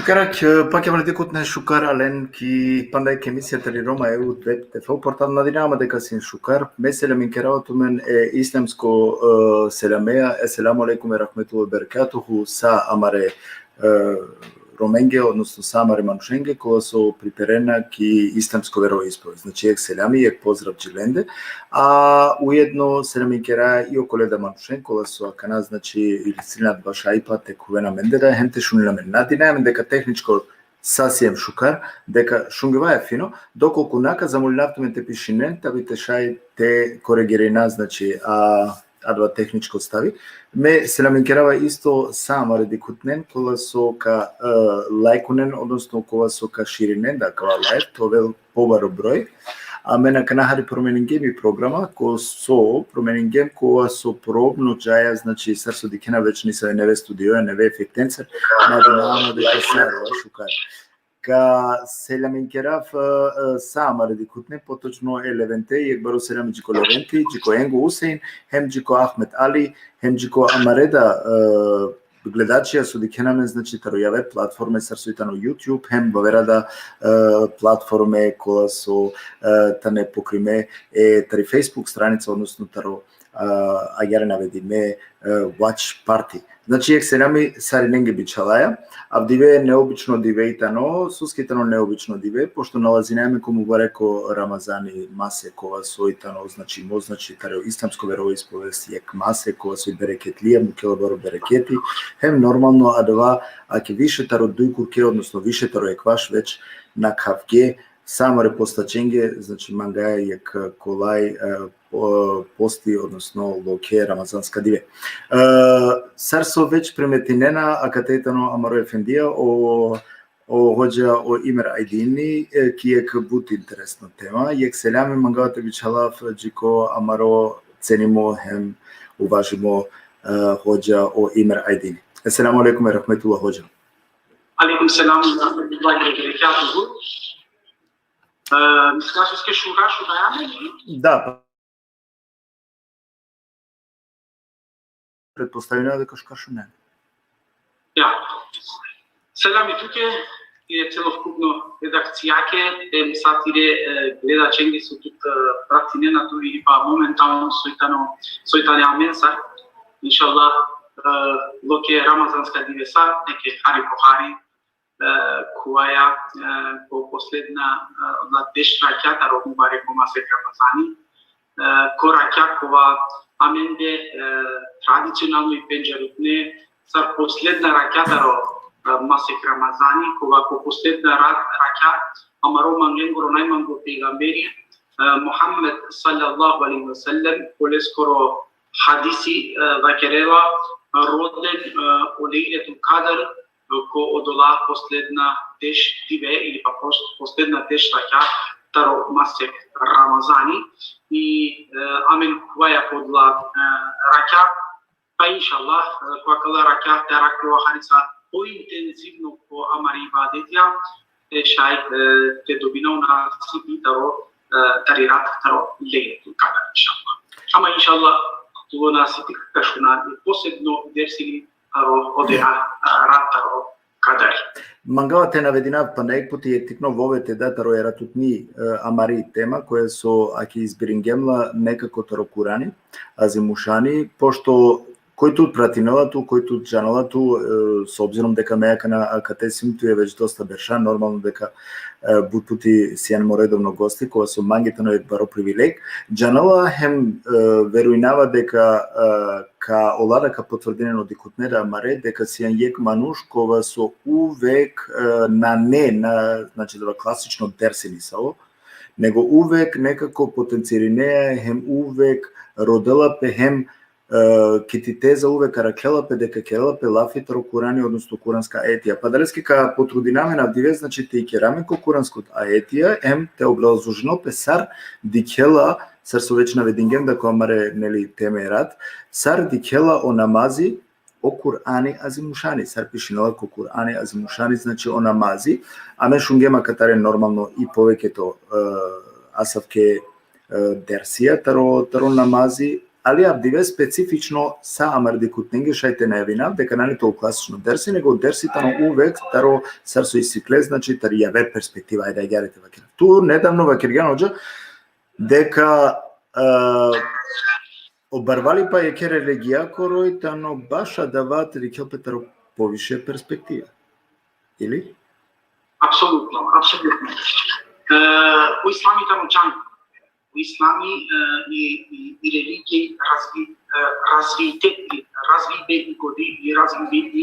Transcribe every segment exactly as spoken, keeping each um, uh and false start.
Karak, e, pakja amare dikhutne šukar alen ki panda jekh emisija tari Roma E U web T V portal. Nadinama deka sien šukar. Me selaminkerav tumen e islamsko, e, selamea, Esselamu alejkum ve rahmetullahi ve berekatuhu, sa amare, e, Romenge, odnosno sa amare manušenge, kola so priperena ki islamsko veroispovest. Znači, jekh selami, jekh pozdrav dži lende, a ujedno selaminkera i okole da manušen, kola so akana, znači, ili silna bašaj pa te khuven amende da, hem te šunen amen. Nadinama amen deka tehničko sa siem šukar, deka šungivaja fino, dokolku na ka, zamolinav tumen te pišinen, tabi te šaj te korigirina, znači, a, adava tehničko stavi. Me selaminkerav isto sa amare dikhutnen, kola so ka, e, lajkunen, odnosno kola so ka širinen, da, akava live, te ovel pobaro broj. A me akana hari promeningjem i programa, ko so promeningjem, kola so probno džaja, znači, sar so dikhena, već nisave neve studioja, neve efektencar, nadinama deka sa šukar. Ka selaminkerav, e, e, sa amare dikhutne, potočno e Levente, jekh baro selami dži ko Leventi, dži ko Engo Usein, hem dži ko Ahmet Ali, hem dži ko amare da, e, gledačija so dikhena amen, znači, taro javer platforme, sar so i tano YouTube, hem avera da, e, platforme kola so, e, tane pokrime, e, tari Facebook stranica, odnosno taro, e, agjaar navedime, e, Watch Party. Znači, jekh selami sarinenge bičhalaja. Avdive neobično dive i tano, soske i tano neobično dive, pošto nalazinaja amen ko mubareko Ramazani masek, kova so i tano, znači, mo, znači, taro islamsko veroispovest, jekh masek kova so i bereketlija, mukhela baro bereketi, hem normalno adava, ake više taro duj kurke, odnosno više taro jekvaš već na khavge, sa amare postačenge, znači, mangaja jekh kolaj, e, po-, posti, odnosno lokhe ramazanska dive. E, sar so već primetinena, akate tano amaro efendija, o, o hodža o Imer Ajdini, e, ki jekh but interesno tema. Jekh selami mangava te bičhalav dži ko amaro cenimo hem uvažimo, e, hodža o Imer Ajdini. Esselamu alejkum ve rahmetullah, hodža. Alejkum selam ve rahmetullahi ve berekatuhu. E, mislinea soske šukar šunaja amen? Da, pretpostavinav deka šukar šunaja amen. Ja. Selam i tuke, i e celokupno redakcijake, hem sa tire, e, gledačenge so tut, e, pratinena tu ili pa momentalno so i tano, so i tane amencar. Inšallah, e, lokhe ramazanska divesa, neke hari po hari, e, kovaja, e, ko posledna, e, odola deš rakja taro mubareko masek Ramazani, e, ko rakja kova amende, e, tradicionalno i pendžarutne, sar posledna rakja taro, e, masek Ramazani, kova ko posledna ra-, rakja amaro manglengoro najmango pejgamberi, e, Muhammed sallallahu alejhi ve sellem, koleskoro hadisi, e, vakerela, roden, e, o Lejletul Kadr, ko odola posledna deš dive ili pa pos-, posledna deš rakja taro masek Ramazani. I, e, amen kovaja ko odola, e, rakja, pa inšallah, e, ko akala rakja te arakhlova hari sa pointenzivno ko amare ibadetija, e, šaj, e, te dobina o nasibi taro, e, tari rat taro Lejletul Kadr, inšallah. Ama inšallah, tu o nasibi ka šuna posebno dersi taro odija, e, rat taro Kadr. Mangava te navedinav panda jekh puti, e tikno vove te da taro e ratutni, e, amari tema, koja so ake izbiringjem la nekako taro Kurani Azimušani, pošto koj tut pratinela tu, koj tut džanela tu, e, s obzirom deka me akana akate sijum tuja već dosta berša, normalno deka, e, but puti sian mo redovno gosti, kova so mange tano jekh baro privileg, džanela hem, e, verujnava deka, e, ka ola da ka potvrdinen o dikhutne da amare, deka sian jekh manuš kova so uvek, e, nane, na, znači, adava klasično dersi nisavo, nego uvek nekako potencirinea hem uvek rodela pe hem, e, ki ti teza uvek arakhela pe deka kerela pe lafi taro Kurani, odnosno kuranska ajetija. Pa adaleske ka potrudina amen avdive, znači, te ikera amen ko kuransko ajetija, hem te obrazložinel pe sar dikhela, sar so već navedingjem da ko amare, neli, teme rat, sar dikhela o namazi, o Kurani Azimušani, sar pišinela ko Kurani Azimušani, znači, o namazi. Amen šungjem akatare normalno i poveketo, e, asavke, e, dersija taro, taro namazi, Ali avdive specifično sa amare dikhutnenge šaj te najavinav, deka nane to klasično dersi, nego dersi tano uvek taro sar so isi kle, znači tari javer perspektiva, ajde, ajde te vakerav. Tu nedavno vakergjan, hodža, deka, e, o barvalipa jekhe religija koro i tano baš adava te dikhel pe taro poviše perspektiva. Ili? Apsolutno, apsolutno. E, o islami tano čang. O islami, e, i, i, i religije razvi, e, razvite, razvibe i godi, i razvibe i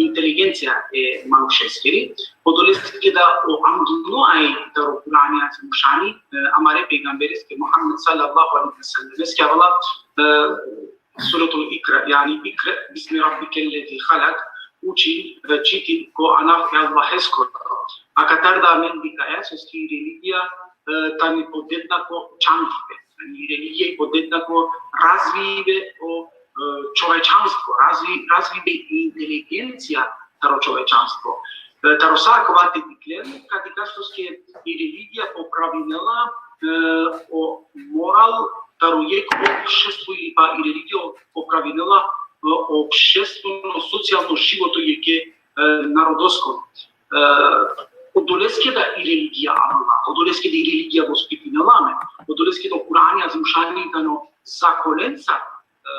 inteligencija e manušeskiri. Odoleske da o angno aj taro Kur'ani azimušani, e, amare pejgambereske Muhammed sallallahu alejhi ve sellemeske avela, e, Suratul Ikra, jani Ikra, bismi rabbike lezi halak, uči, e, čiti ko anav e Allaheskoro. Akatar da amen dikhaja soske i religija, e, tani podednako čangipe. Jani i religija i podednako razvibe o, e, čovečanstvo, razvi-, razvibe i inteligencija taro čovečanstvo. E, taro sa akava te diklen, ka dikha soske i religija popravinela, e, o moral taro jekh opštestvo ili pa i religija popravinela, e, opštestveno, socijalno životo jekhe, e, narodosko. E, odoleske da i religija avela, odoleske da i religija vospitinela amen, odoleske da o Kur'ani azimušani tano zakolenca, e,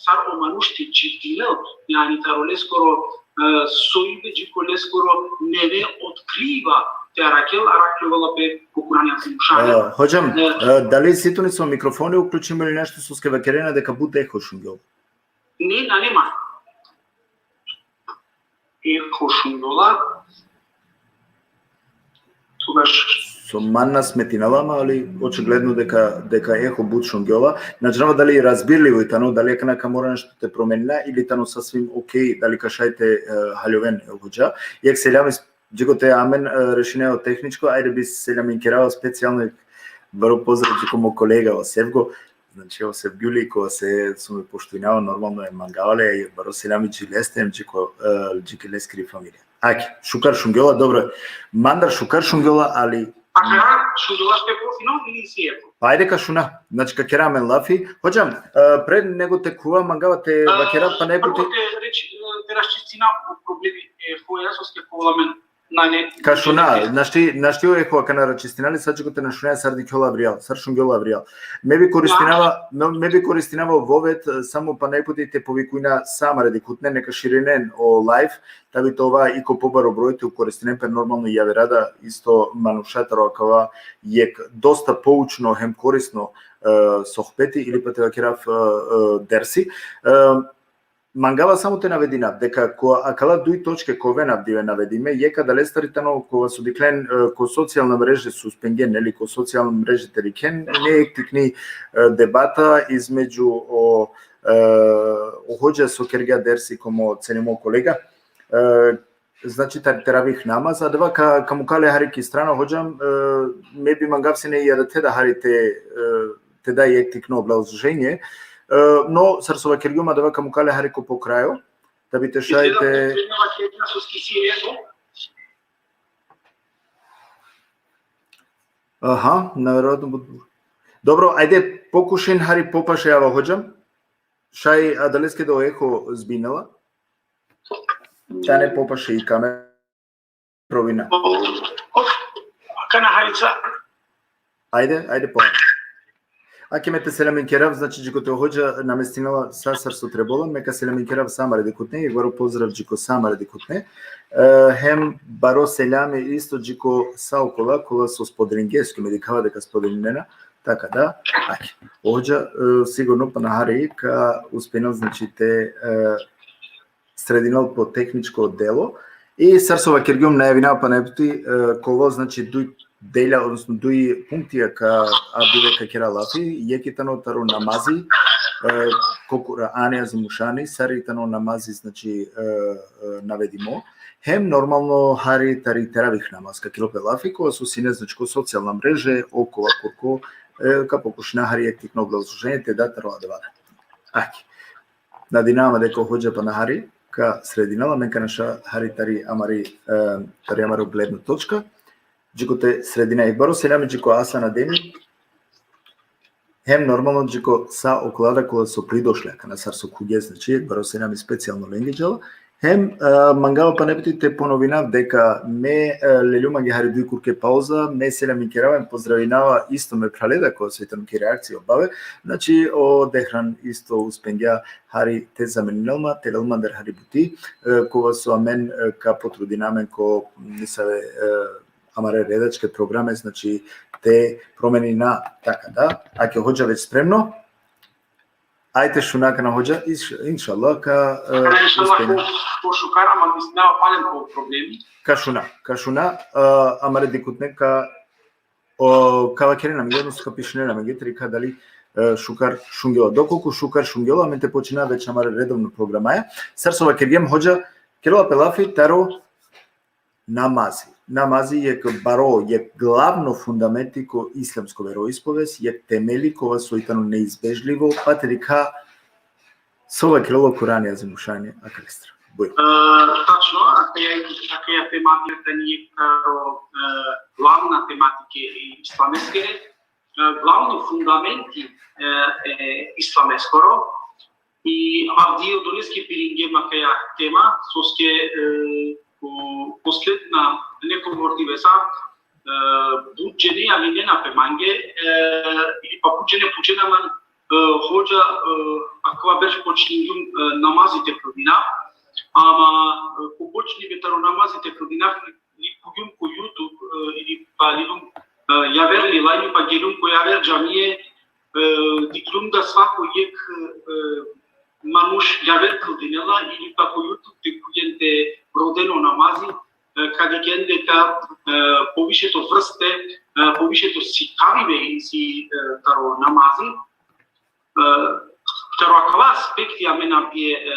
sar o manuš te dživdinel, jani taro leskoro, e, soibe dži ko leskoro neve otkriva te arakhel, arakhjola pe ko Kur'ani azimušani. E, hodžam, e, dali si tu nesavo mikrofoni uključimo ili nešto, soske vakerena deka but eho šungjola? Ne, nane ma. Eho šungjola. Togaš. So man na smetinela ma, ali očigledno deka, deka eho but šungjola. Na džanava dali razbirlivo i tano, dali akana ka mora nešto te promenina ili tano sasvim okej, dali ka šaj te, e, haljoven, hodža. Jekh selami, dži kote amen, e, rešinaja o tehničko, ajde bi seljaminkerav specijalno, baro pozdrav dži ko mo kolega o Sevgo, znači o Sevgjuli, kova so me poštujnava, normalno, e mangava le, baro selami dži leste, em dži ko, e, dži ki leskiri familija. Ake, šukar šungjola, dobro. Mandar šukar šungjola, ali... A ka šungjola pe po fino ili si eho? Pa ajde ka šuna, znači ka kera amen lafi. Hodžam, e, pred nego te khuva, mangava te vakera pana jekh puti. Prvo te reči, e, te raščistina o problemi, e, hoja soske ka ovel amen nane. Ka šuna, našti, našti o eho akana raščistina le, sa dži kote na šunaja sar dikhjola avrijal, sar šungjola avrijal. Me bi koristinava, me, me bi koristinava o vovet, e, samo pana jekh puti te povikujna sa amare dikhutne, neka širinen o live, ta bi te ova i ko pobaro broj te koristinen pe, normalno, javera da isto manuša taro akava jekh dosta poučno hem korisno, e, sohbeti ili pa te vakerav, e, e, dersi. E, mangava samo te navedinav deka ko akala duj točke ka oven avdive navedime, jekh adalestar i tano kova so dikhlen, e, ko socijalna mreže so uspingjen, neli, ko socijalna mreže te dikhen, ine jekh tikni, e, debata između o, e, o hodža so kergja dersi ko mo cenimo kolega, e, znači, tar-, teravih namaz, adava ka, ka mukha le hari ki strana, hodžam, e, me bi mangav sine i adate da hari te, e, te da jekh tikno obrazloženje. E, no, sar so vakergjum, adava ka mukha le hari ko po krajo, da bi te šaj te... Aha, najverojatno but-, dobro, ajde, pokušin hari popaše, ava, hodžam. Šaj adaleske da o eho zbinela. Tane popaše i kamera. Provina. Akana harica. Ajde, ajde po. Ake me te selaminkerav, znači, dži kote o hodža namestinela sa sar so trebela, me ka selaminkerav sa amare dikhutne, jekh baro pozdrav dži ko sa amare dikhutne. E, hem baro selami isto dži ko sa okola, kola so spodelingje, soske me dikhava deka spodelinena, taka da, ake. O hodža, e, sigurno pana hari ka uspinel, znači, te, e, sredinel po tehničko delo. I sar so vakergjum, najavinava pana jekh puti, e, ka ovel, znači, duj delja, odnosno duj punktija ka avdive ka kera lafi, jekh i tano taro namazi, e, ko Kur'ani azimušani, sar i tano namazi, znači, e, e, navedimo. Hem normalno hari tari teravih namaz ka kerel pe lafi, kova so sine, znači, ko socijalna mreže, okova kurko, e, ka pokušina hari jekh tikno obrazloženje te da taro adava. Ake. Nadinava ma deka o hodža pana hari ka sredinel, amen ka naša hari tari amari, e, tari amaro gledno točka. Dži kote sredina, jekh baro selami dži ko Asan Ademi. Hem normalno dži ko sa okola da kola so pridošle, akana sar so khuvge, znači, jekh baro selam specijalno lenge džala. Hem, e, mangava pana piti te ponovinav deka me, e, leljum mange hari duj kurke pauza, me selam ikerava hem pozdravinava isto me phrale da kola so i tano ki reakcija o Bave, znači, o Dehran isto uspengja hari te zameninel ma, te lel mandar hari buti, e, kova so amen, e, ka potrudina amen ko nisave, e, amare redačke programe, znači, te promenina, taka da. Ake hodža već spremno. Ajde šuna akana hodža, inš-, inšallah ka, e, Inšallah, uspeni. Ko, ko šukar, ama mislinava palem ko problemi. Ka šuna, ka šuna, e, amare dikhutne ka, o, ka vakerena amenge, odnosno ka pišinena amenge, te dikha dali, e, šukar šungjola. Dokolku šukar šungjola, amen te počina već amare redovno programaja. Sar so vakergjem, hodža kerela pe lafi taro namazi. Namazi jekh baro, jekh glavno fundamenti ko islamsko veroispovest, jekh temeli kova so i tano neizbežlivo, pa te dikha so vakerela o Kurani Azimušani akalestar. Bujrum. E, tačno, akaja, akaja tema tani jekh taro, e, glavna tematike i islameskere, e, glavno fundamenti, e, e, islameskoro, i avdive odoleske piringjem akaja tema, soske, e, ko posledna nekobor divesa, e, but džene javljinena pe mange, e, ili pa but džene pučena man, e, hodža, e, akava berš počningjum, e, namazi te kildinav, ama, e, ko počnibe taro namazi te kildinav, li-, likhugjem ko YouTube, e, ili pa liljum, e, javer lila, ili pa geljum ko javer džamije, e, dikhlum da svako jekh, e, manuš javer kildinela, ili pa ko YouTube dikhugjem te roden o namazi, e, ka dikhen deka, e, poviše to vrste, e, poviše to sikavibe isi, e, taro namazi. E, taro akava aspekti amen avdive, e,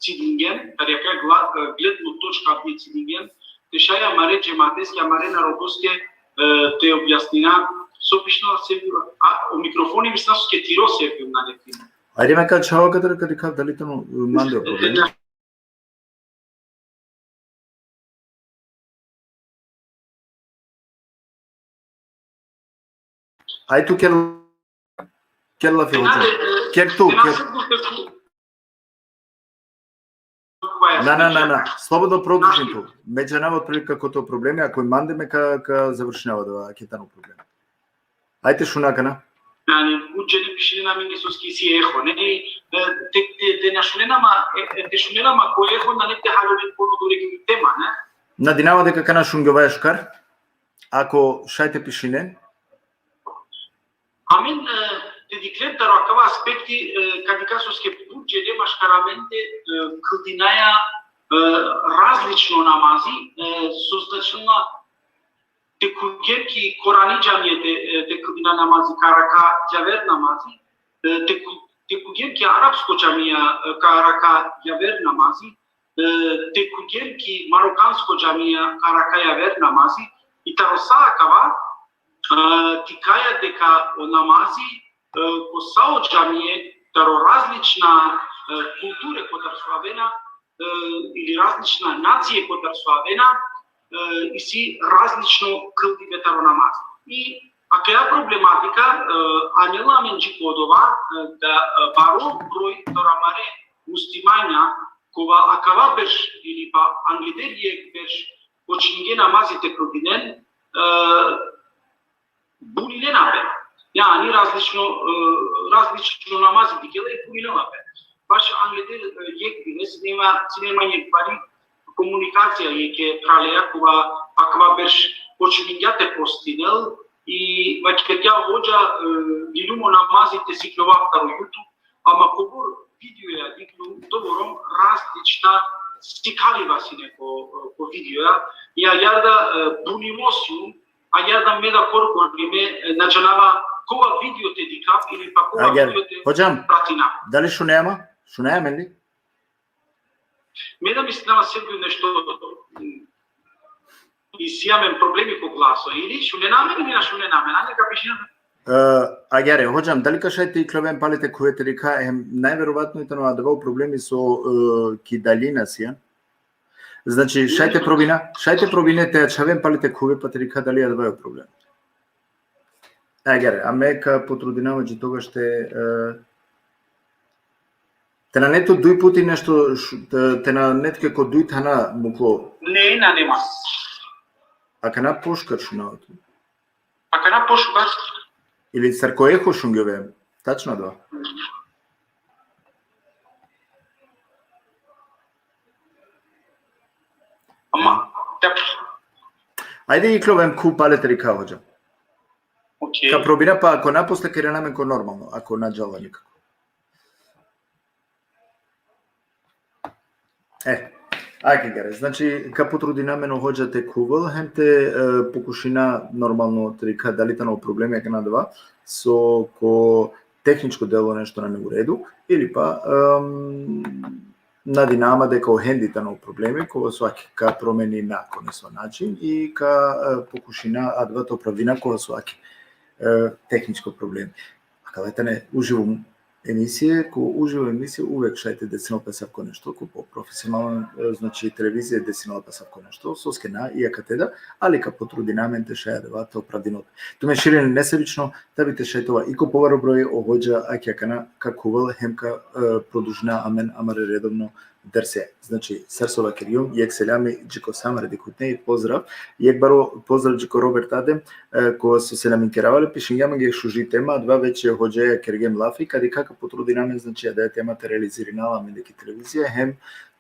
cidingjem, tari akaja gla-, e, gledno točka avdive cidingjem, te šaj amare džemateske, amare narodoske, e, te objasnina, so pišinela Sergio, a, o mikrofoni mislinava soske tiro, Sergio, na lekini. Ajde, me ka čhava kadar, kadar ka dali tano, e, mande o problemi. Aj tu ker, ker lafi, hodža. Ker tu, ker. Na, na, na, na. Slobodno produžin tu. Me džanava otprilike kote o problemi, ako i mande me ka, ka završinava da, ako i tano problemi. Ajde, šuna akana. Jani, but džene pišinena amenge soske isi eho, ne? E, te, te, te na šunena ma, e, e, te šunena ma ko eho, nane te haljoven ko odore ki tema, ne? Nadinava deka akana šungjovaja šukar. Ako šaj te pišinen. Amen, e, te dikhlem taro akava aspekti, e, ka dikha soske but džene maškar amende, e, kildinaja, e, različno namazi, e, so značinela te khuvgjem ki korani džamije te, e, te kildina namazi, ka arakha javer namazi, e, te khu-, te khuvgjem ki arapsko džamija, e, ka arakha javer namazi, e, te khuvgjem ki marokansko džamija, ka arakha javer namazi, i taro sa akava, e, dikhaja deka o namazi, e, ko sa o džamije, taro različna, e, kulture kotar so avena, e, ili različna nacije kotar so avena, e, isi različno kildibe taro namaz. I akaja problematika, e, anela amen dži ko odova, e, da, e, baro broj taro amare muslimanja, kova akava berš ili pa angleder jekh berš počmingje namazi te kildinen, e, buninena pe. Jani različno, e, različno namazi dikela i buninela pe. Baš angleder, e, jekh dive, sine ma, sine ma jekh bari komunikacija jekhe phraleja kova akava berš počmingja te postinel i vakergja: Hodža, e, liljum o namazi te sikljovav taro YouTube, ama kobor videoja dikhlum, dobor različna sikaliba sine ko, ko videoja. I agjaar da, e, bunimo sijum, agjaar da me da korkori me, e, na džanava kova video te dikhav ili pa kova video te pratinav. Hodžam, dali šuneja ma? Šuneja amen li? Me da mislinava, Sergio, nešto, mm, isi amen problemi ko glaso, ili šunena amen ili na šunena amen, ajde ka pišina. E, agjaar, hodžam, dali ka šaj te ikljoven pali te khuve te dikha, hem najverovatno i tano adava o problemi so, e, ki daljina sijam. Znači, šaj te probina, šaj te probine te ačhaven pali te khuve pa te dikha dali adava o problemi. Agjaar, a me ka potrudinav me dži togaš te, e, te nane tu duj puti nešto, š-, te, te nane tuke ko duj thana muklo. Ne, nane ma. Akana pošukar šunava tu? Akana pošukar. Ili sar ko eho šungjove, tačno adava? Ama, te... Ajde, ikljoven ko pale te dikha, hodža. Okej. Ka probina, pa ako na, posle kerena amen ko normalno, ako na džala nikako. E, agjaar, znači, ka potrudina amen, o hodža, te khuvel, hem te, e, pokušina normalno te dikha dali tano problemi akana adava, so ko tehničko delo nešto nane u redu, ili pa, em, nadinama deka o hendi tano problemi, kova so ake ka promenina ko nesavo način i ka, e, pokušina adava te opravdina kova so ake, e, tehničko problemi. Akala tane uživo emisije, ko uživo emisije uvek šaj te desinol pe asavko nešto, ko po profesionalno, e, znači, televizija desinol pe asavko nešto, soske na, i akate da, ali ka potrudina amen te šaj adava te opravdinol pe. Tumen širin nesebično, da bi te šaj te ova i ko pobaro broj, o hodža ake akana ka khuvel hem ka, e, produžina amen amare redovno derse. Znači, sar so vakergjum, jekh selami dži ko sa amare dikhutne i pozdrav. Jekh baro pozdrav dži ko Robert Adem, e, kova so selaminkerava le, pišingja amenge šuži tema, adava veće hodžaja kergjem lafi, ka dikha, ka potrudina amen, znači, adaja tema te realizirinava amende ki televizija, hem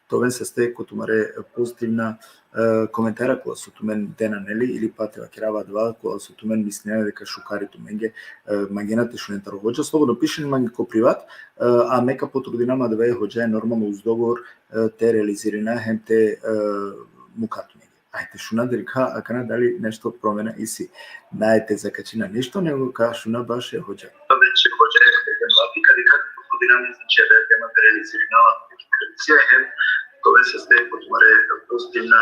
te oven saste ko tumare pozitivna, e, komentara kola so tumen dena, neli, ili pa te vakerava adava kola so tumen mislinena deka šukar i tumenge, e, mangena te šunen taro hodža, slobodno pišin mange ko privat, e, a me ka potrudina amen adava, hodža, normalno uz dogovor, e, te realizirina hem te, e, mukha tumenge. Ajde, šuna te dikha akana dali nešto promena isi. Nane te zakačina ništo, nego ka šuna baš e hodža. Veće hodža, e, ka dikha, ka potrudina amen, znači, adaja tema te realizirinava ki televizija, hem te oven saste ko tumare pozitivna,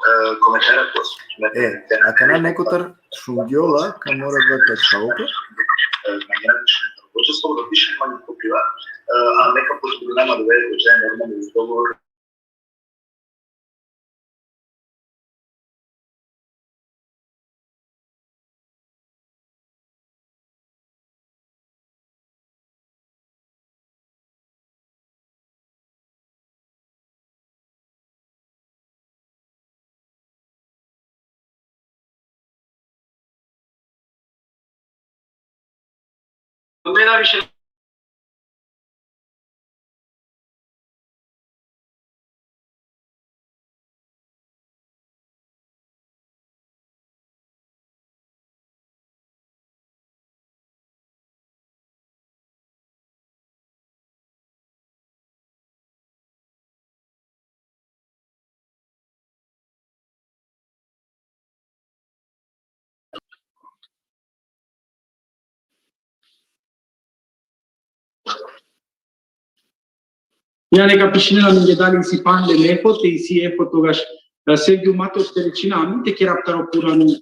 e, komentara kola so tumen... E, akana nekotar šungjola, ka mora da te čauka. E, mangena te šunen taro hodža, slobodno pišin mange ko privat, e, a me ka potrudina amen adava, hodža, normalno uz dogovor. Ja, neka pišinen amenge dali isi panda eho, te isi eho, togaš, e, Sevgjum, ma te opterećina amen, te kera taro purani.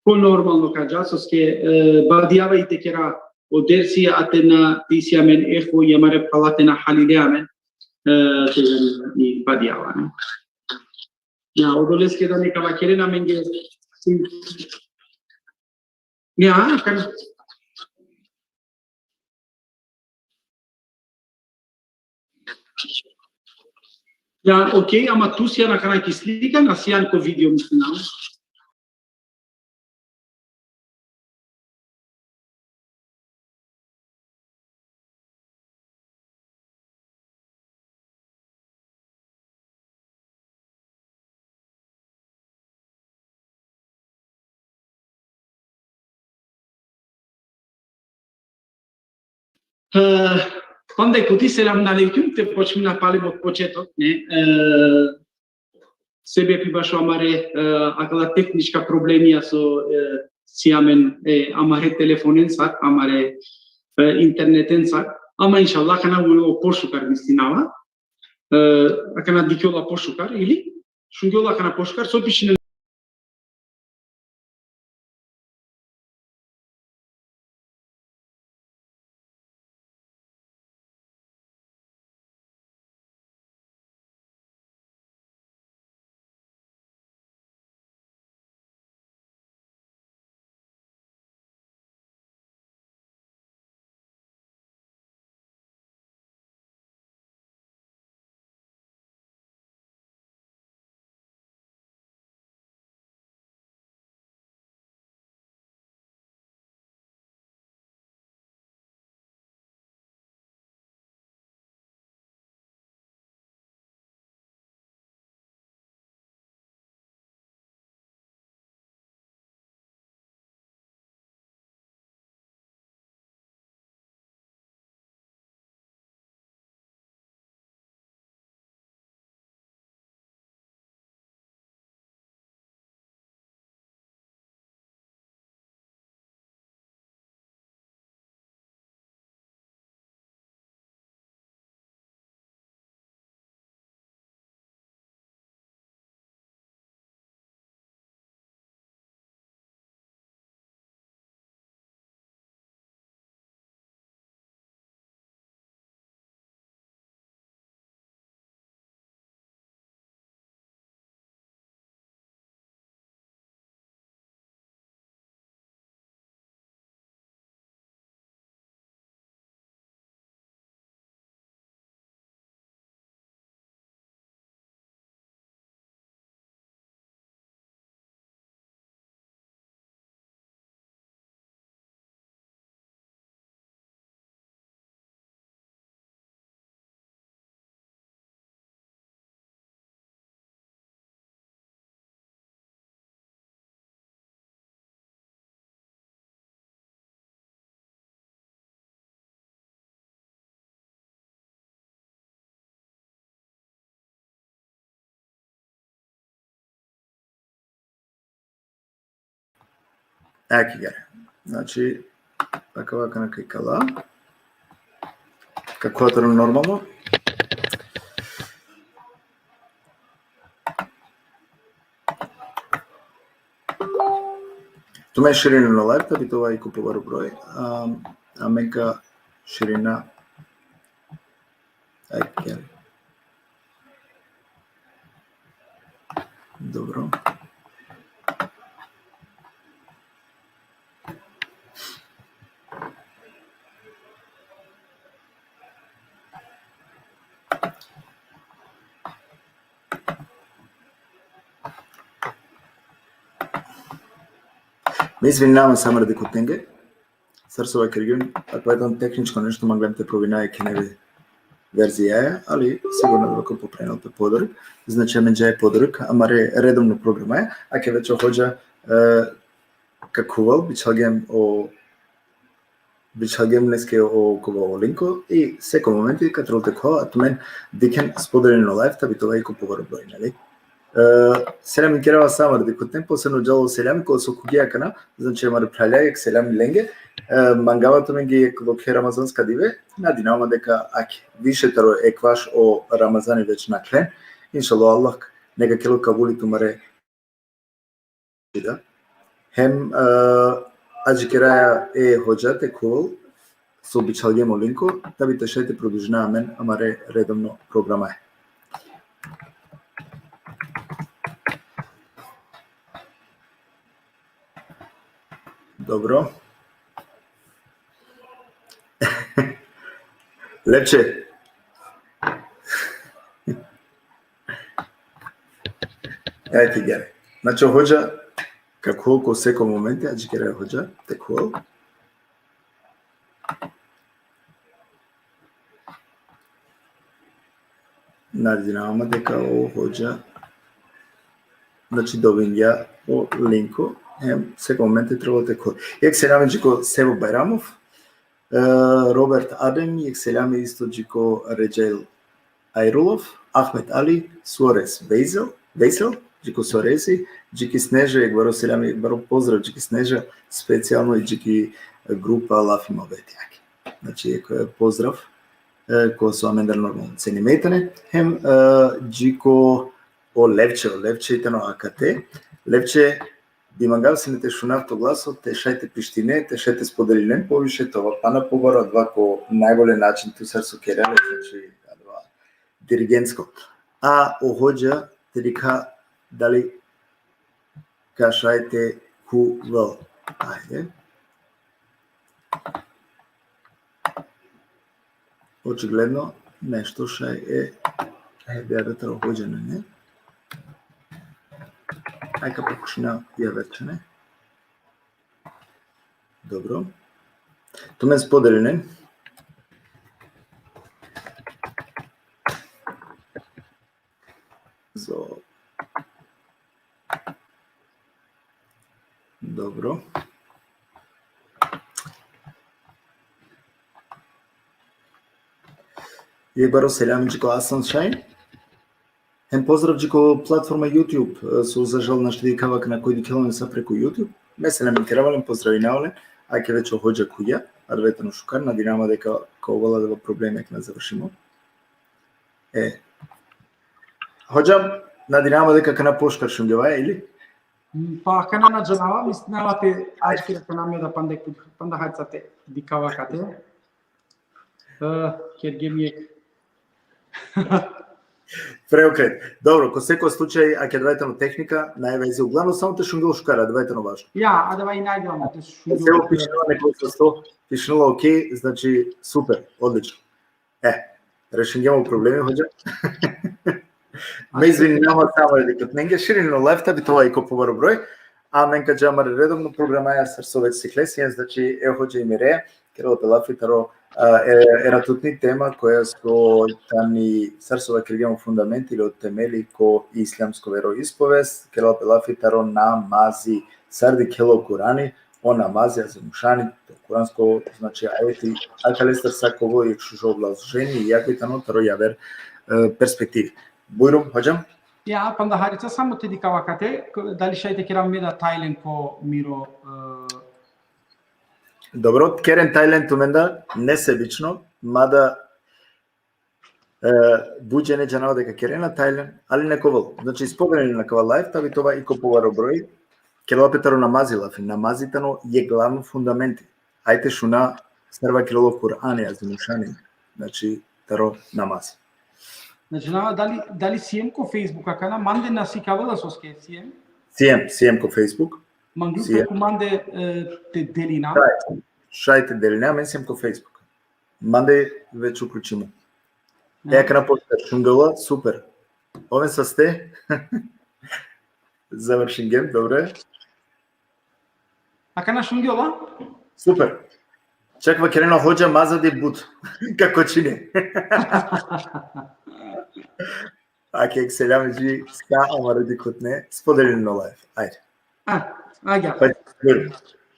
Ko normalno ka dža, soske, e, badjava i te kera o dersi, a te na, te isi amen eho, i amare phrala te na halile amen, e, te i badjava, ne? Ja, odoleske da neka vakeren amenge. Ja, kan... Ja, okej, ama tu sian akana ki slika, na sian ko video, mislim, na? E, panda e puti, selam alejkum, te počmina pale od početok, ne? E, sebepi bašo amare, e, akala tehnička problemija so, e, si amen, e, amare telefonensar, amare, e, internetencar, ama inšallah akana o pošukar, mislinava. E, akana dikhjola pošukar, ili šungjola akana pošukar, so pišinen. Aki gere. Znači, akava akana kaj kala. Kako je to normalno? Tumen širinena o live, ta bi te ova i ko pobaro broj. A, amen ka širina. Aki gere. Dobro. Me izvininavam sa amare dikhutnenge. Sar so vakergjum, akava tano tehničko nešto, mangljam te provinav jekh neve verzijaja, ali sigurno da ka poprenel pe podorik. Znači, amen džaja podorik, amare redovno programaja, ake već o hodža, e, ka khuvel, bičhalgjem o, bičhalgjem leske o, kova o linko, i seko momenti ka trebol te khuvel, a tumen dikhen spodelinen o live, ta bi te ova i ko pobaro broj, neli? E, selam kerava sa amare dikhutnen, posebno džala o selami, ko so khuvgja akana, znači, amare phralja, jekh selami lenge. E, mangava tumenge jekh lokhe ramazanska dive, nadinava ma deka ake više taro ekvaš o Ramazani već nakhlen. Inšallah, Allah neka kerel kabuli tumare da. Hem, e, adžikeraja e hodža te khuvel, so bičhalgjem o linko, ta bi te šaj te produžina amen amare redovno programaja. Dobro. Lepče. Ajde, gere. Znači, o hodža, kako ko seko momenti, adžikera o hodža, te khuvel. Nadinava ma deka o hodža, znači, dobingja o linko, hem seko momenti trebol te khuvel. Jekh selami dži ko Sevo Bajramov, e, Robert Adem, jekh selami isto dži ko Redžel Ajrulov, Ahmet Ali, Suarez, Vejzel, Vejsel, dži ko Suarezi, dži ki Sneža, jekh baro selami, baro pozdrav dži ki Sneža, specijalno i dži ki grupa Lafi Muhabeti, ake. Znači, jekh, e, pozdrav, e, ko so amendar normalno cenime tane, hem, e, dži ko o Levče, o Levče i tano akate. Levče, bi mangav sine te šunav to glaso, te šaj te pištine, te šaj te spodelinen poviše, te ova pana pobaro, adava ko najbolje način tu sar so kerela, znači, adava dirigentsko. A o hodža te dikha dali ka šaj te khuvel. Ajde. Očigledno nešto šaj e, e, hevdea taro hodža, ne? Aj ka pokušina javer, ne? Dobro. Tumen spodelinen. So. Dobro. Jekh baro selam dži ko Asan Šajn. Hem pozdrav dži ko platforma YouTube, e, so za žal našti dikhava akana koj dikhela amen sa preku YouTube. Me selam kerava len, pozdravinava len, ake već o hodža khuvgja, adava tano šukar, nadinava ma deka ka ovel adava problemi akana završimo. E. Hodža, nadinava ma deka akana pošukar šungjavaja, ili? Pa akana na džanava, mislinava te adžikera akana me da panda, panda hajca te dikhava kate. E, kergjem jekh. Preokret. Dobro, ko seko slučaj, ake adava tano tehnika, naj veze. Uglavnom, samo te šungel šukar, adava tano važno. Ja, adava i najglavno, te šungel šukar. Evo, pišinela neko so, pišinela okej, znači, super, odlično. E, rešingjam o problemi, hodža. Me izvininava sa amare dikhutnenge, širinena o live, ta bi te ova i ko pobaro broj, amen ka dža amare redovno programaja sar so već sikle sien, znači, e hodža Imireja kerela pe lafi taro, a, e, e ratutni tema koja so tani sar so vakergjam o fundamenti ili o temeli ko islamsko veroispovest, kerela pe lafi taro namazi, sar dikhela o Kurani, o namazi, azimušani, to kuransko, znači, ajeti, akalestar sa ka ovel jekh šužo obrazloženie, iako i tano taro javer, e, perspektivi. Bujrum, hodža. Ja, panda harica, samo te dikhav akate, k-, dali šaj te kerav me da tajlen ko miro, e, Dobro, keren tajlen tumenda, nesebično, mada, e, but džene džanava deka kerena tajlen, ali nek ovel. Znači, spodelinen akava live, ta bi te ova i ko povaro broj, kerela pe taro namazi lafi, namazi tano jekh glavno fundamenti. Ajde šuna, sar vakerela o Kur'ani Azimušani, znači, taro namazi. Znači, na, dali, dali siem ko Facebook, akana mande na sikavela soske siem? Siem, siem ko Facebook. Mangljum Siem. Preku mande, e, te delina. Šaj, šaj te delina, amen siem ko Facebook. Mande već uključimo. Ja. E, akana poster, šungjola, super. Oven saste. Završingjem, dobro je. Akana šungjola? Super. Čak vakerena hodža mazadi but. Kako čini? Ake, selam dži sa amare dikhutne, spodelinen o live. Ajde. A, agja. Pa, bujrum.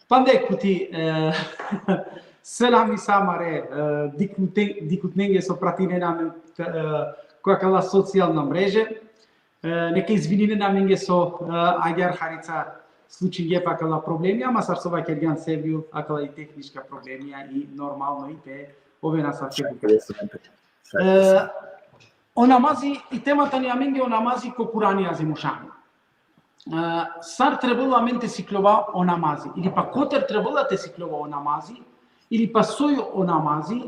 Pande kuti, e, selam i sa amare, e, dikhute-, dikhutnenge so pratinena amen, e, ko akala socijalna mreže. E, neka izvininen amenge so, e, agjar harica slučingje pe akala problemija, ama sar so vakergjan Sevju, akala i tehnička problemija i normalno i te oven asavke. E, o namazi, i tema tani amenge o namazi ko Kur'ani Azimušani. E, sar trebela amen te sikljova o namazi, ili pa kotar trebela te sikljova o namazi, ili pa soj o namazi,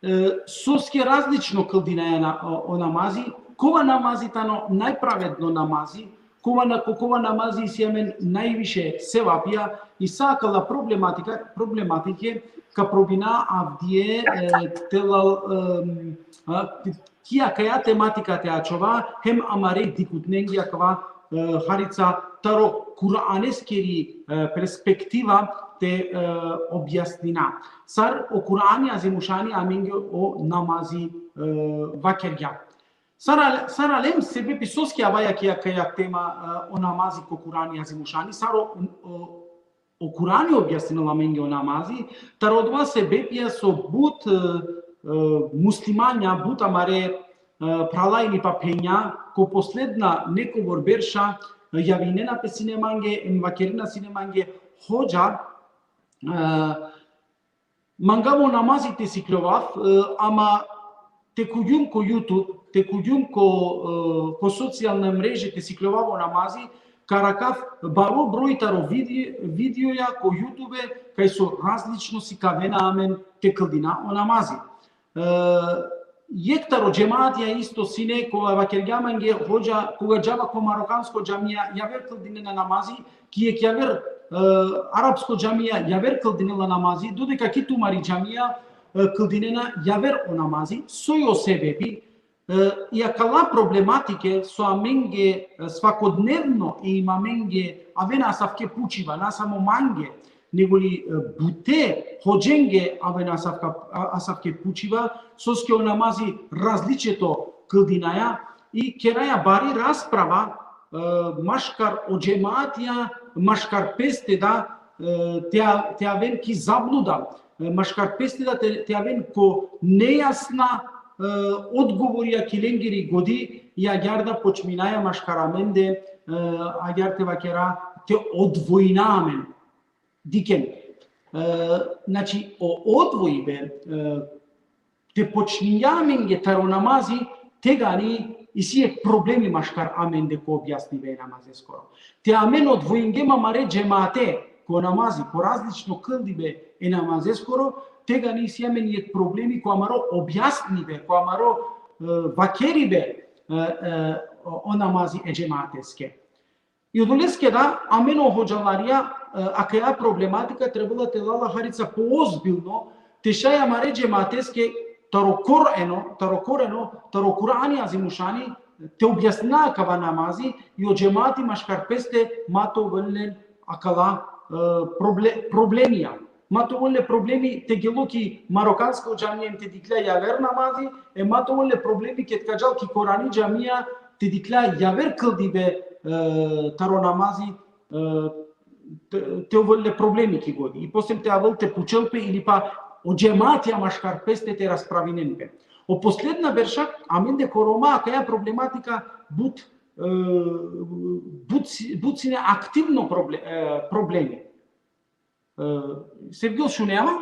e, soske različno kldinaja na, o, o namazi, kova namazi tano najpravedno namazi, kova na, ko kova namazi isi amen najviše sevapija, i sa akala problematika, problematike, ka probina avdive, e, te lal, em, a, ki akaja tematika te ačhova, hem amare dikhutnenge akava, e, harica taro Kur'aneskeri, e, perspektiva te, e, objasnina. Sar o Kur'ani Azimušani amenge o namazi, e, vakergja. Sar al-, sar alem sebepi soske avaja ki akaja tema, e, o namazi ko Kur'ani Azimušani, sar o, o, o Kur'ani objasninela amenge o namazi, taro odova sebepija so but, e, e, muslimanja, but amare, e, phrala ili pa phenja, ko posledna nekobor berša, e, javinena pe sine mange, em vakerena sine mange, hodža, e, mangav o namazi te sikljovav, e, ama te khugjum ko YouTube, te khugjum ko, e, ko socijalna mreže te sikljovav o namazi, ka arakav baro broj taro vidi-, videoja ko YouTube, kaj so različno sikavena amen te kldina o namazi. E, jekh taro džematija isto sine, koga vakergja mange hodža, koga džava ko marokansko džamija, javer kldinena namazi, ki jekh javer, e, arapsko džamija, javer kldinela namazi, dodeka ki tumari džamija, e, kldinena javer o namazi, soj o sebepi, e, i akala problematike so amenge, e, svakodnevno i amenge avena asavke pučiba, na samo mange, nego li, e, bute hodženge avena asavka, a, asavke pučiba, soske o namazi različito kldinaja i keraja bari rasprava, e, maškar o džematija, maškar peste da, e, te a-, te aven ki zabluda, e, maškar peste da te, te aven ko nejasna, e, odgovorija ki lengiri godi, i agjaar da počminaja maškar amende, e, agjaar te vakera te odvojina amen. Dikhen, e, znači, o odvojibe, e, te počminja amenge taro namazi, tegani isi jekh problemi maškar amende ko objasnibe e namazeskoro. Te amen odvojingjem amare džemate ko namazi, ko različno kldinbe e namazeskoro, tegani isi amen jekh problemi ko amaro objasnibe, ko amaro, e, vakeribe, e, e, o, o namazi e džemateske. I odoleske da, amen o hodžalarija, e, akaja problematika trebela te lala harica poozbilno, te šaj amare džemateske taro koreno, taro koreno, taro Kur'ani Azimušani, te objasnina akava namazi, i o džemati maškar peste ma te ovel len akala, e, proble-, problemija. Ma te ovel le problemi te gelo ki marokansko džamija em te dikhlja javer namazi, e ma te ovel le problemi ked ka džal ki korani džamija te dikhlja javer kldibe, e, taro namazi, e, te, te ovel le problemi ki godi. I posle te avel te pučel pe ili pa o džematija maškar peste te raspravinen pe. O posledna berša, amende ko Roma, akaja problematika but, e, but si-, but sine aktivno proble-, e, problemi. E, Sevgjol, šunea ma?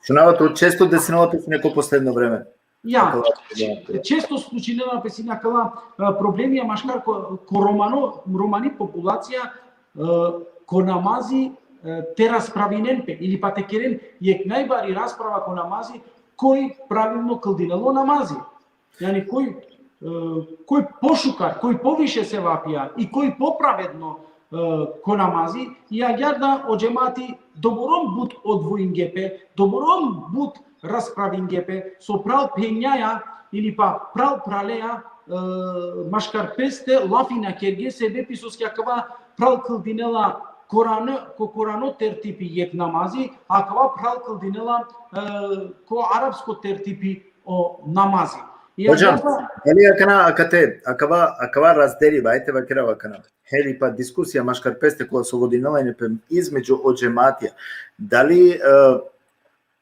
Šunava tu, često desinela pe sine ko posledno vreme. Ja, Akala problema. Često slučinena pe sine akala, e, problemija maškar ko, ko romano, romani populacija, e, ko namazi, e, te raspravinen pe, ili pa te keren jekh najbari rasprava ko namazi, koj pravilno kldinela o namazi. Jani koj, e, koj pošukar, koj poviše sevapija i koj popravedno, e, ko namazi, i agjaar da o džemati doborom but odvojinge pe, doborom but raspravinge pe, so pral phenjaja ili pa pral praleja, e, maškar peste lafi na kerge, sebepi soske akava pral kldinela korane, ko korano tertipi jekh namazi, akava pral kldinela, e, ko arapsko tertipi o namazi. I Hodžam, agjaar da dali akana, akate, akava, akava razdeliba, ajde vakerava akana. Ili pa diskusija maškar peste koja so vodinela ine pe između o džematija. Dali, e,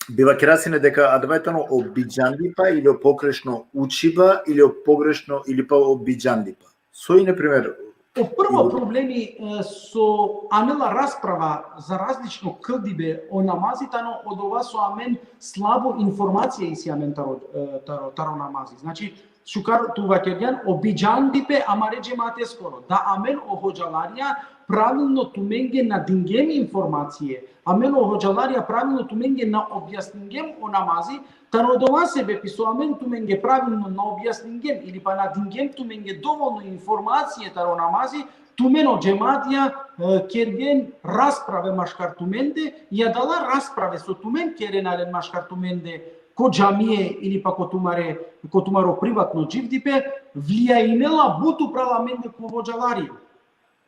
bi vakera sine deka adava tano o bidžandipa ili o pogrešno učiba ili o pogrešno ili pa o bidžandipa. So ine primer? O prvo problemi, e, so anela rasprava za različno kldibe o namazi tano odova so amen slabo informacija isi amen taro, e, taro, taro namazi. Znači, šukar tu vakergjan, o bidžandipe amare džemateskoro, da amen o hodžalarija pravilno tumenge na dingjem informacije, amen o hodžalarija pravilno tumenge na objasningjem o namazi, taro odova sebepi so amen tumenge pravilno na objasningjem ili pa na dingjem tumenge dovolno informacije taro namazi, tumen o džematija, e, kergen rasprave maškar tumende, i adala rasprave so tumen kerena len maškar tumende, ko džamije ili pa ko tumare, ko tumaro privatno dživdipe, vlijajinela but upral amende ko hodžalarija.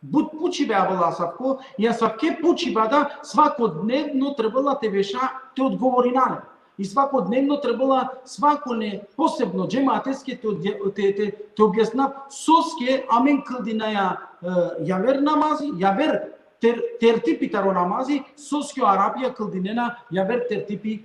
But pučibe avela asavko, i asavke pučiba da svakodnevno trebela te beša te odgovorina len. I svakodnevno trebela svakone posebno džemateske te, odje- te, te, te objasnina soske amen kldinaja, e, javer namazi, javer ter, tertipi taro namazi, soske o Arapija kldinena javer tertipi, e,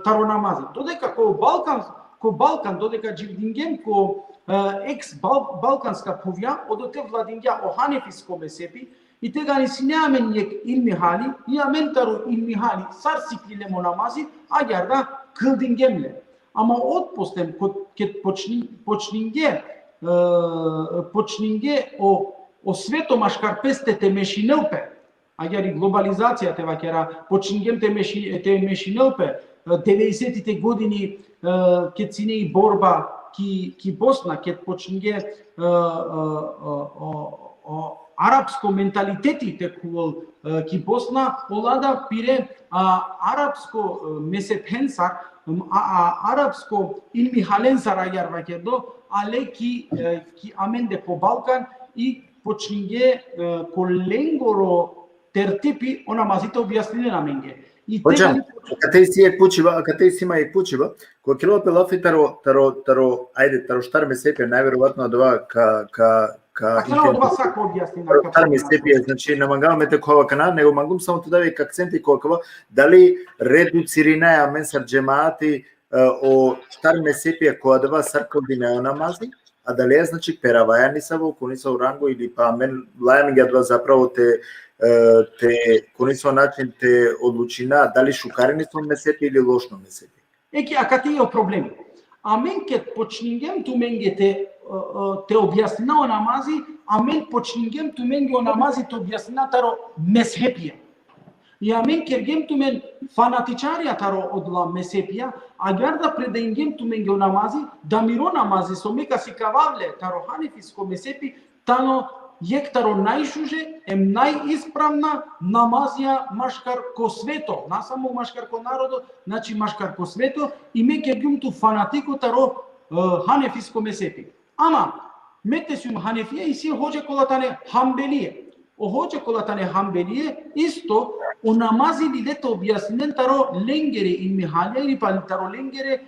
taro namazi. Dodeka ko Balkan, ko Balkan, dodeka dživdingjem ko, e, eks Bal, balkanska phuvja, odote vladingja o hanefisko mesepi, i tegani sine amen jekh ilmihali, i amen taro ilmihali sar siklilem o namazi, agjaar da kldingjem le. Ama otposlem, kod, ked počni, počninge, e, počninge o, o sveto maškar peste te mešinel pe, agjaar i globalizacija te vakera, počningjem te, meši, te mešinel pe, e, devedesetite godini, e, ked sine i borba ki, ki Bosna, ked počninge, e, e, e, o, o arapsko mentaliteti te khuvel, e, ki Bosna, ola da pire, a, arapsko, e, mezhebensar, m, a, a, arapsko ilmihalensar agjaar vakerdo, ale ki, e, ki amende ko Balkan i počninge, e, ko lengoro tertipi o namazi te objasninen amenge. I Hodžam, tegani akate isi jekh pučiba, akate isi ma jekh pučiba, ko kerela pe lafi taro, taro, taro, ajde, taro štar mezhepija, najverovatno adava ka, ka, ka Akana odova sa ka objasnina, Taro ka štar mezhepija, znači, na mangava me te khuvav akana, nego mangum samo te dav jekh akcenti ko akava, dali reducirinaja amen sar džemati, e, o štar mezhepija ko adava sar kldinaja o namazi, a dali, znači, peravaja nisavo, ko nisavo rango ili pa amen laja amenge adava zapravo te, e, te, ko nisavo način te odlučina, dali šukar nisavo mezhepi ili lošno mezhepi. Eki, akate i o problemi. Amen ked počningjem tumenge te, e, e, te objasnina o namazi, amen počningjem tumenge o namazi te objasnina taro mezhepija. I amen kergjem tumen fanatičarija taro odola mezhepija, agjaar da predaingjem tumenge o namazi, da miro namazi so me ka sikavav le taro hanefisko mezhepi, tano jekh taro najšuže, em najispravna namazija maškar ko sveto, na samo maškar ko narodo, znači maškar ko sveto, i me kergjum tu fanatiko taro, e, hanefisko mezhepi. Ama, me te sijum hanefija, isi hodža kola tane hanbelije. O hodža kola tane hanbelije, isto, o namazi lile te objasninen taro lengere ilmihalija ili pa taro lengere, e,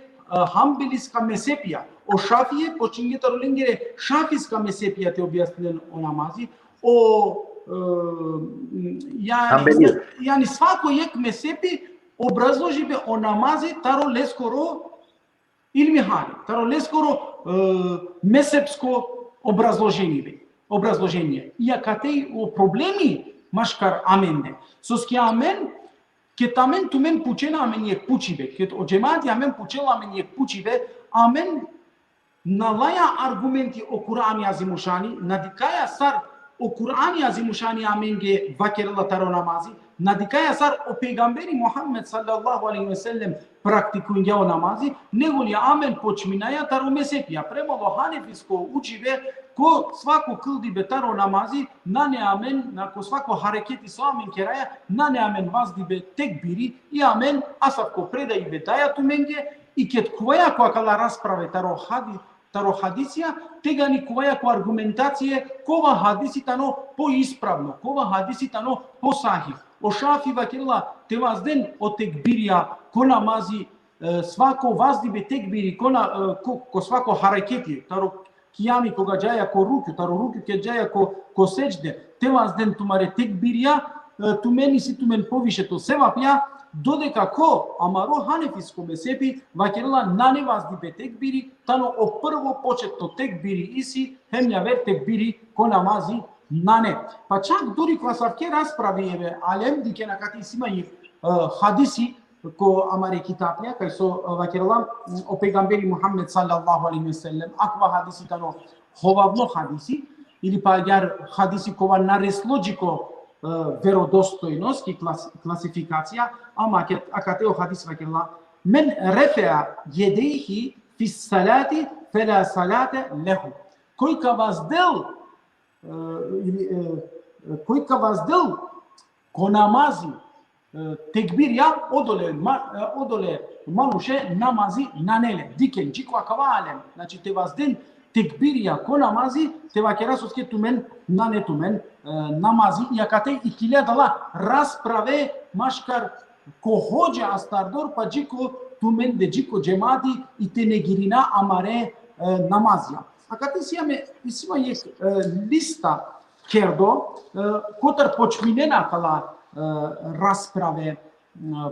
hanbeliska mezhepija. O šafije počninge taro lengere šafiska mezhepija te objasninen o namazi. O, e, jani, Hanbelije. Jani svako jekh mezhepi obrazložibe o namazi taro leskoro ilmihali, taro leskoro, e, mezhepsko obrazloženie. Obrazloženie. I akate i o problemi maškar amende. Soske amen Ked amen tumen pučena amen jekh pučibe, ked o džemati amen pučela amen jekh pučibe, amen na laja argumenti o Kur'ani Azimušani, na dikaja sar o Kur'ani Azimušani amenge vakerela taro namazi, na dikaja sar o pejgamberi Muhammed sallallahu alejhi ve sellem praktikungja o namazi, nego li amen počminaja taro mezhepija. Prema o hanefisko učibe, ko svako kldibe taro namazi, nane amen, na ko svako hareketi so amen keraja, nane amen vazdibe tekbiri, i amen asavko predajibe daja tumenge, i ked kuvaja ko akala rasprave taro hadi-, taro hadisija, tegani kuvaja ko argumentacije, kova hadisi tano poispravno, kova hadisi tano posahih. O Šafi vakerela te vazden o tekbirija ko namazi, e, svako vazdibe tekbiri ko na-, e, ko, ko svako hareketi, taro kijami koga džaja ko rukju, taro rukju ked džaja ko, ko sedžde, te vazden tumare tekbirija, e, tumen isi tumen poviše to sevapja, dodeka ko amaro hanefisko mezhepi vakerela nane vazdibe tekbiri, tano o prvo početno tekbiri isi, hem javer tekbiri ko namazi nane. Pa čak duri ko asavke raspravi e alem, dikhen akate isi ma i, e, hadisi ko amare kitapja, kaj so, e, vakerela, m, o pejgamberi Muhammed sallallahu alejhi ve sellem, akava hadisi tano hovavno hadisi, ili pa agjaar hadisi kova na reslo dži ko, e, verodostojnost ki klas-, klasifikacija, ama ke-, akate o hadisi vakerela: "Men refe'a jedejhi fis salati fela salate lehu." Koj ka vazdel, e, ili, e, koj ka vazdel ko namazi, e, tekbirja, odole ma-, e, odole manuše namazi nane le. Dikhen, dži ko akava alem. Znači, te vazden tekbirja ko namazi, te vakera soske tumen nane tumen, e, namazi. I akate ikilja dala rasprave maškar ko hodža astardor, pa dži ko tumende, dži ko džemati, i te negirina amare, e, namazija. Akate isi amen, isi ma jekh, e, lista kerdo, e, kotar počminena akala, e, rasprave, e,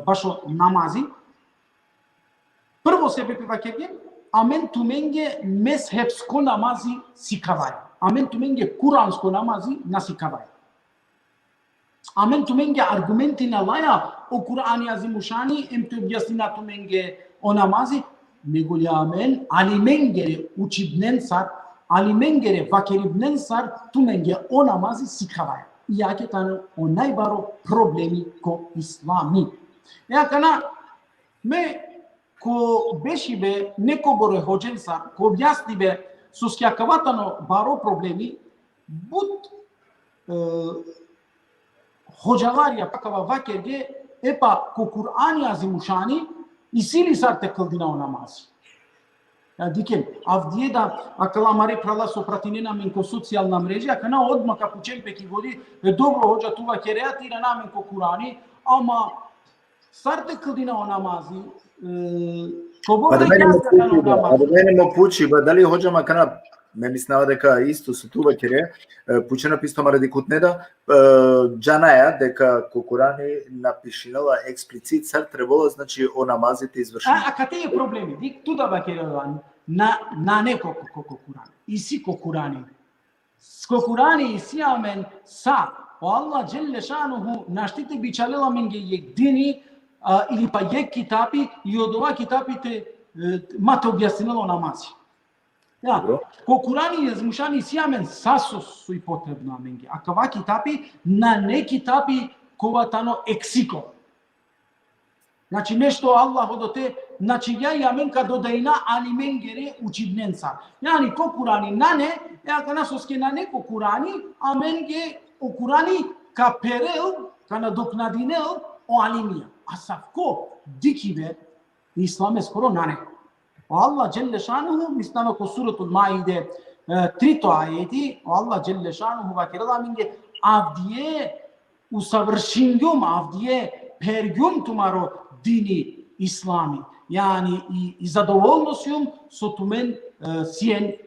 bašo namazi. Prvo sebepi vakergjem, amen tumenge mezhepsko namazi sikavaja. Amen tumenge kuransko namazi na sikavaja. Amen tumenge argumenti na laja o Kur'ani Azimušani, em te objasnina tumenge o namazi, nego li amen alimengere učibnensar, alimengere vakeribnensar, tumenge o namazi sikavaja. I ake tano o najbaro problemi ko islami. E akana, me ko bešibe nekobor e hodžensar, ko objasnibe soske akava tano baro problemi, but, e, hodžalarja pa akava vakerge, e pa ko Kur'ani Azimušani isi li sar te kldina o namazi. Ja, dikhen, avdive da akala amare phrala so pratinena amen ko socijalna mreža, akana odma ka pučen pe ki godi: "E dobro, hodža, tu vakerea te irana amen ko Kur'ani, ama sar te kldina o namazi, e, kobor da ikjasna tano o namazi?" Adavene mo pučiba, dali hodža ma akana, me mislinava deka isto so tu vakere, e, pučena pe isto amare dikhutne da, e, džanaja deka ko Kurani na pišinela eksplicit sar trebela, znači, o namazi te izvršini. A, akate e problemi, dik, tu da vakere, na, nane ko, ko, ko Kurani. Isi ko Kurani. Ko Kurani isi amen sa. O Allah dželle šanuhu našti te bičhalel amenge jekh dini, a, ili pa jekh kitapi, i odova kitapi te, e, ma te objasninel o namazi. Ja, dobro. Ko Kurani Azimušani isi amen sa so, so i potrebno amenge. Akava kitapi nane kitapi kova tano eksiko. Znači, nešto Allah odote, znači, ja i amen ka dodajina alimengere učibnenca. Jani, ko Kurani nane, e akana soske nane ko Kurani, amenge o Kurani ka perel, ka nadoknadinel o alimija. Asavko dikhibe islameskoro nane. O Allah dželle šanuhu, mislinava ko Suratul Maide, e, trito ajeti, o Allah dželle šanuhu vakerela amenge: "Avdive usavršingjum, avdive phergjum tumaro dini islami." Jani, i, i zadovoljno sijum so tumen, e, sien, e,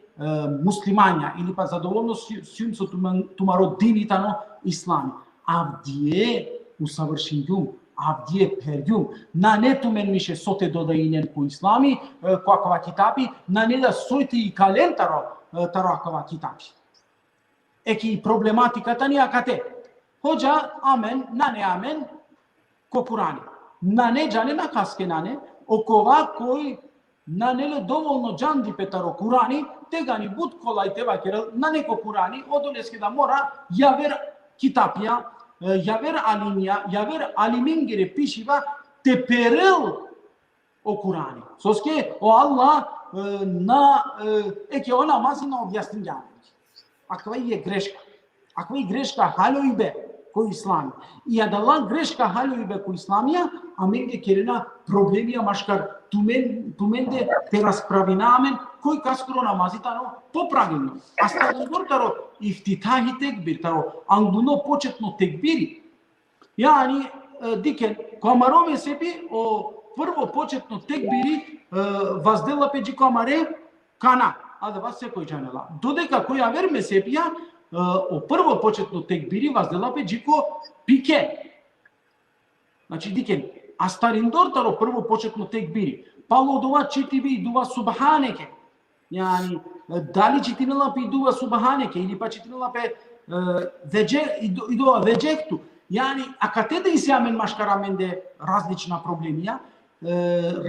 muslimanja, ili pa zadovoljno si-, sijum so tumen, tumaro dini tano islami. Avdive usavršingjum, avdive phergjum. Nane tumen više so te dodajinen ko islami, e, ko akava kitapi, nane da soj te ikalen taro, e, taro akava kitapi. Eki problematika tani akate. Hodža, amen, nane amen ko Kurani. nane džanena kaske nane, okova koj nane le dovolno džandipe taro Kurani, tegani but kolaj te vakerel, nane ko Kurani, odoleske da mora javer kitapja, e, javer alimja, javer alimengere pišiba te perel o Kurani. Soske o Allah, e, na, e, eke o namazi na objasningja amenge. Akava i greška. Akava i greška haljojbe ko islami. I adala greška haljojbe ko islamija, amenge kerena problemija maškar tumen, tumende te raspravina amen, koj kaskoro namazi tano popravilno. Astarindor taro iftitahi tekbir, taro angluno početno tekbiri. Jani, e, dikhen, ko amaro mezhepi, o prvo početno tekbiri, e, vazdela pe dži ko amare kana, adava sekoj džanela. Dodeka ko javer mezhepija, e, o prvo početno tekbiri vazdela pe dži ko pike. Znači, dikhen, astarindor taro prvo početno tekbiri. Palo dova čitibe i dova subhaneke. Jani, e, dali čitinela pe i dova subhaneke, ili pa čitinela pe, e, veđe-, i do-, i dova vedžehtu. Jani, akate da isi amen maškar amende različna problemija, e,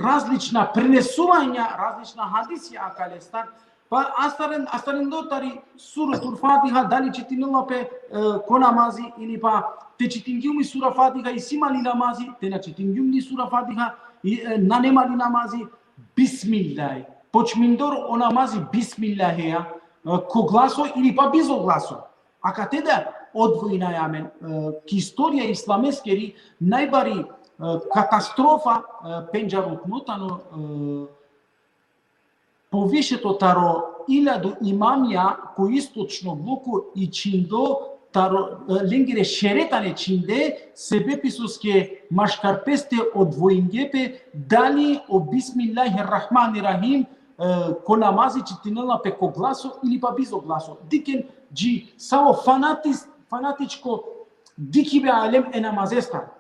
različna prenesuvanja, različna hadisija akalestar. Pa astaren, astarindor tari Suretul Fatiha, dali čitinela pe, e, ko namazi, ili pa te čitingjum i sura Fatiha isi ma li namazi, te na čitingjum ni sura Fatiha, i, e, nane ma li namazi, Bismillah. Počmindor o namazi Bismillaheja, e, ko glaso ili pa bizo glaso. Akate da odvojinaja amen, e, ki istorija islameskeri najbari, e, katastrofa, e, pendžarutno tano, e, povišeto taro iljadu imamija ko istočno bloku i čindo taro, e, lengere šere tane činde, sebepi soske maškar peste odvojinge pe, dali o Bismillahirrahmanirrahim, e, ko namazi čitinela pe ko glaso ili pa bizo glaso. Dikhen dži savo fanatis-, fanatičko dikhibe alem e namazestar.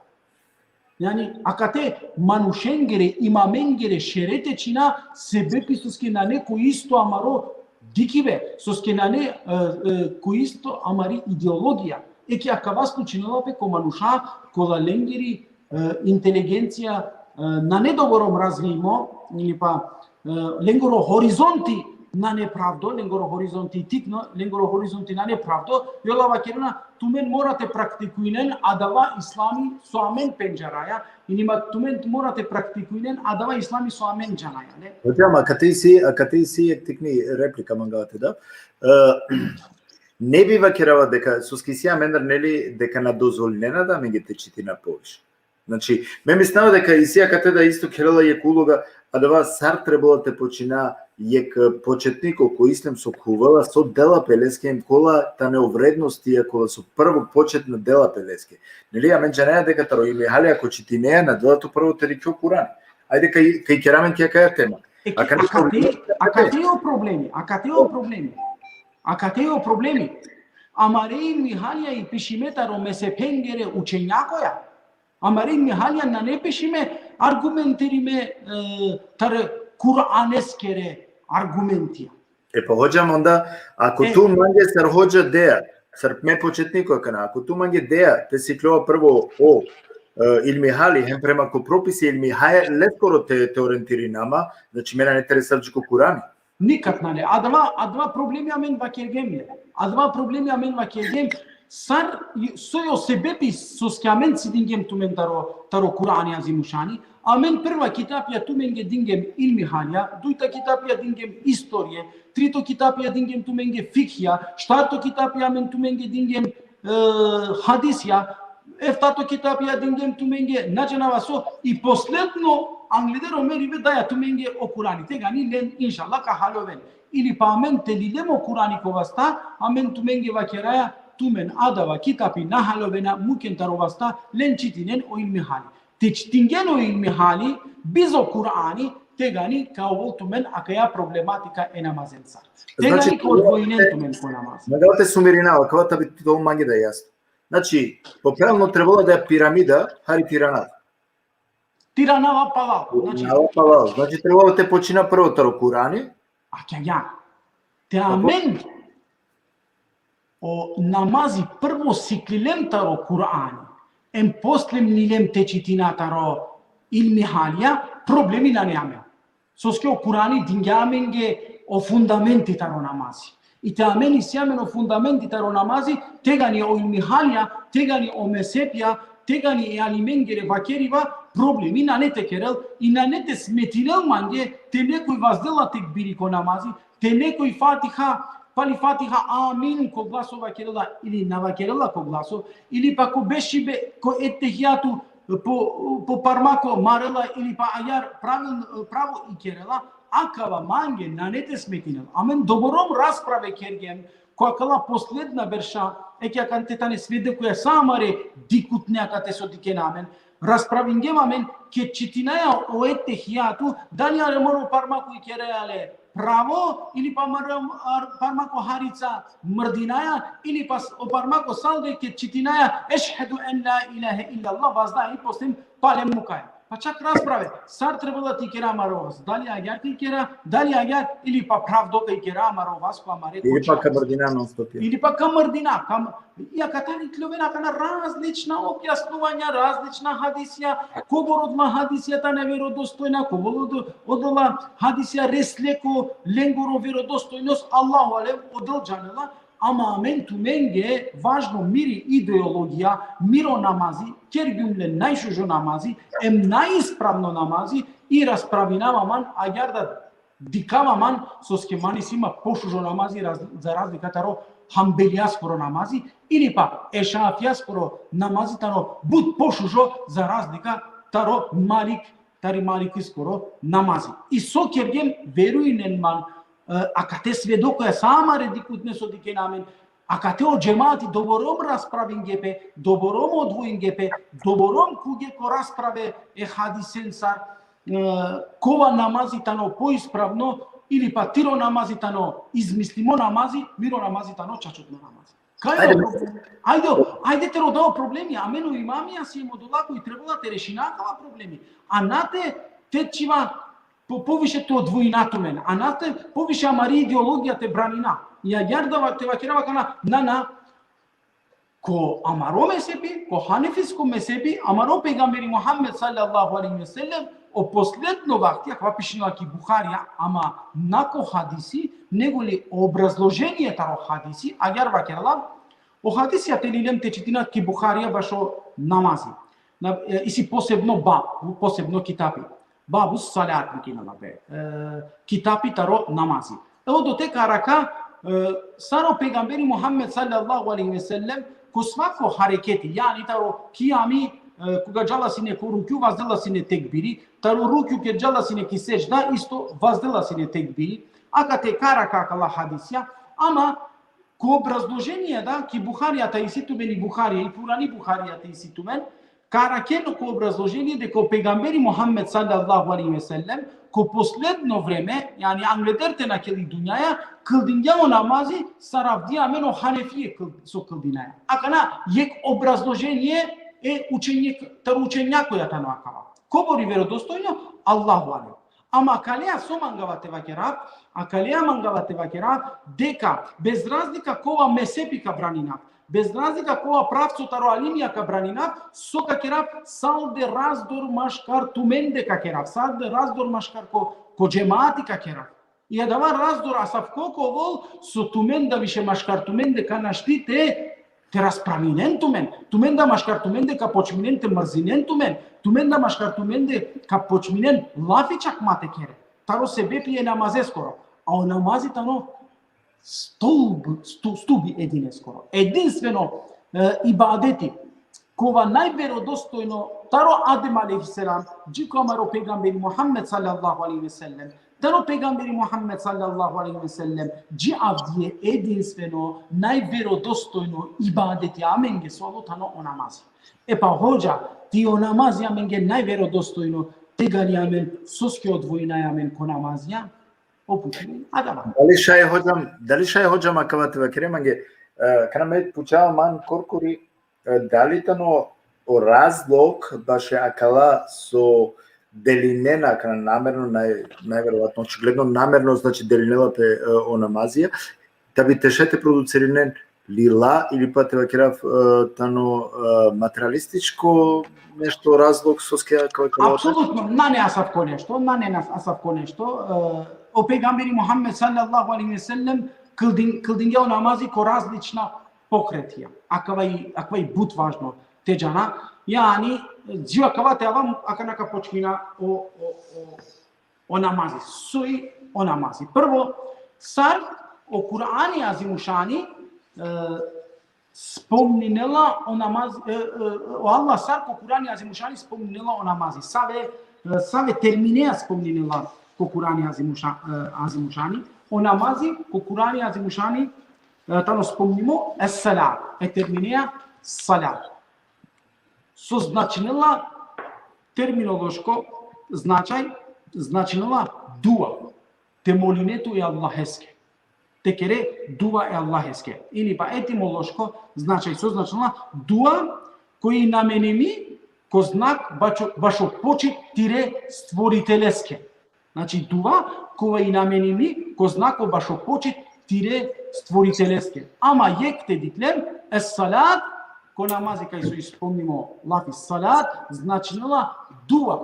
Jani, akate manušengere, imamengere šere te čina, sebepi soske nane ko isto amaro dikhibe, soske nane, e, e, ko isto amari ideologija. Eke akava slučinela pe ko manuša, kola lengeri, e, inteligencija, e, nane dovorom razvimo, ili pa, e, lengoro horizonti nane pravdo, lengoro horizonti tikno, lengoro horizonti nane pravdo, i ola vakerena, tumen mora te praktikujnen adava islami so amen pendžaraja, ili ma tumen mora te praktikujnen adava islami so amen džanaja, ne? Hodžam, akate isi, akate isi jekh tikni replika mangava te da. E, ne bi vakerava deka, soske isi amendar, neli, deka na dozvolinena da amenge te čitina poviše. Znači, me mislinava deka isi akate da isto kerela jekh uloga, adava sar trebela te počina jekh početniko ko islam so khuvela, so dela pe leske, em kola tane o vrednostija kola so prvo početna dela pe leske. Neli, amen džanaja deka taro ilmihalija ko čitinea na dela tu prvo te dikhe o Kurani. Ajde, kaj, kaj kera amen ki akaja tema. E, akate, akate o problemi, akate o problemi. Akate o problemi. Amare ilmihalija i pišime taro mezhepengere učenjakoja. Amare ilmihalija nane pišime argumentirime, e, taro Kuraneskere argumentija. E pa hodžam, onda, ako, e, tu mange sar hodža dea, sar me početniko akana, ako tu mange dea te sikljova prvo o, e, ilmihali, hem prema ko propisi ilmihaja, leskoro te, te orientirina ma, znači, me nane te resar dži ko Kurani. Nikad nane. Adava, adava problemi amen vakergjem le. Adava problemi amen vakergjem. Sar, soj o sebepi soske amen cidingjem tumen taro, taro Kurani Azimušani. Amen prva kitapja tumenge dingjem ilmihalija, dujta kitapja dingjem istorije, trito kitapja dingjem tumenge fikhija, štarto kitapja amen tumenge dingjem, e, hadisija, eftato kitapja dingjem tumenge, na džanava so, i posledno angleder o meribe daja tumenge o Kurani. Tegani len, inšallah, ka haljoven. Ili pa amen te lilem o Kurani ko vasta, amen tumenge vakeraja, tumen adava kitapi na haljovena, muken taro vasta, len čitinen o ilmihali. Te čitingen o ilmihali, bizo Kurani, tegani ka ovol tumen akaja problematika e namazensar. Tegani, znači, ka odvojinen tumen ko namaz. Mangava te sumirinav, akava ta bi to mange da jasno. Znači, po pravilno trebela da je piramida, hari tiranava. Tiranava palal. Znači, tiranava palal. Znači, trebela te počina prvo taro Kurani. A kja, ja. Te amen o namazi prvo siklilem taro Kurani. Em posle milem te čitina taro, ilmihalija, problemi nane amen. Soske o Kurani dingja amenge o fundamenti taro namazi. I te amen isi amen o fundamenti taro namazi, tegani o ilmihalija, tegani o mezhepja, tegani e alimengere vakeriba, problemi nane te kerel, i nane te smetinel mange, te nekoj vazdela tekbiri ko namazi, te nekoj Fatiha, pali Fatiha, amin, ko glaso vakerela, ili na vakerela ko glaso, ili pa ko bešibe, ko ettehijatu, po, po parmako marela, ili pa agjaar pravil-, pravo ikerela, akava mange nane te smetinel. Amen doborom rasprave kergjem, ko akala posledna berša, eke akate tane svedokoja sa amare dikhutne akate so dikhena amen, raspravingjem amen, ked čitinaja o ettehijatu, dali amaro parmako ikeraja le pravo, ili pa amaro, ar-, parmako harica mrdinaja, ili pa s-, o parmako salde ked čitinaja ešhedu en la ilahe illallah, vazda i posle palem mukaja. Pa čak rasprave, sar trebela te ikera amaro vas, dali agjaar te ikera, dali agjaar, ili pa pravdo te ikera amaro vas, ko amare... Ili pa ka mrdina non stop, ja. Ili pa ka mrdina, ka m-, i akate tane ikljovena akana različna objasnuvanja, različna hadisija, kobor odma hadisija tane verodostojna, kobor od-, odola hadisija resle ko lengoro verodostojnost, Allahu alem, odol džanela, ama amen tumenge važno miri ideologija, miro namazi, kergjum le najšužo namazi, em najispravno namazi, i raspravinava man, agjaar da dikhava man, soske man isi ma pošužo namazi raz-, za razlika taro Hambelijaskoro namazi, ili pa e Šafijaskoro namazi tano but pošužo za razlika taro Malik, tari Malikiskoro namazi. I so kergjem, verujnen man, e, akate svedokoja sa amare dikhutne so dikhena amen, akate o džemati doborom raspravingje pe, doborom odvojingje pe, doborom khuvgje ko rasprave e hadisensar, e, kova namazi tano poispravno, ili pa tiro namazi tano izmislimo namazi, miro namazi tano čačutno namazi. Kaj... Ajde, o problem-, ajde, ajde te roda o problemi, amen o imamija siem odola koj trebela te rešina akala problemi. A na te, te čhiva po-, poviše te odvojina tumen, a na te poviše amari ideologija te branina. I agjaar da va-, te vakerav akana, na, na, ko amaro mezhepi, ko hanefisko mezhepi, amaro pejgamberi Muhammed sallallahu alejhi ve sellem, o posledno vakti, akava pišinela ki Buharija, ama na ko hadisi, nego li obrazloženie taro hadisi, agjaar vakerela, o hadisija te lilem te čitina ki Buharija bašo namazi. Na, e, isi posebno bab, posebno kitapi. Babu salat vikinela pe, e, kitapi taro namazi. E, odote ka arakha, e, sar o pejgamberi Muhammed sallallahu alejhi ve sellem, ko svako hareketi, jani taro kijami, e, koga džala sine ko rukju, vazdela sine tekbiri, taro rukju ked džala sine ki sedžda, isto vazdela sine tekbiri. Akate ka arakha akala hadisija, ama ko obrazloženie da, ki Buharija te isi tumen, i Buharija, i purani Buharija te isi tumen, ka arakhen ko obrazloženie deka o pejgamberi Muhammed sallallahu alejhi ve sellem, ko posledno vreme, jani angleder te nakhel i dunjaja, kldingja o namazi sar avdive amen o hanefije kl-, so kldinaja. Akana jekh obrazloženie e učenje-, taro učenjakoja tano akava. Kobor i verodostojno, Allahu alem. Ama akalea so mangava te vakerav, akalea mangava te vakerav, deka bez razlika kova mezhepi ka braninav, bez razlika kova pravco taro alimija ka braninav, so ka kerav, salde razdor maškar tumende ka kerav, salde razdor maškar ko, ko džemati ka kerav. I adava razdor asavko ka ovol, so tumen da više maškar tumende ka našti te te raspravinen tumen, tumen da maškar tumende ka počminen te mrzinen tumen, tumen da maškar tumende ka počminen lafi čak ma te kere. Taro sebepi e namazeskoro. A o namazi tano stub, stu-, stubi e dineskoro. Edinstveno, e, ibadeti, kova najverodostojno, taro Adem alejhi selam, dži ko amaro pejgamberi Muhammed sallallahu alejhi ve sellem, taro pejgamberi Muhammed sallallahu alejhi ve sellem, dži avdive edinstveno, najverodostojno ibadeti amenge so alo tano o namazi. E pa hodža, ti o namazi amenge najverodostojno, tegani amen, soske odvojinaja amen ko namazija, o puti adava. Dali šaj hodžam, dali šaj hodžam akava te vakere mange, e, kana me pučava man korkori, e, dali tano o razlog baše akala so delinena, kana namerno, naj-, najverovatno, očigledno namerno, znači, delinela pe, e, o namazija, da bi te šaj te producirinen lila, ili pa te vakerav, e, tano, e, materialističko nešto razlog soske akava kala? Apsolutno, nane asavko nešto, nane nas-, asavko nešto. E, o pejgamberi Muhammed sallallahu alejhi ve sellem kldin-, kldingja o namazi ko različna pokretija. Akava i, akava i but važno te džana. Jani, dži akava te avam, akana ka počmina o, o, o, o namazi. Soj o namazi. Prvo, sar o Kur'ani Azimušani, e, spomninela o namazi, e, e, o Allah sar ko Kur'ani Azimušani spomninela o namazi. Save, e, save terminea spomninela ko Kur'ani Azimuša-, e, Azimušani. O namazi ko Kur'ani Azimušani, e, tano spomnimo, es-salat. E terminea salat. So značinela terminološko značaj, značinela dua. Te moline tu e Allaheske. Te kere dua e Allaheske. Ili pa etimološko značaj, so značinela dua koj namenimi ko znak bašo, bašo počit tire Stvoriteleske. Znači, dua kova i namenimi ko znako bašo počit tire Stvoriteleske. Ama jek te diklem, es-salat, ko namazi kaj so ispomnimo lafi salat, značinela dua.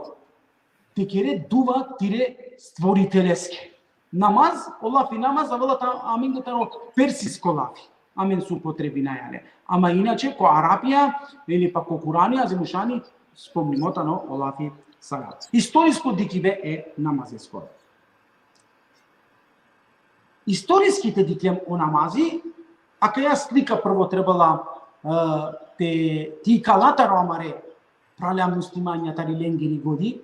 Te kere dua tire Stvoriteleske. Namaz, o lafi namaz, avela ta-, amenge taro persisko lafi. Amen so upotrebinaja le. Ama inače, ko Arapija, ili pa ko Kur'ani Azimušani, spomnimo tano o lafi salat. Istorisko dikibe e namazesko. Istoriski te diklem o namazi, akaja slika prvo trebela, e, te, te ikala taro amare pralja muslimanja tari lengiri godi,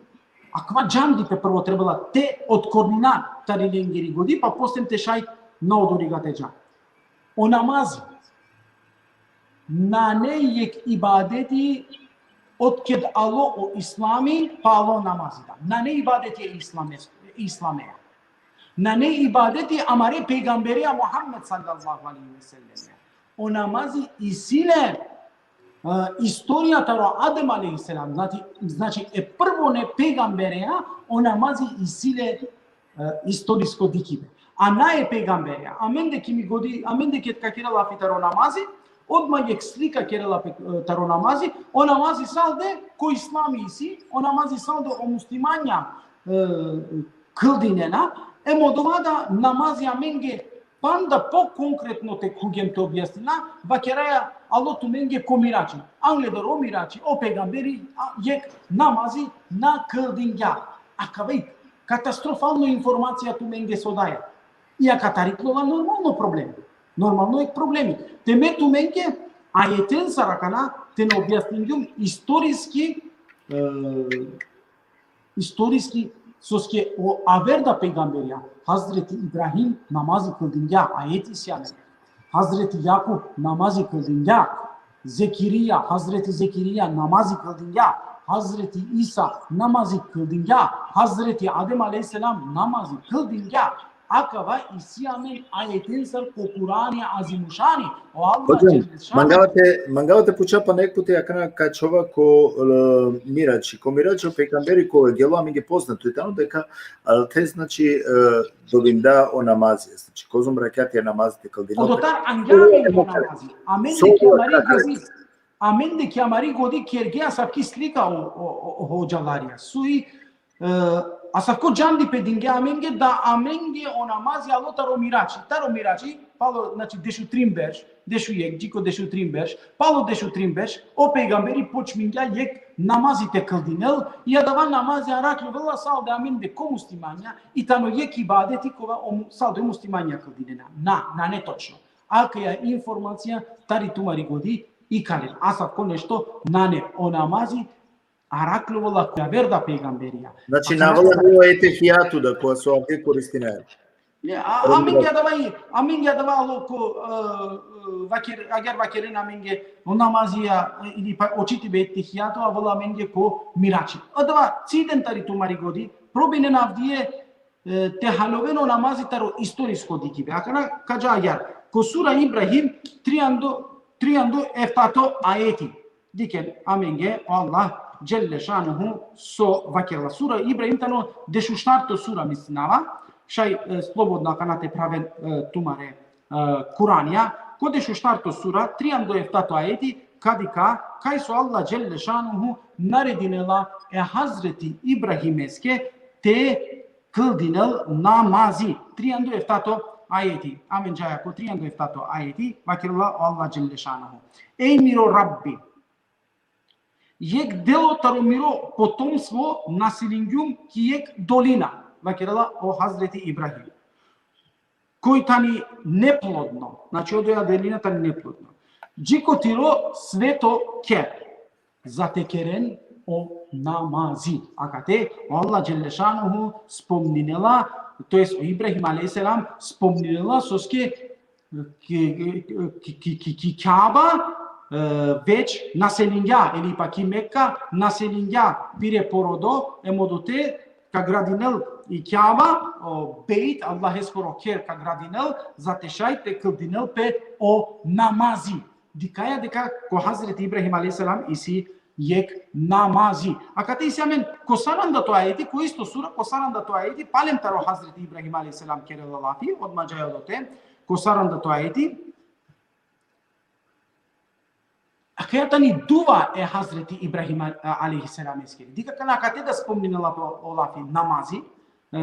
akava džandipe prvo trebela te otkornina tari lengiri godi, pa posle te šaj na odoriga te dža. O namazi nane jek ibadeti otked alo o islami, pa alo namazi da. Nane ibadeti e islames-, islamea. Nane ibadeti amare pejgamberea Muhammed sallallahu alejhi ve sellem. O namazi isi le, e, istorija taro Adem alejhi selam. Znači, znači, e prvo ne pejgamberea, o namazi isi le, e, istorisko dikibe. A na e pejgamberea. Amende ki mi godi, amende ked ka kera lafi taro namazi, odma jek slika kerela pe, e, taro namazi, o namazi salde ko islami isi, o namazi salde o muslimanja, e, kldinena, em odova da namazi amenge panda po konkretno te khugjem te objasnina, vakeraja alo tumenge ko Mirači. Angleder o Mirači, o pejgamberi, a, jek namazi na kldingja. Akava i katastrofalno informacija tumenge so daja. I akava tari iklola normalno problemi. Normalno jek problemi. Te me tumenge ajetensar akana te na objasningjum istoriski, e, istoriski, soske o aver da pejgamberja, Hazreti Ibrahim namazi kldingja, ajeti isi amen. Hazreti Jakub namazi kldingja, Zekirija, Hazreti Zekirija namazi kldingja, Hazreti Isa namazi kldingja, Hazreti Adem alejhi selam namazi kldingja. Akava isi amen ajetensar ko Kur'ani Azimušani. O Allah Hocam, dželle šanuhu. Mangava te, mangava te puča pana jek puti, akana ka ačhova ko, e, Mirači. Ko Mirači o pejgamberi kova gelo, amenge poznato i tano deka, e, te, znači, e, dobinda o namazi. Znači, kozom rakjati namazi te kldinel. Odotar angja amen o namazi. Amende ki amari godi, amende ki amari godi kergje asavki slika o, o, o, o hodžalarja. Soj, e, asavko džandipe dingja amenge, da amenge o namazi alo taro Mirači. Taro Mirači, palo, znači, dešutrin berš, dešujek, dži ko dešutrin berš, palo dešutrin berš, o pejgamberi počmingja jek namazi te kldinel, i adava namazi arakljovela salde amende ko muslimanja, i tano jek ibadeti kova o mu-, salde o muslimanja kldinena. Na, nane točno. Akaja informacija tari tumari godi ikalen. Asavko nešto nane, o namazi arakljovela ko aver da pejgamberija. Znači, akana na avela ni o etehijatu da, kova so avdive koristinaja. Ne, a, amenge adava i, amenge adava alo ko, e, e, vaker-, agjaar vakerena amenge o namazija, e, ili pa o čitibe etehijatu, avela amenge ko Mirači. Adava ciden tari tumari godi, probinen avdive, e, te haljoven o namazi taro istorisko dikibe. Akana ka dža agjaar. Ko sura Ibrahim, triando, triando eftato ajeti. Dikhen amenge, o Allah dželle šanuhu so vakerela. Sura Ibrahim tano dešuštarto sura, mislinava. Šaj, e, slobodno akana te praven, e, tumare, e, Kur'anja. Ko dešuštarto sura, trianda u eftato ajeti, ka dikha, kaj so Allah dželle šanuhu naredinela e Hazreti Ibrahimeske te kldinel namazi. Trianda u eftato ajeti. Amen džaja ko trianda u eftato ajeti, vakerela o Allah dželle šanuhu: Ej miro Rabbi, jek delo taro miro potomstvo naselingjum ki jek dolina, vakerela o Hazreti Ibrahim, koj tani neplodno, znači odoja dolina tani neplodno, dži ko tiro sveto kher, za te keren o namazi. Akate o Allah dželle šanuhu spomninela, to jest o Ibrahim alejhi selam spomninela soske ki, ki, ki, ki, ki Kjaba, e, već naselingja, ili pa ki Mekka naselingja pire porodo, em odote ka gradinel i Kjaba, o Bejt, Allaheskoro kher ka gradinel, za te šaj te kldinel pe o namazi. Dikhaja deka ko Hazreti Ibrahim alejhi selam isi jek namazi. Akate isi amen ko sarandato ajeti, ko isto sura, ko sarandato ajeti, palem taro Hazreti Ibrahim alejhi selam kerela lafi, odma džaja odote, ko sarandato ajeti. Akaja tani duva e Hazreti Ibrahim a-, alejhi selam eskeri. Dikha kana akate da spomninela pe o lafi namazi, e,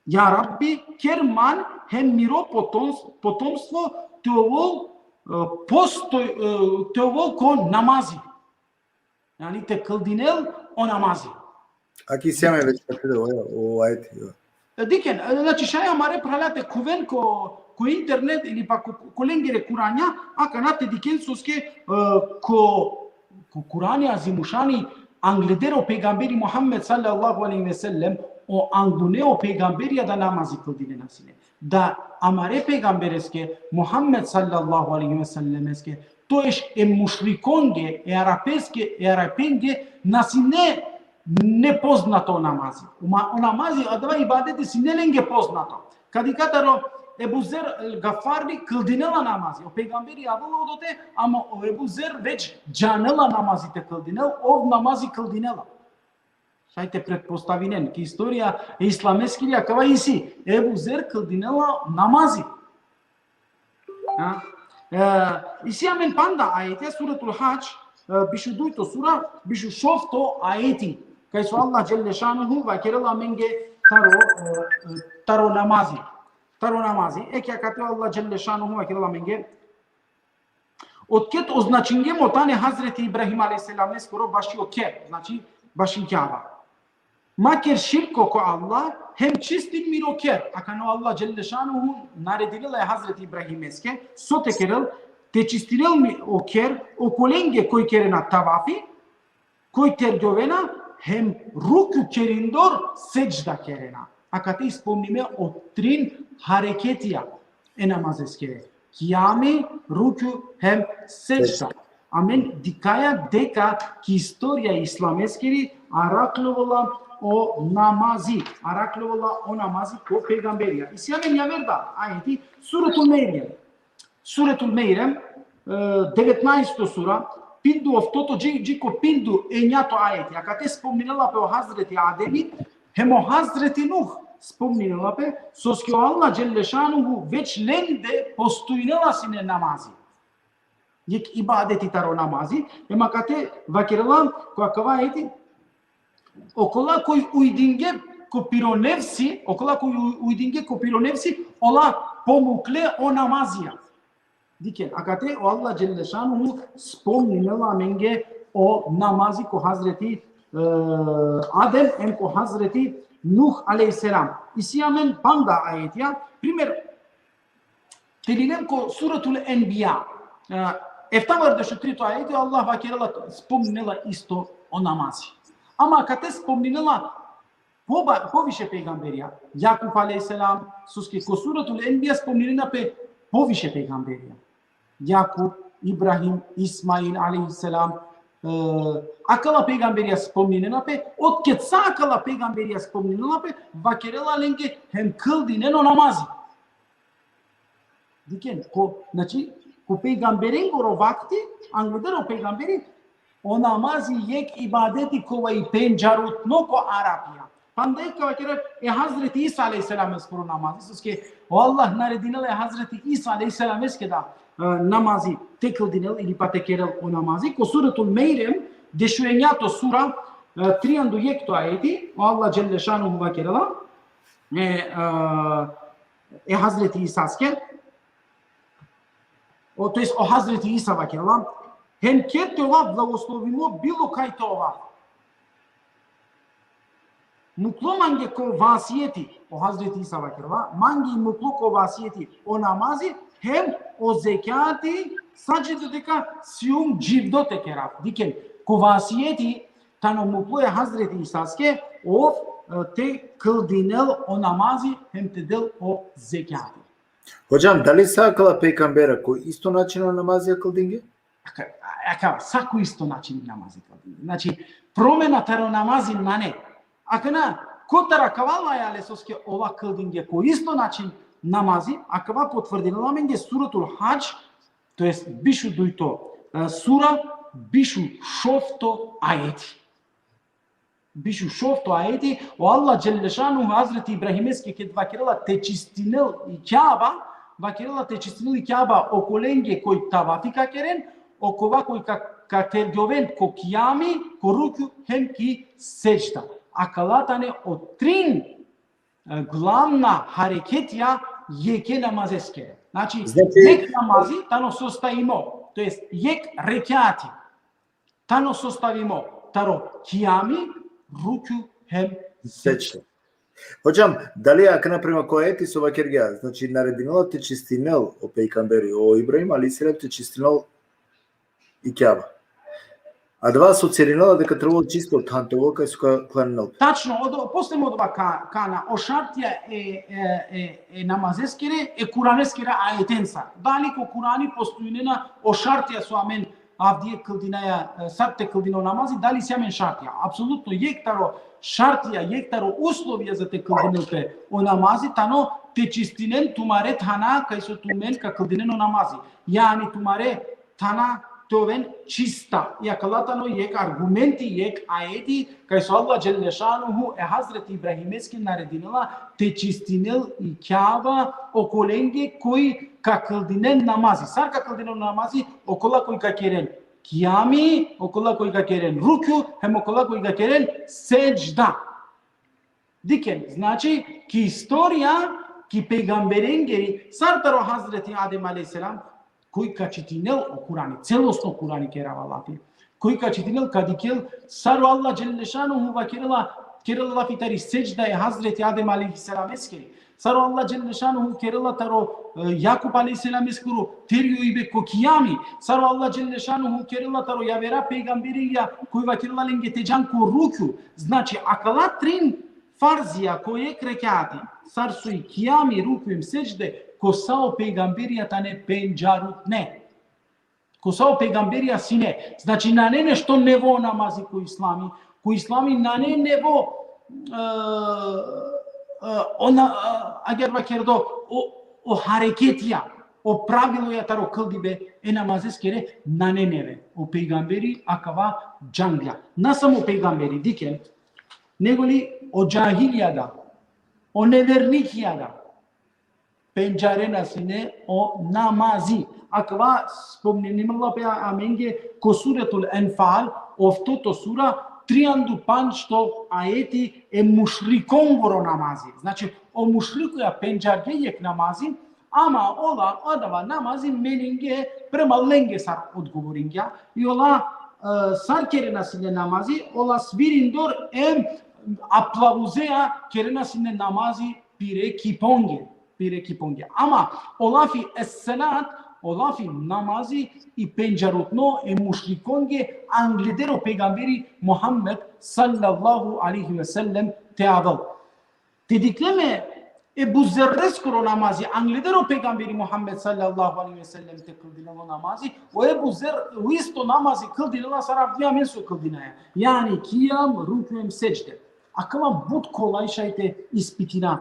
Ja Rabbi, ker man hem miro potoms-, potomstvo te ovol, e, posto-, e, te ovol ko namazi. Jani te kldinel o namazi. Aki isi amen već akate da, o, o ajeti, jo. E, dikhen, e, znači, šaj amare phrala te khuven ko, ko internet ili pa ko, ko lengere Kuranja, akana te dikhen soske, e, ko, ko Kurani Azimušani angleder o pejgamberi Muhammed sallallahu alejhi ve sellem, o anglune o pejgamberija da namazi kldinena sine. Da amare pejgambereske Muhammed sallallahu alejhi ve sellemeske, to jest e mušrikonge, e Arapeske, e Arapenge, na sine nepoznato namazi. O ma-, o namazi, adava ibadeti sine lenge poznato. Ka dikha taro Ebu Zer el Gafari kldinela namazi. O pejgamberi avela odote, ama o Ebu Zer već džanela namazi te kldinel, ov namazi kldinela. Šaj te pretpostavinen, ki istorija e islameskiri akava isi, Ebu Zer kldinela namazi. Ha? E, isi amen panda ajeti, Suratul Hadž, e, bišu dujto sura, bišu šovto ajeti. Kaj so Allah dželle šanuhu vakerela amenge taro, e, e, taro namazi. Taro namazi. Eke akate Allah dželle šanuhu vakerela amenge. Otked označingjem o than e Hazreti Ibrahim alejhi selameskoro baši o kher, znači baši Kjaba. Ma ker širko ko Allah, hem čistin miro kher. Akana o Allah dželle šanuhu naredinela e Hazreti Ibrahimeske, so te kerel, te čistinel mi o kher, okolenge koj kerena tavafi, koj tergjovena, hem ruku kerindor sedžda kerena. Akate ispomnime o trin hareketija e namazeskere. Kijami, ruku, hem sedžda. Amen dikhaja deka ki istorija islameskiri araklovela o namazi, araklovela o namazi ko pejgamberija. Isi amen javer da ajeti, Suratul Merjem. Suratul Merjem, e, devetnaesto sura, pindu oftoto dži, dži ko pindu enjato ajeti. Akate spomninela pe o Hazreti Ademi, hem o Hazreti Nuh spomninela pe, soske o Allah dželle šanuhu već lende postojnela sine namazi. Jek ibadeti taro namazi, hem akate vakerela ko akava ajeti, okola koj ujdinge ko piro nefsi, okola koj u-, ujdinge ko piro nefsi, ola pomukle o namazija. Dikhen, akate o Allah dželle šanuhu spomninela amenge o namazi ko Hazreti, e, Adem, hem ko Hazreti Nuh alejhi selam. Isi amen panda ajetija, primer, te lilem ko Suratul Enbija, e, eftavardešu trito ajeti, Allah vakerela, spomninela isto o namazi. Ama akate spomninela poba-, poviše pejgamberija. Jakub alejhi selam, soske ko Suratul Enbija spomninena pe poviše pejgamberija. Jakub, Ibrahim, Ismail alejhi selam, e, akala pejgamberija spomninena pe, otked sa akala pejgamberija spomninena pe, vakerela lenge hem kldinen o namazi. Dikhen, ko, znači, ko pejgamberengoro vakti, angleder o pejgamberi, o namazi jek ibadeti kova i pendžarutno ko Arapija. Panda jekh ka vakerav e Hazreti Isa alejhi selameskoro namazi, soske o Allah naredinela e Hazreti Isa alejhi selameske da e, namazi te kldinel ili pa te kerel o namazi. Ko Suratul Mejrem, dešuenjato sura, e, triandu jekhto ajeti, o Allah dželle šanuhu vakerela, e, e, e Hazreti Isaske, o, to jest o Hazreti Isa vakerela, hem ked te ovav blagoslovimo bilo kaj te ovav. Muklo mange ko vasijeti, o Hazreti Isa vakerela, mange muklo ko vasijeti o namazi, hem o zekjati, sa džito deka sijum dživdo te kerav. Dikhen, ko vasijeti tano muklo e Hazreti Isaske, ov, e, te kldinel o namazi, hem te del o zekjati. Hodžam, dali sa akala pejgambera ko isto način o namazi kldinge? Aka, aka, sa ko isto način namazi kldinge. Znači, promena taro namazi nane. Akana, kotar akava lajale soske ola kldinge ko isto način namazi, akava potvrdinela amenge Suratul Hadž, to jest bišu dujto, e, sura, bišu šovto ajeti. Bišu šovto ajeti, o Allah dželle šanuhu Hazreti Ibrahimeske ked vakerela te čistinel i Kjaba, vakerela te čistinel i Kjaba okolenge koj tavafi ka keren, okova koj ka, ka tergjoven ko kijami, ko rukju, hem ki sedžda. Akala tane o trin, e, glavna hareketija jekhe namazeske. Znači, znači, jekh namazi tano sostavimo, to jest jekh rekjati tano sostavimo taro kijami, rukju hem sedžda. Hodžam, dali akana prema ko ajeti so vakergja, znači naredinela te čistinel o pejgamberi, o Ibrahim alejhi selam te čistinel i Kjaba. Adava so cerinela deka trebela čisto than te ovel kaj so ka klaninel. Tačno, odo, posle odova ka, kana o šartija e, e, e, e namazeskere, e Kuraneskere ajetenca. Dali ko Kurani postojnena o šartija so amen avdive kldinaja, e, sar te kldina o namazi, dali si amen šartija. Apsolutno, jekh taro šartija, jekh taro uslovija za te kldinel pe o namazi, tano te čistinen tumare thana, kaj so tumen ka kldinen o namazi. Jani tumare thana te oven čista. I akala tano jekh argumenti, jekh ajeti, kaj so Allah dželle šanuhu e Hazreti Ibrahimeske naredinela te čistinel i Kjaba okolenge koj ka kldinen namazi. Sar ka kldinen namazi? Okola koj ka keren kijami, okola koj ka keren rukju, hem okola koj ka keren sedžda. Dikhen, znači, ki istorija, ki pejgamberengeri, sar taro Hazreti Adem alejhi selam, koj ka čitinel o Kurani, celosno Kurani kerava lafi. Koj ka čitinel, ka dikhel sar o Allah dželle šanuhu vakerela, kerela lafi tari sedžda e Hazreti Adem alejhi selameskeri. Sar o Allah dželle šanuhu kerela taro, e, Jakub alejhi selameskoro tergjoibe ko kijami. Sar o Allah dželle šanuhu kerela taro javera pejgamberija koj vakerela lenge te džan ko rukju. Znači, akala trin farzija ko jekh rekjati, sar so i kijami, rukju hem sedžde, ko sa o pejgamberija tane pendžarutne. Ko sa o pejgamberija sine. Znači, nane nešto nevo namazi ko islami. Ko islami nane nevo, e, e, ona, e, agjaar vakerdo, o, o hareketija, o praviloja taro kldibe e namazeskere nane neve. O pejgamberi akava džangla. Na samo pejgamberi, dikhen, nego li o džahilija da, o nevernikija da, pendžarena sine o namazi. Akava spomninela pe amenge ko Suretul Enfal, oftoto sura, triandu pandžto ajeti, e mušrikongoro namazi. Znači, o mušrikoja pendžarge jekh namazi, ama ola adava namazi meninge prema lenge sar odgovoringja, i ola, e, sar kerena sine namazi, ola svirindor em aplauzea kerena sine namazi pire kiponge, pire kiponge. Ama o lafi es-salat, o lafi namazi i pendžarutno e mušrikonge angleder o pejgamberi Muhammed sallallahu alejhi ve sellem te avel. Te dikhle amen Ebu Zerreskoro namazi, angleder o pejgamberi Muhammed sallallahu alejhi ve sellem te kldinel o namazi, o Ebu Zer, o isto namazi kldinela sar avdive amen so kldinaja. Jani kijam, rukju hem sedžde. Akava but kolaj šaj te ispitina.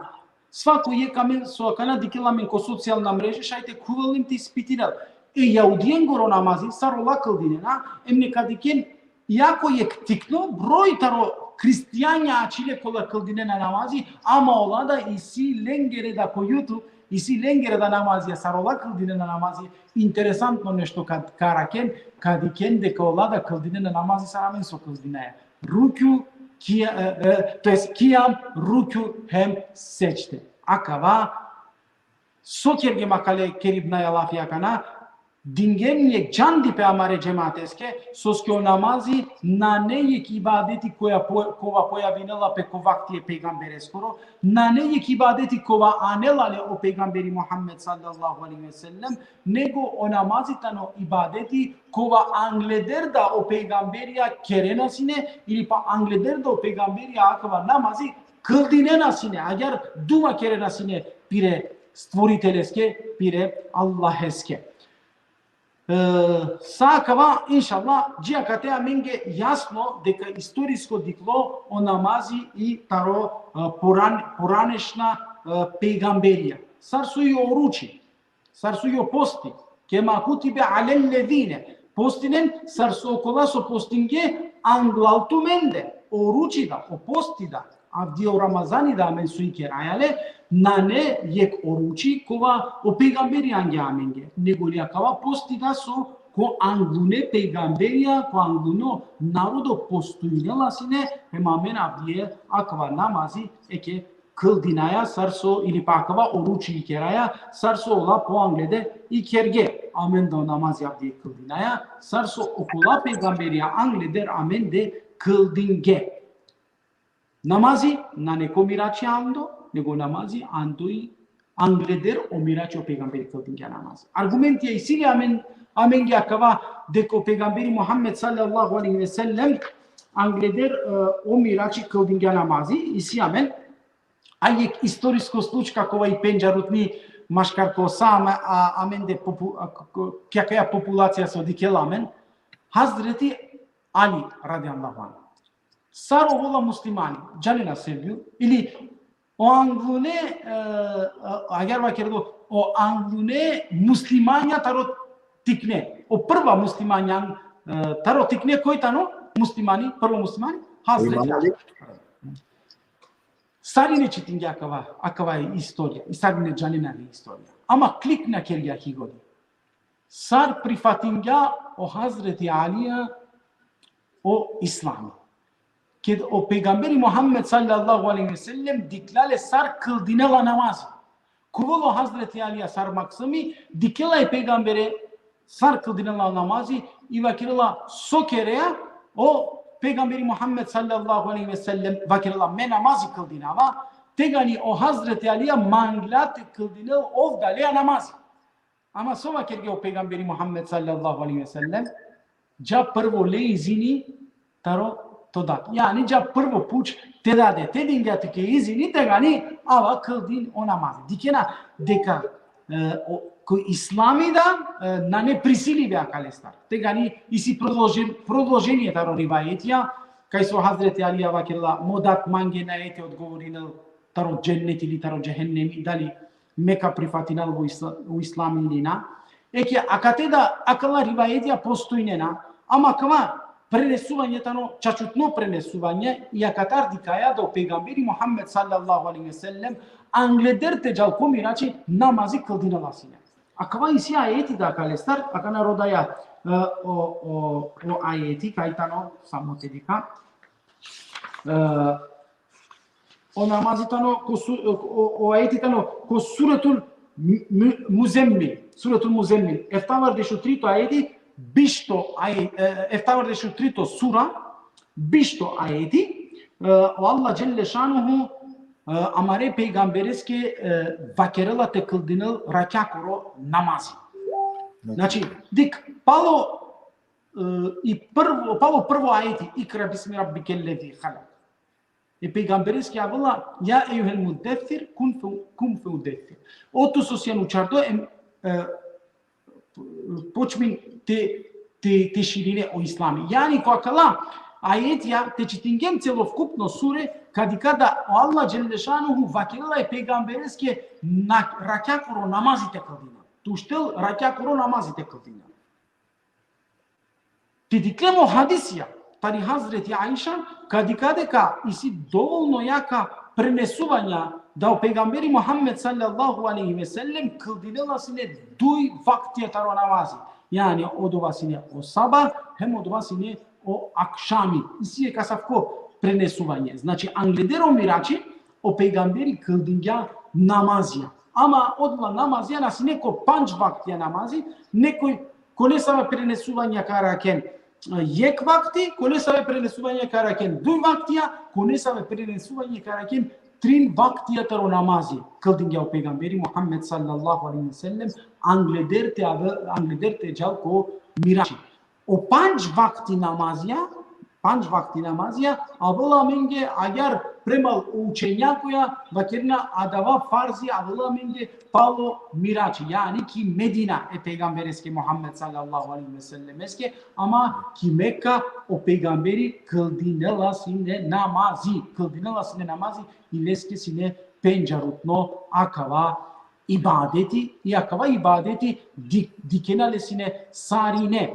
Svako jekh amen so akana dikhela amen ko socijalna mreže šaj te khuvel hem te ispitinel. E jahudijengoro namazi, sar ola kldinena, em neka dikhen, jako jekh tikno broj taro Hristijanja ačhile kola kldinena namazi, ama ola da isi lengere da ko YouTube, isi lengere da namazija, sar ola kldinena namazi. Interesantno nešto kad ka araken, ka dikhen deka ola da kldinena namazi sar amen so kldinaja. Rukju, kija-, e, e, to jest kijam, rukju hem sedžde. Akava, so kergjem akale keribnaja lafi akana, dingjem jekh džandipe amare džemateske, soske o namazi nane jekh ibadeti koja po-, kova pojavinela pe ko vakti e pejgambereskoro, nane jekh ibadeti kova anela le o pejgamberi Muhammed sallallahu alejhi ve sellem, nego o namazi tano ibadeti kova angleder da o pejgamberija kerena sine, ili pa angleder da o pejgamberija akava namazi kldinena sine, agjaar dua kerena sine pire Stvoriteleske, pire Allaheske. E, sa akava, inšallah, dži akate amenge jasno deka istorisko diklo o namazi i taro, e, poran-, poranešna, e, pejgamberija. Sar so i o oruči, sar so i o posti, kema kutibe alellezine, postinen sar so okola so postinge anglal tumende, o oruči da, o posti da, avdive o Ramazani da amen so ikeraja le, nane jekh oruči kova o pejgamberi angja amenge, nego li akava posti da so ko anglune pejgamberija, ko angluno narodo postojnela sine, hem amen avdive akava namazi eke kldinaja sar so, ili pa akava oruči ikeraja sar so ola po angleder ikerge. Amen da o namazi avdive kldinaja sar so okola pejgamberija angleder amende kldinge. Namazi nane ko mirači ando, nego namazi ando i angleder o mirači o pejgamberi kldingja namazi. Argumentija isi li amen, amenge akava deka o pejgamberi Muhammed sallallahu alejhi ve sellem angleder, e, o mirači kldingja namazi, isi amen, a jekh istorisko slučka kova i pendžarutni maškar ko sa ama-, a, amende popu-, a, ko-, ko-, kjakaja populacija so dikhela amen, Hazreti Ali radijallahu anhu. Sar ovola muslimani, džanena Serbiju, ili o anglune, e, e, agjaar vakerdo, o anglune muslimanja taro tikne, o prva muslimanja, e, taro tikne koj tano muslimani, prvo muslimani, Hazreti Ali. Sarine čitingja akava, akava istorija, i sarine džanena le istorija. Ama klik na kergja ki godi. Sar prifatingja o Hazreti Alija o islami. Ked o pejgamberi Muhammed sallallahu alejhi ve sellem dikhlja le sar kldinela namazi. Kuvela o Hazreti Alija sar maksumi, dikhela e pejgambere sar kldinela namazi, i vakerela so kerea, o pejgamberi Muhammed sallallahu alejhi ve sellem vakerela me namazi kldinava, tegani o Hazreti Alija mangla te kldinel ov dalea namazi. Ama so vakergja o pejgamberi Muhammed sallallahu alejhi ve sellem, dža prvo le izini taro to dat. Jani dža prvo puč te dade, te dingja tuke izini, tegani ava kldin o namazi. Dikhena deka, e, o, ko islami da, e, nane prisilibe akalestar. Tegani isi prodolžen-, prodolženie taro rivajetija, kaj so Hazreti Alija vakerela, mo dat mange na e te odgovorinel taro džennet ili taro džehennemi, dali me ka prifatinel o isla-, o islami ili na. Eke, akate da, akala rivajetija postojnena, ama akava prenesuvanje tano čačutno prenesuvanje, i akatar dikhaja da o pejgamberi Muhammed sallallahu alejhi ve sellem, angleder te džal ko mirači, namazi kldinela sine. Akava isi ajeti da akalestar, akana rodaja, e, o, o, o ajeti, kaj tano, samo te dikha. E, O namazi tano ko su-, o, o ajeti tano ko Suratul Mu-, Mu-, Muzemmil, Suratul Muzemmil. Eftavardeš u trito ajeti, bišto aj-, e, eftavardeš u trito sura, bišto ajeti, e, o Allah dželle šanuhu, e, amare pejgambereske, e, vakerela te kldinel rakjakoro namazi. Znači, dik, palo, e, i prvo, palo prvo ajeti, ikra bismi rabbikel lezi halak. E pejgambereske avela, ja ejuhel mudessir, kum fe-, kum feudessir. O tu so sian učardo, em, e, počmin te, te, te širine o islami. Jani ko akala ajetija te čitingjem celokupno sure, ka dikha da o Allah dželle šanuhu vakerela e pejgambereske na rakjakoro namazi te kldina. Te uštel rakjakoro namazi te kldina. Te diklem o hadisija, tari Hazreti Aiša, ka dikha deka isi dovolno jaka prenesuvanja da o pejgamberi Muhammed sallallahu alejhi ve sellem kldinela sine duj vaktija taro namazi. Jani odova sine o sabah, hem odova sine o akšami. Isi jekh asavko prenesuvanje. Znači, angleder o Mirači, o pejgamberi kldingja namazija. Ama odola namazija na sine ko pandž vaktija namazi, nego ko nesave prenesuvanja ka arakhen, e, jekh vakti, ko nesave prenesuvanja ka arakhen duj vaktija, ko nesave prenesuvanja ka arakhen trin vaktija taro namazi. Kldingja o pejgamberi Muhammed sallallahu alejhi ve sellem, angleder te ave-, angleder te džal ko Mirači. O pandž vakti namazija, pandž vakti namazija, avela amenge agjaar premal o učenjakoja, vakerena adava farzi avela amenge palo Mirači, jani ki Medina e pejgambereske Muhammed sallallahu alejhi ve sellemeske, ama ki Meka o pejgamberi kldinela sine namazi, kldinela sine namazi, i leske sine pendžarutno akava ibadeti, i akava ibadeti di-, dikhena le sine sarine.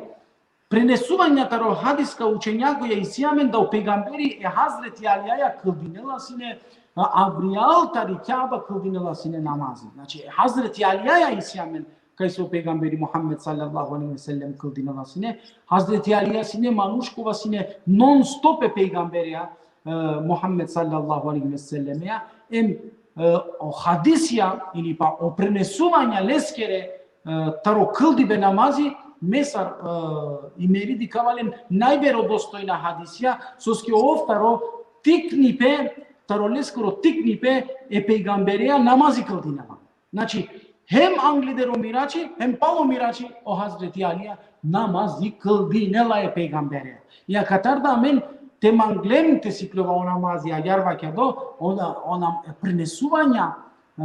Prenesuvanja taro hadiska učenjakoja isi amen da o pejgamberi e Hazreti Alijaja kldinela sine, a, avrijal tari Kjaba kldinela sine namazi. Znači, e Hazreti Alijaja isi amen kajse o pejgamberi Muhammed sallallahu alejhi ve sellem kldinela sine. Hazreti Alija sine manuš kova sine non stop e pejgambereja, e, Muhammed sallallahu alejhi ve sellemeja, em, e, o hadisija ili pa o prenesuvanja leskere, e, taro kldibe namazi, me sar, e, i meri dikhava len najverodostojna hadisija, soske ov taro tiknipe, taro leskoro tiknipe e pejgambereja namazi kldinela. Znači, hem angleder o Mirači, hem palo Mirači o Hazreti Alija namazi kldinela e pejgambereja. I akatar da amen te manglem te sikljova o namazi, agjaar vakjado, ona, ona prenesuvanja, e,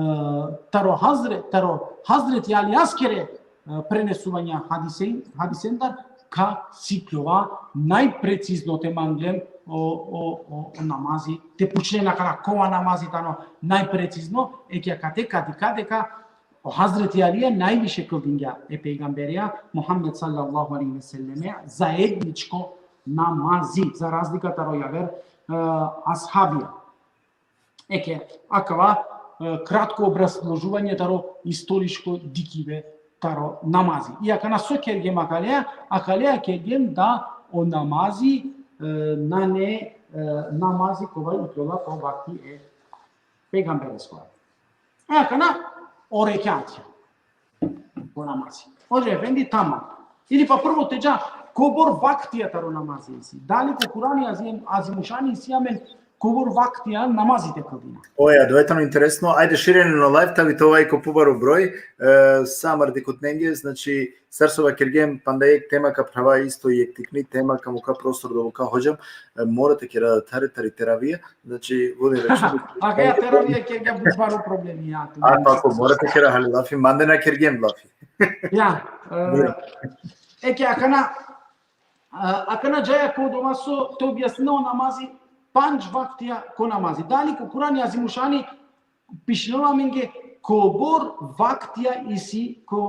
taro Hazre-, taro Hazreti Alijaskere, e, prenesuvanja hadisen-, hadisendar, ka sikljova najprecizno te manglem o, o, o, o namazi, te pučlen akana kova namazi tano najprecizno, e ki akate ka dikha deka o Hazreti Alija najviše kldingja e pejgambereja Muhammed sallallahu alejhi ve selleme zaedničko namazi, za razlika taro javer, e, ashabija. Eke, akava, e, kratko obrazložuvanje taro istorisko dikhibe taro namazi. I akana so kergjem akaleja, akaleja kergjem da o namazi, e, nane, e, namazi kova ikljola ko vakti e pejgamberesko. E akana o rekjatja. O namazi. Hodža efendi, tamam. Ili pa prvo te dža, kobor vaktija taro namazi isi. Dali ko Kurani azim, azimušani isi amen kobor vaktija namazi te kldina. Oja, dova tano interesno. Ajde, širinen o live, ta bi te ova ko pobaro broj, e, sa amare dikhutnenge, znači, sar so vakergjem, panda jekh tema ka phrava isto jekh tikni tema, ka mukha prostor dovolno hodžam, e, mora te kera tari, tari teravija, znači, vodi računi. Akaja teravija kergja but baro problemi, ja, tu. A, pa ako mora te kera hali lafi, mande na kergjem lafi. Ja, e, eke akana, e, akana džaja ko odova so te objasnina o namazi, pandž vaktija ko namazi. Dali ko Kurani azimušani pišinela amenge kobor vaktija isi ko,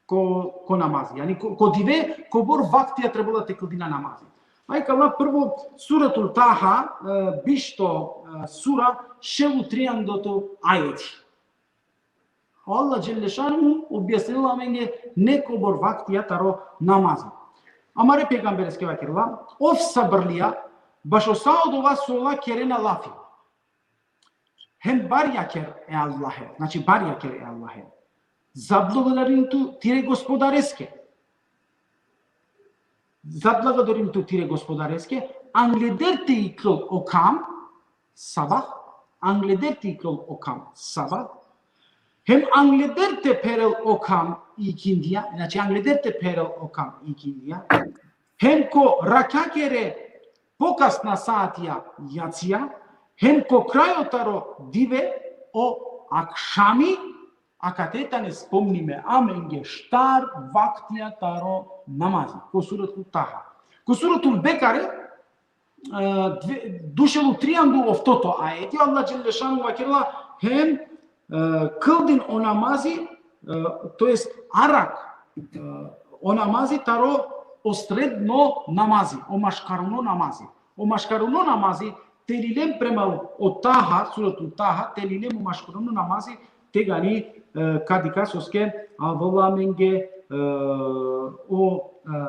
ko, ko namazi. Jani ko, ko dive, kobor vaktija trebela te kldina namazi. Aj kala prvo Suratul Taha, e, bišto, e, sura, šel u triandoto ajeti. Allah dželle šanuhu objasnila amenge nekobor vaktija taro namazi. Amare pejgambereske vakerela, ov sabrlija, bašo sa odova so ola kerena lafi. Hem barjaker e Allahe, znači barjaker e Allahe. Zablagodarin tu tire gospodareske. Zablagodarin tu tire gospodareske, angleder te iklol o kam, sabah, angleder te iklol o kam, sabah, hem angleder te pherel o kam, ikindija, znači angleder te pherel o kam, ikindija, hem ko rakjakere pokasna satija, jacija, hem ko krajo taro dive, o akšami, akate tane spomnime amenge štar vaktija taro namazi. Ko Suratul Taha. Ko Suratul Bekare, e, dve-, dušel u triandu oftoto ajeti, Allah dželle šanuhu vakerela, hem, e, kldin o namazi, e, to jest arak, e, o namazi taro o sredno namazi, o maškaruno namazi. O maškaruno namazi, te lilem prema o Taha, suratu Taha, te lilem o maškaruno namazi, tegani, e, ka dikha soske, avela amenge, e, o, e,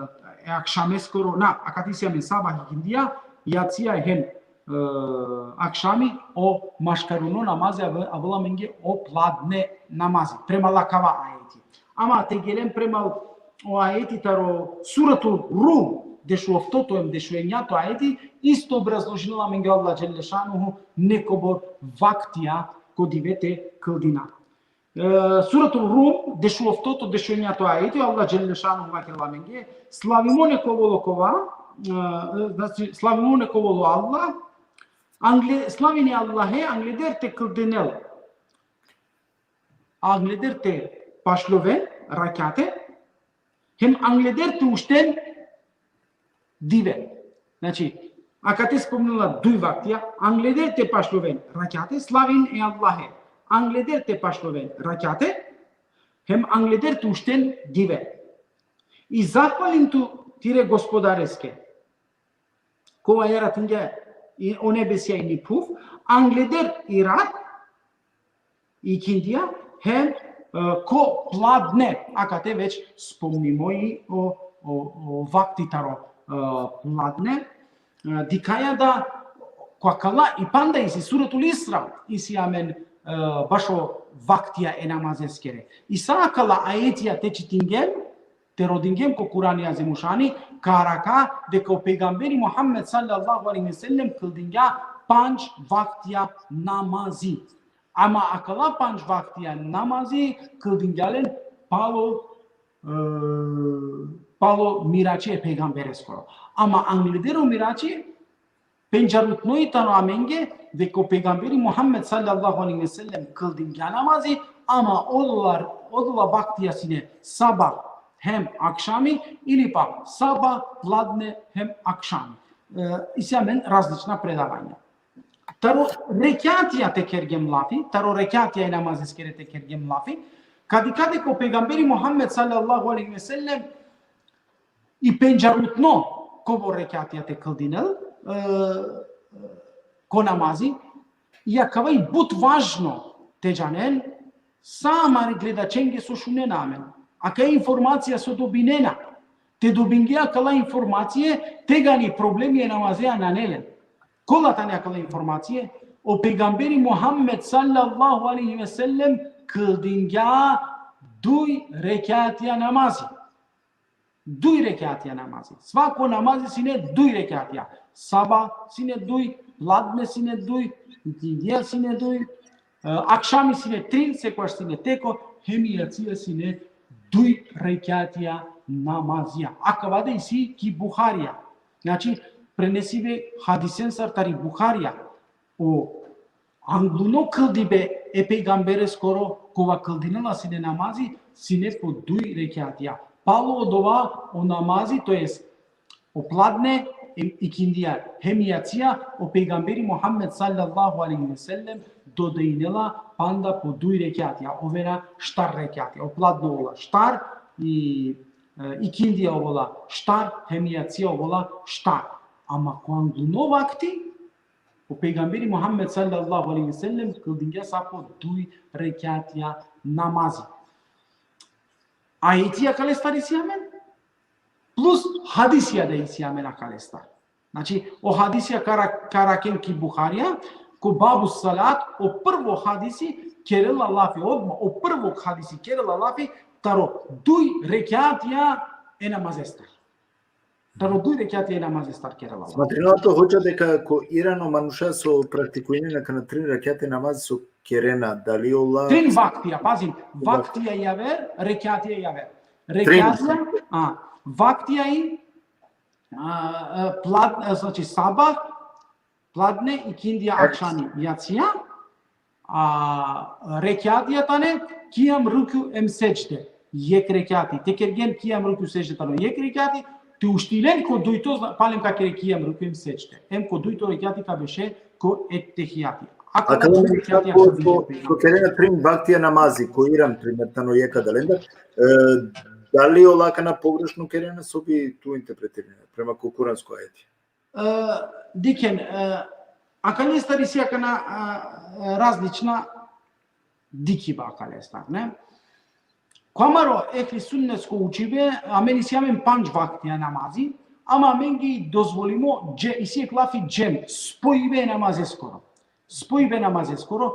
e akšameskoro, na, akate isi amen sabah, ikindija, jacija hem, e, akšami, o maškaruno namazi, ave-, avela amenge o pladne namazi. Prema akava ajeti. Ama te gelen prema o ajeti taro suratu Rum, dešuoftoto em dešuenjato ajeti, isto obrazložinela amenge Allah dželle šanuhu nekobor vaktija ko dive te kldina. E, suratu Rum, dešuoftoto, dešuenjato ajeti, Allah dželle šanuhu vakerela amenge, slavimo nek ovel o kova, e, znači, slavimo nek ovel o Allah, angle-, slavini Allahe, angleder te kldinel, angleder te pašljoven rakjate, hem angleder te ušten dive. Znači, akate spomnela duj vaktija, angleder te pašljoven rakjate, slavin e Allahe, angleder te pašljoven rakjate, hem angleder te ušten dive. I zahvalin tu tire Gospodareske, kova jaratingja i o nebesija i phuv, angleder i rat, ikindija, hem, e, ko pladne, akate već spomnimo i o, o, o vakti taro, e, pladne, e, dikhaja da, ko akala i panda isi suratul Isra, isi amen, e, bašo vaktija e namazeskere. I sa akala ajetija te čitingem, te rodingem ko Kurani Azimušani, ka arakha deka o pejgamberi Muhammed sallallahu alejhi ve sellem kldingja pandž vaktija namazi. Ama akala pandž vaktija namazi kldingja len palo, e, palo mirači e pejgambereskoro. Ama angleder o mirači, pendžarutno i tano amenge, deka o pejgamberi Muhammed sallallahu alejhi ve sellem kldingja namazi, ama odola, odola vaktija sine sabah hem akšami, ili pa sabah, pladne hem akšami. E, isi amen različna predavanja. Taro rekjatija te kergjem lafi, taro rekjatija e namazeskere te kergjem lafi, ka dikha deka o pejgamberi Muhammed sallallahu alejhi ve sellem i pendžarutno kobor rekjatija te kldinel, e, ko namazi, i akava i but važno te džanen, sa amare gledačenge so šunena amen. Akaja informacija so dobinena, te dobingje akala informacije, tegani problemi e namazea nane len. Kola tane akala informacije? O pejgamberi Muhammed sallallahu alejhi ve sellem kldingja duj rekjatija namazi. Duj rekjatija namazi. Svako namazi sine duj rekjatija. Sabah sine duj, pladne sine duj, ikindija sine duj, e, akšami sine trin, sekojaš sine teko, hem jacija sine duj rekjatija namazija. Akava da isi ki Buharija. Znači, prenesibe hadisensar tari Buharija. O angluno kldibe e pejgambereskoro, kova kldinela sine namazi, sine po duj rekjatija. Palo odova o namazi, to jest o pladne, em, ikindija hem jacija, o pejgamberi Muhammed sallallahu alejhi ve sellem dodejnela panda po duj rekjatija, ovena štar rekjatija. O pladne ovola štar, i, e, ikindija ovola štar, hem jacija ovola štar. Ama ko angluno vakti, o pejgamberi Muhammed sallallahu alejhi ve sellem kldingja sa po duj rekjatija namazi. Ajeti akalestar isi amen, plus hadisija da isi amen akalestar. Znači, o hadisija ka ara-, ka arakhen ki Buharija, ko babu salat, o prvo hadisi kerela lafi, odma, o prvo hadisi kerela lafi, taro duj rekjatija e namazestar. Taro duj rekjatija e namazestar kerela lafi. Smatrinela to, hodža, deka ko Iran o manuša so praktikujnena akana trin rekjatija namazi so kerena, dali ola... Trin vaktija, pazin, vaktija javer, rekjatija javer. Rekjatija, a, vaktija i, a, a, plat-, a, znači, sabah, pladne, ikindija, akšami, jacija, a rekjatija tane kijam, rukju em sedžde. Jek rekjati. Te kergjen kijam, rukju, sedžde tano jek rekjati, te ušti len ko dujto, zna-, palem ka kere kijam, rukju em sedžde. Em ko dujto rekjati ka beše ko ettehijati. Akala duj rekjatija ko, ko, ko kerena trin vaktija namazi, ko Iran, primer, tano jek adalendar, e, Dali ola akana pogrešno kerena, so bi tu interpretirina, prema ko kuransko ajeti? E, dikhen, e, akalestar isi akana, e, e, različna dikiba akalestar, ne? Ko amaro ehli sunnesko učibe, amen isi amen pandž vaktija namazi, ama amenge i dozvolimo, dže-, isi jek lafi džem, spojibe namazeskoro. Spojibe namazeskoro,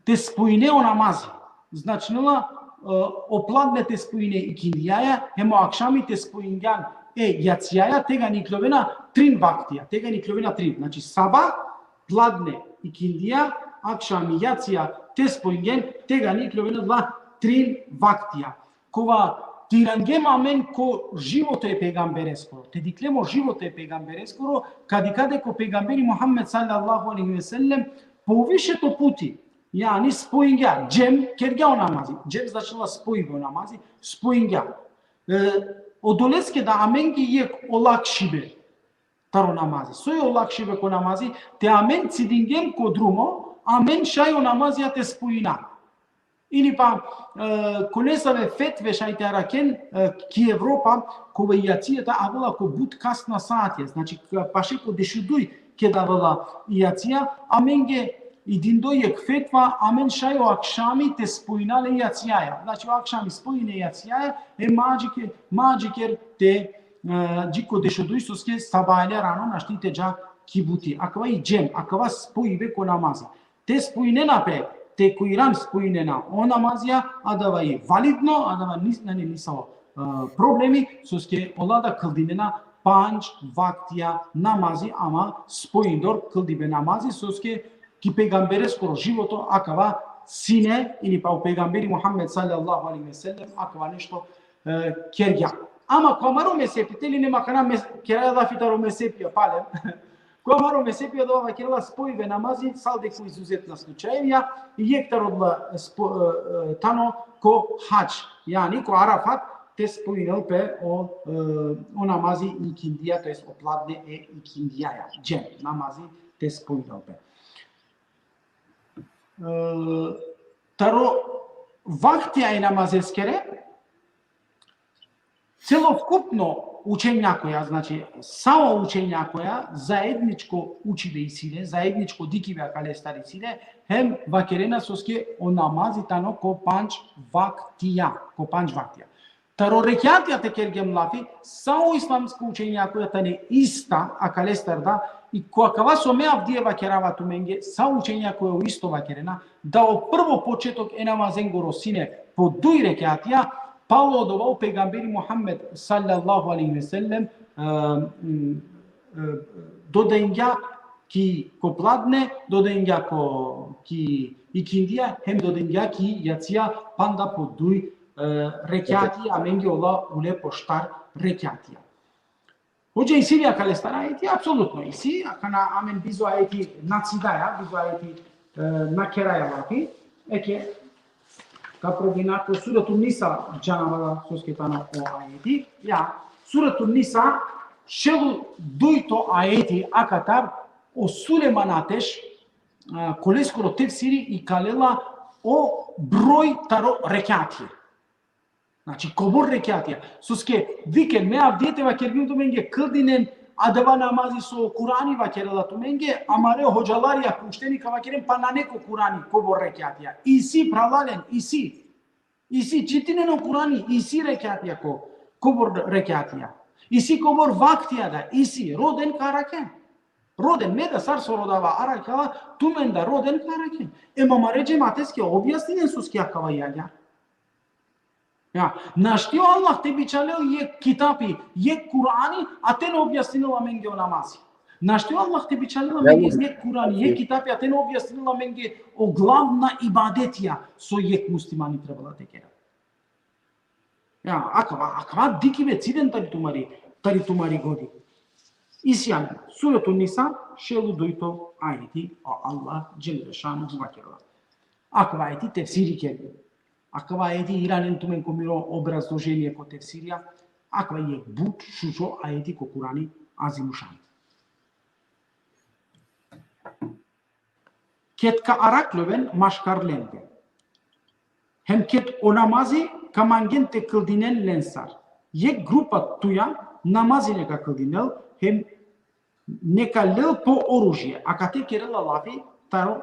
te spojine o namazi. Značinela, e, o pladne te spojine ikindijaja, hem o akšami te spojingjan e jacijaja, tegani ikljovena trin vaktija, tegani ikljovena trin. Znači, saba, pladne ikindija, akšami jacija te spojingjen, tegani ikljovena adala trin vaktija. Kova te irangjem amen ko životo e pejgambereskoro. Te dikljem o životo e pejgambereskoro, ka dikha deka o pejgamberi Muhammed sallallahu alejhi ve sellem poviše to puti, jani, spojingja, džem kergja o namazi. Džem značinela spojibe o namazi, spojingja. E, odoleske da amenge jek olakšibe taro namazi. So i olakšibe ko namazi, te amen cidingjem ko drumo, amen šaj o namazija te spojina. Ili pa, e, ko nesave fetve šaj te araken, e, ki Evropa, kova i jacija ta avela ko but kasna saatija, znači, ka-, paše ko dešuduj keda avela i jacija, amenge i dindo jek fetva, amen šaj o akšami te spojina le jacijaja. Znači, o akšami spojine jacijaja, e ma džike-, ma džiker te, e, dži ko dešuduj, soske sabajle rano našti te dža ki buti. Akava i džem, akava spojibe ko namazi. Te spojinena pe, te ko iran spojinena o namazija, adava i validno, adava nis-, nane nisavo, e, problemi, soske ola da kldinena pandž vaktija namazi, ama spojindor kldibe namazi, soske ki pejgambereskoro životo akava sine, ili pa o pejgamberi Muhammed sallallahu alejhi ve sellem akava nešto, e, kergja. Ama ko amaro mezhepi, te linem akana mes-, keraja lafi taro mezhepija palem. Ko amaro mezhepi adava vakerela spojibe namazi, sal deka ko izuzetna slučajevja, i jek taro odola spo-, e, e, tano ko hadž, jani ko Arafat, te spojinel pe o, e, o namazi ikindija, to jest o pladne e ikindijaja. Džem, namazi te spojinel pe. E, taro vaktija e namazeskere, celokupno učenjakoja, znači, samo učenjakoja, zaedničko učibe isi le, zaedničko dikibe akalestar isi le, hem vakerena soske o namazi tano ko pandž vaktija, ko pandž vaktija. Taro rekjatija te kergjem lafi, sa o islamsko učenjakoja tane ista, akalestar da, i ko akava so me avdive vakerava tumenge, sa učenjakoja o isto vakerena, da o prvo početok e namazengoro sine po duj rekjatija, palo odova o pejgamberi Muhammed sallallahu alejhi ve sellem, e, m, e, dodengja ki ko pladne, dodengja ko ki ikindija, hem dodengja ki jacija, panda po duj, e, rekjati, amenge ola ule po štar rekjatija. Hodža, isi li akalestar ajeti? Apsolutno isi, akana amen bizo ajeti na cidaja, bizo ajeti, e, na keraja lafi. Eke, ka probina ko Suratun Nisa, džanava da soske tano o ajeti. Ja, Suratun Nisa, šel u dujto ajeti, akatar o Sulejman Ateš, a, ko leskoro tefsiri ikalela o broj taro rekjatija. Znači, kobor rekjatija. Soske, dikhen, me avdive te vakergjum tumenge, kldinen adava namazi so Kurani vakerela tumenge, amare hodžalarja ka ušten i ka vakeren, pa nane ko Kurani kobor rekjatija. Isi, phralalen, isi. Isi, čitinen o Kurani, isi rekjatija ko, kobor rekjatija. Isi kobor vaktija da, isi, roden ka arakhen. Roden, me da sar so rodava, arakjava, tumen da roden ka arakhen. Em amare džemateske objasninen soske akava i agjaar. Ja, našti o Allah te bičhalel jek kitapi, jek Kurani, a te na objasninel amenge o namazi. Našti o Allah te bičhalel amenge jek Kurani, jek kitapi, a te na objasninel amenge o glavna ibadetija so jek muslimani trebela te kera. Ja, akava, akava dikibe ciden tari tumari, tari tumari godi. Isi amen, Suratun Nisa, šel u dujto ajeti, o Allah dželle šanuhu vakerela. Akava ajeti tefsiri kergjem. Akava ajeti iranen tumen ko miro obrazloženie ko tefsirija. Akava jek but šužo ajeti ko Kurani Azimušan. Ked ka arakhljoven maškar lende. Hem ked o namazi ka mangen te kldinen lensar. Jekh grupa tuja namazi neka kldinel, hem neka lel po oružje. Akate kerela lafi taro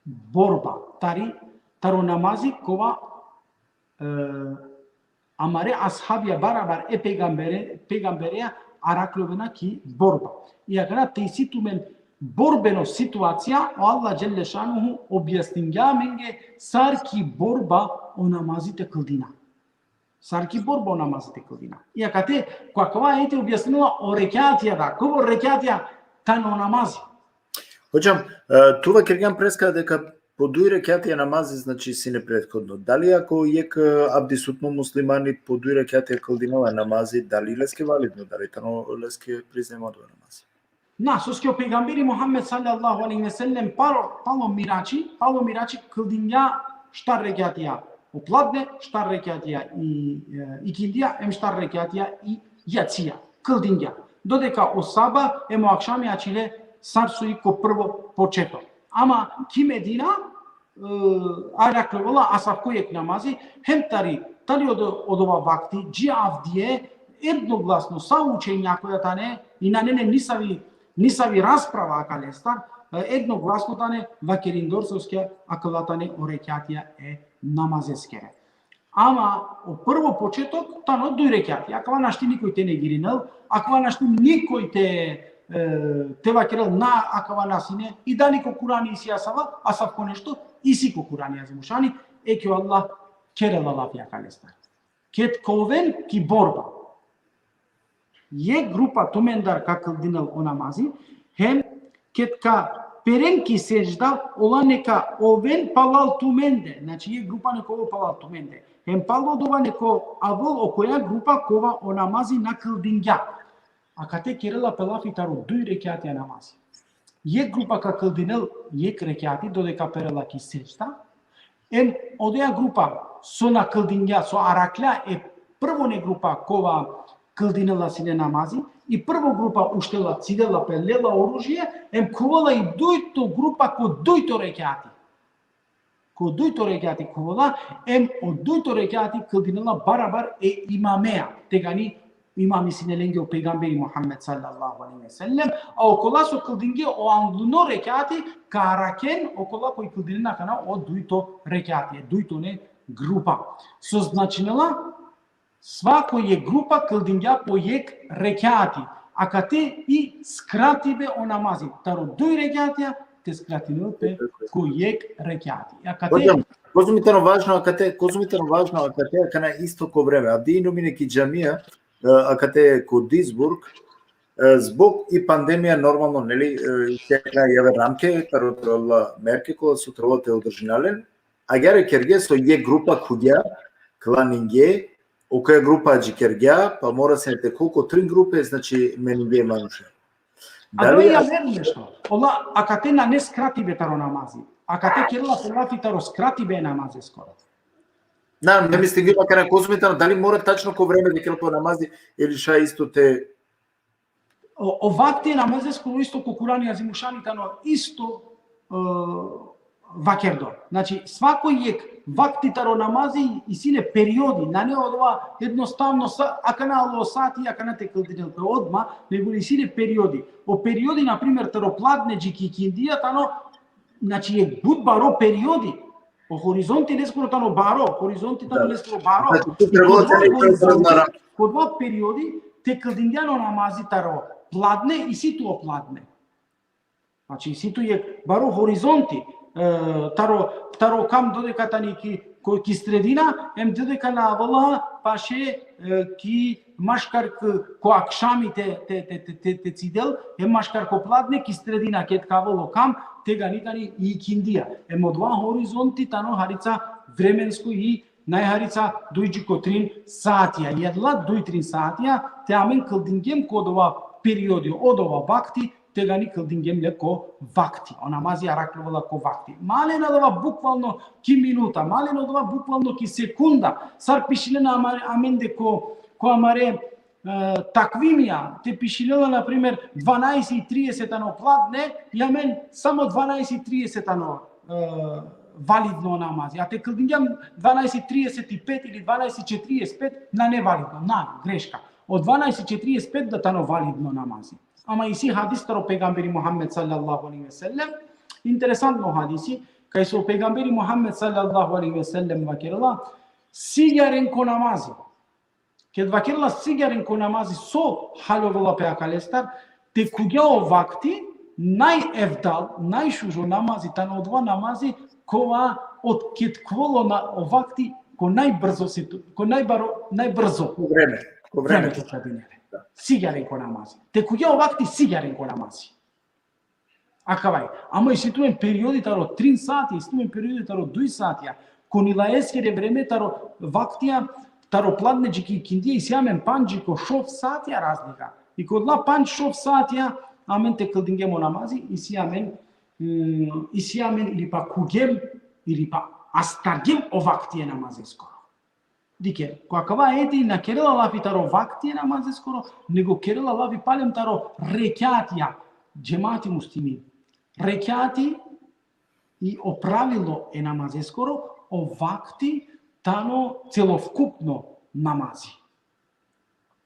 borba, tari, taro namazi kova, e, amare ashabija barabar e pejgambere, pejgambereja arakljovena ki borba. I akana te isi tumen borbeno situacija, o Allah dželle šanuhu objasningja amenge sar ki borba o namazi te kldina. Sar ki borba o namazi te kldina. I akate, ko akava ajeti objasnila o rekjatija da, kobor rekjatija tano namazi. Hodžam, e, tu vakergjan preska deka po duj rekjatija namazi, znači, sine prethodno. Dali ako jekh, e, abdisutno muslimani po duj rekjatija kldinela namazi, dali leske validno, dali tano leske priznajmo odova namazi? Na, soske o pejgamberi Muhammed sallallahu alejhi ve sellem palo, palo Mirači, palo Mirači kldingja štar rekjatija o pladne, štar rekjatija i, e, ikindija, em štar rekjatija i jacija. Kldingja. Dodeka o saba em o akšami ačhile sar so i ko prvo početok. Ama ki Medina, e, arakljovela asavko jekh namazi, hem tari, tari odo-, odova vakti, dži avdive, jednoglasno sa učenjakoja tane, i nane nisavi, nisavi rasprava akalestar, e, jednoglasno tane vakerindor soske akala tane o rekjatija e namazeskere. Ama o prvo početok tano duj rekjati. Akava našti nikoj te negirinel, akava našti nikoj te, e, te vakerel na, akava na sine. I dali ko Kurani isi asava, asavko nešto, isi ko Kurani Azimušani, eke o Allah kerela lafi akalestar. Ked ka oven ki borba jekh grupa tumendar ka kldinel o namazi, hem ked ka peren ki sedžda, ola neka oven palal tumende, znači jekh grupa neka ovel palal tumende. Hem palo odova neka ovel okoja grupa kova o namazi na kldingja. Akate kerela pe lafi taro duj rekjatija namazi. Jekh grupa ka kldinel jekh rekjati, dodeka perela ki sedžda, em odoja grupa so na kldingja, so araklja e prvo ne grupa kova kldinela sine namazi, i prvo grupa uštela, cidela pe, lela oružje, em khuvela i dujto grupa ko dujto rekjati. Ko dujto rekjati khuvela, em o dujto rekjati kldinela barabar e imameja, tegani imami sine lenge o pejgamberi Muhammed sallallahu alejhi ve sellem, a okola so kldinge o angluno rekjati, ka araken okola koj kldinena akana o dujto rekjati, e dujto ne grupa. So značinela, svako jekh grupa kldingja po jekh rekjati. Akate i skratibe o namazi. Taro duj rekjatija, te skratinel pe ko jekh rekjati. Akate... Hodžam, kozom i tano važno, akate, kozom i tano važno, akate, akana isto ko vreme. Avdive injum ine ki džamija, e, akate ko Duisburg, e, zbog i pandemija normalno, neli, e, tano javer ramke, taro, taro ola merke kola so trebela te održina len, agjaar kerge so jekh grupa khuvgja, klaninge, okoja grupa adžikergja, pa mora sine te khuvel ko trin grupe, znači, meninge manuša. Dali... Adava javer nešto. Ola, akate nane skratibe taro namazi. Akate kerela pe lafi taro skratibe e namazeskoro. Na, me mislingjum akana kozom i tano, dali mora tačno ko vreme te kerel pe o namazi, ili šaj isto te... O, o vakti e namazeskoro isto ko Kurani Azimušani tano isto, e, vakerdo. Znači, svako jekh vakti taro namazi isi le periodi, nane odova jednostavno sa, akana alo sati, akana te kldinel pe odma, nego isi le periodi. O periodi, na primer, taro pladne dži ki ikindija tano, znači, jekh but baro periodi. O horizonti leskoro tano baro, horizonti tano... Da. Leskoro baro. Znači, tu... I trebalo ko te odova horizonti, ko odova periodi, te kldingjan o namazi taro pladne, isi tu o pladne. Znači, isi tu jekh baro horizonti, e, taro, taro kam dodeka tani ki, ko, ki sredina, em dodeka na avela paše, e, ki maškar k-, ko akšami te, te, te, te, te, te cidel, em maškar ko pladne, ki sredina, ked ka avel o kam, tegani tani i ikindija. Em odova horizonti tano harica vremensko i najharica duj dži ko trin satija. I adala duj trin satija, te amen kldingjem ko odova periodi, odova vakti, tegani kldingjem le ko vakti. O namazi araklovela ko vakti. Ma len adava bukvalno ki minuta, ma len adava bukvalno ki sekunda. Sar pišilena ama-, amende ko, ko amare, e, takvimija, te pišilela, na primer, dvanaest i trideset tano pladne, i amen samo dvanaest i trideset tano, e, validno namazi. A te kldingjam dvanaest trideset i pet ili dvanaest četrdeset pet, nane validno, na, greška. O dvanaest četrdeset pet da tano validno namazi. Ama isi hadis taro pejgamberi Muhammed sallallahu alejhi ve sellem, interesantno hadisi, kaj so pejgamberi Muhammed sallallahu alejhi ve sellem vakerela, sigjaren ko namazi. Ked vakerela sigjaren ko namazi, so haljovela pe akalestar, te kugja o vakti, najevdal, najšužo namazi, tano odova namazi, kova od ked kvolo na o vakti, ko najbrzo situ, ko najbaro, najbrzo. Ko vreme, ko vreme. Vreme te čadinele. Da. Sigjaren ko namazi. Te kugja o vakti sigjaren ko namazi. Akavaj. Ama isi tumen periodi taro trin satija, isi tumen periodi taro duj satija. Ko nilaeskere vreme taro vaktija, taro pladne dži ki ikindija, isi amen pandž dži ko šov satija razlika. I ko la pandž šov satija, amen te kldingjem o namazi, isi amen, mm, isi amen ili pa kugjem, ili pa astargjem o vakti e namazeskoro. Dikhe, ko akava ajeti na kerela lafi taro vakti e namazeskoro, nego kerela lafi palem taro rekjatija, džemati muslimin. Rekjati i o pravilo e namazeskoro, o vakti tano celovkupno namazi.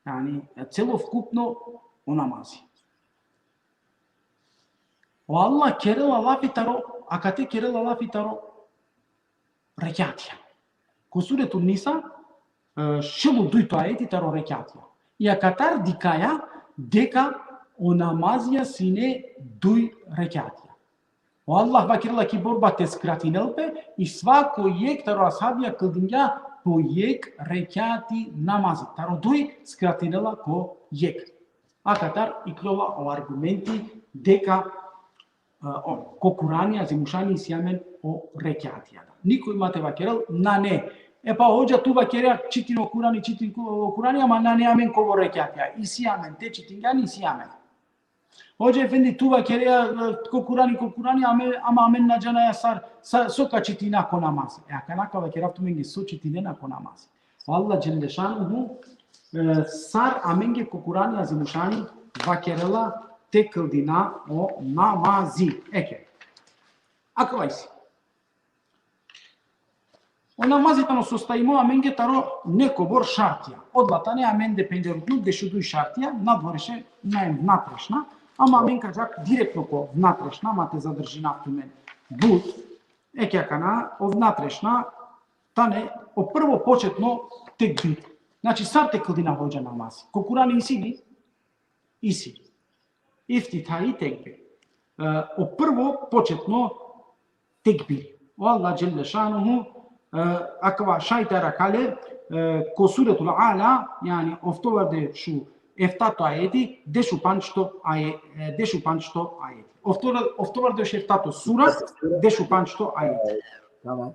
Jani, celovkupno o namazi. O Allah kerela lafi taro, akate kerela lafi taro rekjatija. Ko Suretu Nisa, e, šel u dujto ajeti taro rekjatija. I akatar dikhaja deka o namazija sine duj rekjatija. O Allah vakerela ki borba te skratinel pe, i svako jek taro ashabija kldingja po jek rekjati namazi. Taro duj skratinela ko jek. Akatar ikljola o argumenti deka, e, on, ko Kurani azimušani isi amen o rekjatija. Nikoj ma te vakerel, nane. E pa hodža, tu vakerea čitin o Kurani, čitin ku-, o Kurani, ama nane amen kobor rekjatija. Isi amen, te čitingjan, isi amen. Hodža efendi, tu vakerea, e, ko Kurani, ko Kurani, ame-, ama amen na džanaja sar, sa, so ka čitina ko namaz. E, akana ka vakerav tumenge so čitinena ko namaz. O Allah dželle šanuhu, e, sar amenge ko Kurani azimušani vakerela te kldina o namazi. Eke. Akava isi. O namazi tano sostojimo amenge taro nekobor šartija. Odola tane amende pendžarutno dešuduj šartija, nadvorešna em vnatrešna, ama amen ka dža direktno ko vnatrešna, ma te zadržinav tumen but. Eke akana, o vnatrešna, tane o prvo početno tekbir. Znači, sar te kldina hodža namazi? Ko Kurani isi li? Isi. Iftitahi tekbir. E, o prvo početno tekbir. O Allah dželle šanuhu, e, akava šaj te arakha le, e, ko Suretul Ala, jani oftovardeš u eftato ajeti, dešupandžto aje-, e, dešupandžto ajeti. Oftovar-, oftovardeš u eftato sura, dešupandžto ajeti. Tamam.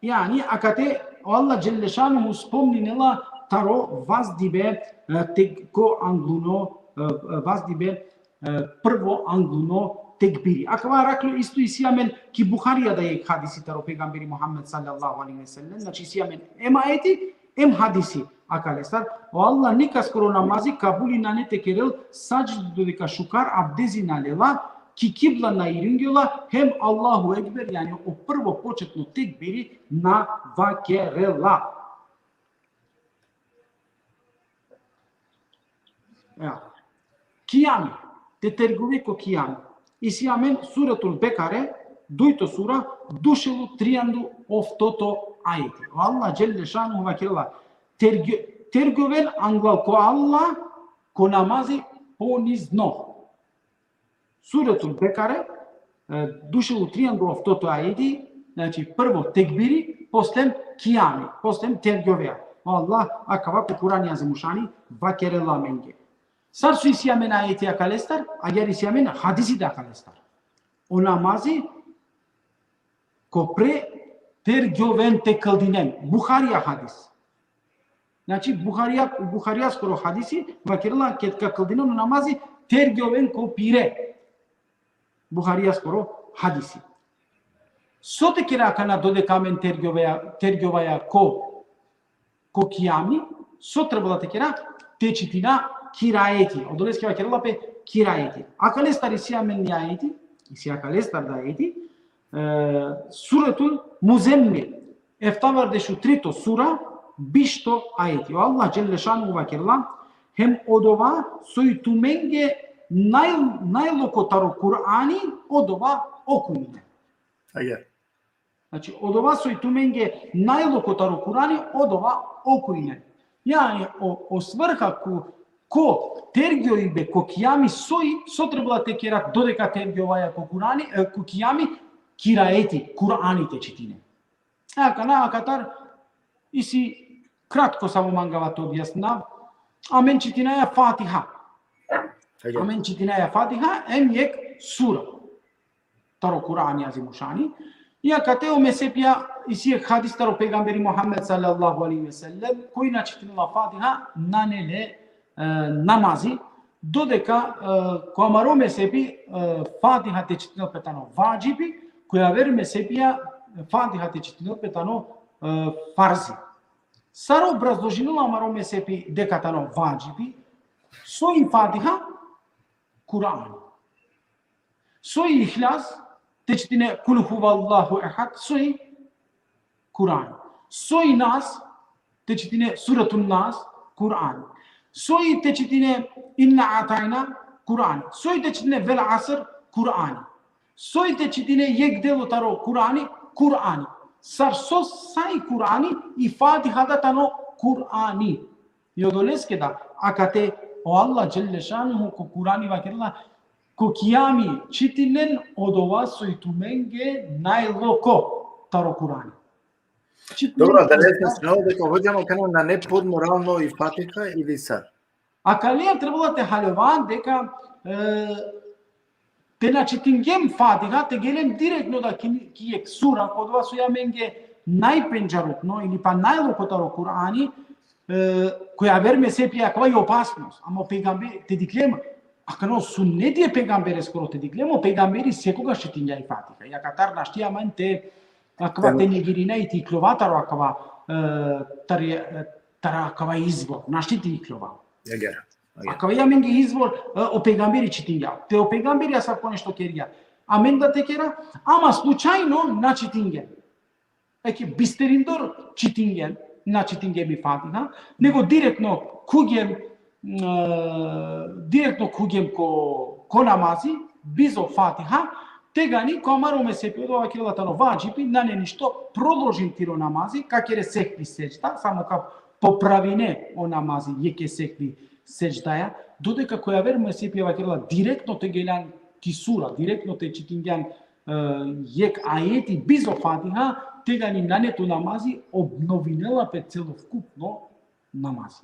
Jani, akate o Allah dželle šanuhu spomninela taro vazdibe, e, tek-, ko angluno, e, vazdibe, e, prvo angluno tekbiri. Akava arakhljo isto isi amen ki Buharija da jek hadisi taro pejgamberi Muhammed sallallahu alejhi ve sellem, znači isi amen em ajeti, em hadisi akalestar. O Allah nikaskoro namazi kabuli nane te kerel sadždi dodeka šukar abdezi na lela, ki kibla na iringjola, hem Allahu Ekber, jani o prvo početno tekbiri na vakerela. Ja. Kijami, te tergjove ko kijami. Isi amen Suretul Bekare, dujto sura, dušel u trianda oftoto ajeti. O Allah dželle šanuhu vakerela, tergjo-, tergjoven anglal ko Allah, ko namazi ponizno. Suretul Bekare, e, dušel u trianda oftoto ajeti, znači prvo tekbiri, poslem kijami, poslem tergjovea. O Allah, akava ko Kurani azimušani, vakerela amenge. Sar so isi amen ajeti akalestar, agjaar isi amen hadisi da akalestar. O namazi, ko pre tergjoven te kldinen. Buharija hadis. Znači, Buharija, Buharijaskoro hadisi, vakerela ked ka kldinen o namazi, tergjoven ko pire. Buharijaskoro hadisi. So te kera akana dodeka amen tergjovaja, tergjovaja ko, ko kijami, so trebela te kera, te čitina kirajeti. Odoleske vakerela pe kirajeti. Akalestar isi amen ni ajeti, Isi akalestar da ajeti, e, Suretul Muzemmil, eftavardeš u trito sura, bišto ajeti. O Allah dželle šanuhu vakerela, hem odova soj tumenge naj-, najloko taro Kur'ani, odova okujnen. Agjaar. Znači, odova soj tumenge najloko taro Kur'ani, odova okujnen. Jani, o, o svrha ko, ko tergjojbe ko kijami soj, so trebela te kera dodeka tergjovaja ko Kur'ani, e, ko kijami, kirajeti, Kur'ani te čitine. Akana, akatar, isi kratko samo mangava te objasninav, amen čitinaja Fatiha. Agjaar. Amen čitinaja Fatiha, em jekh sura taro Kur'ani Azimušani. I akate o mezhebija, isi jekh hadis taro pejgamberi Muhammed sallallahu alejhi ve sellem, koj na čitinela Fatiha, nane le, e, namazi, dodeka, e, ko amaro mezhebi, e, Fatiha te čitinel pe tano vadžibi, ko javer mezhebija Fatiha te čitinel pe tano, e, farzi. Sar obrazložinela amaro mezhebi deka tano vadžibi, soj Fatiha, Kur'an. Soj Ihlas, te čitine Kul huvallahu ehad, soj Kur'an. Soj Nas, te čitine Suratun Nas, Kur'an. Soj te čitine Inna a'tajna, Kur'an. Soj te čitine Vel asr, Kur'an. Soj te čitine jekh delo taro Kur'ani, Kur'ani. Sar so sa i Kur'ani, i Fatiha da tano Kur'ani. I odoleske da, akate o Allah dželle šanuhu ko Kur'ani vakerela, ko kijami čitinen odova soj tumenge najloko taro Kur'ani. Čitinen Dobro, da odova- li se znao deka hodžama kana nane podmoralno i Fatiha ili sar? Akaleja trebela te haljova deka, e, te na čitingjem Fatiha, te geljem direktno da ki, ki jekh sura, kodova soj amenge najpendžarutno ili pa najloko taro Kur'ani, e, ko javer mezhebija akava i opasnost. Ama o pejgamber, te dikljem, akana o sunneti e pejgambereskoro te dikljem, o pejgamberi sekogaš čitingja i Fatiha. I akatar našti amen te, akava te negirina i te ikljova taro akava, e, tari, e, taro akava izvor. Našti te ikljova. Agjaar. Agjaar. Akava i amenge izvor, e, o pejgamberi čitingja. Te o pejgamberi asavko nešto kergja. Amen da te kera, ama slučajno na čitingjem. Eke bisterindor čitingjem, na čitingjem i Fatiha, nego direktno khugjem, e, direktno khugjem ko, ko namazi, bizo Fatiha, tegani ko amaro mezhebi odova kerela tano vadžibi, nane ništo, prodolžin tiro namazi, ka kere sehvi sedžda, samo ka popravine o namazi, jekhe sehvi sedždaja, dodeka ko javer mezhebi vakerela direktno te geljan ki sura, direktno te čitingjan, e, jekh ajeti bizo Fatiha, tegani nane to namazi, obnovinela pe celokupno namazi.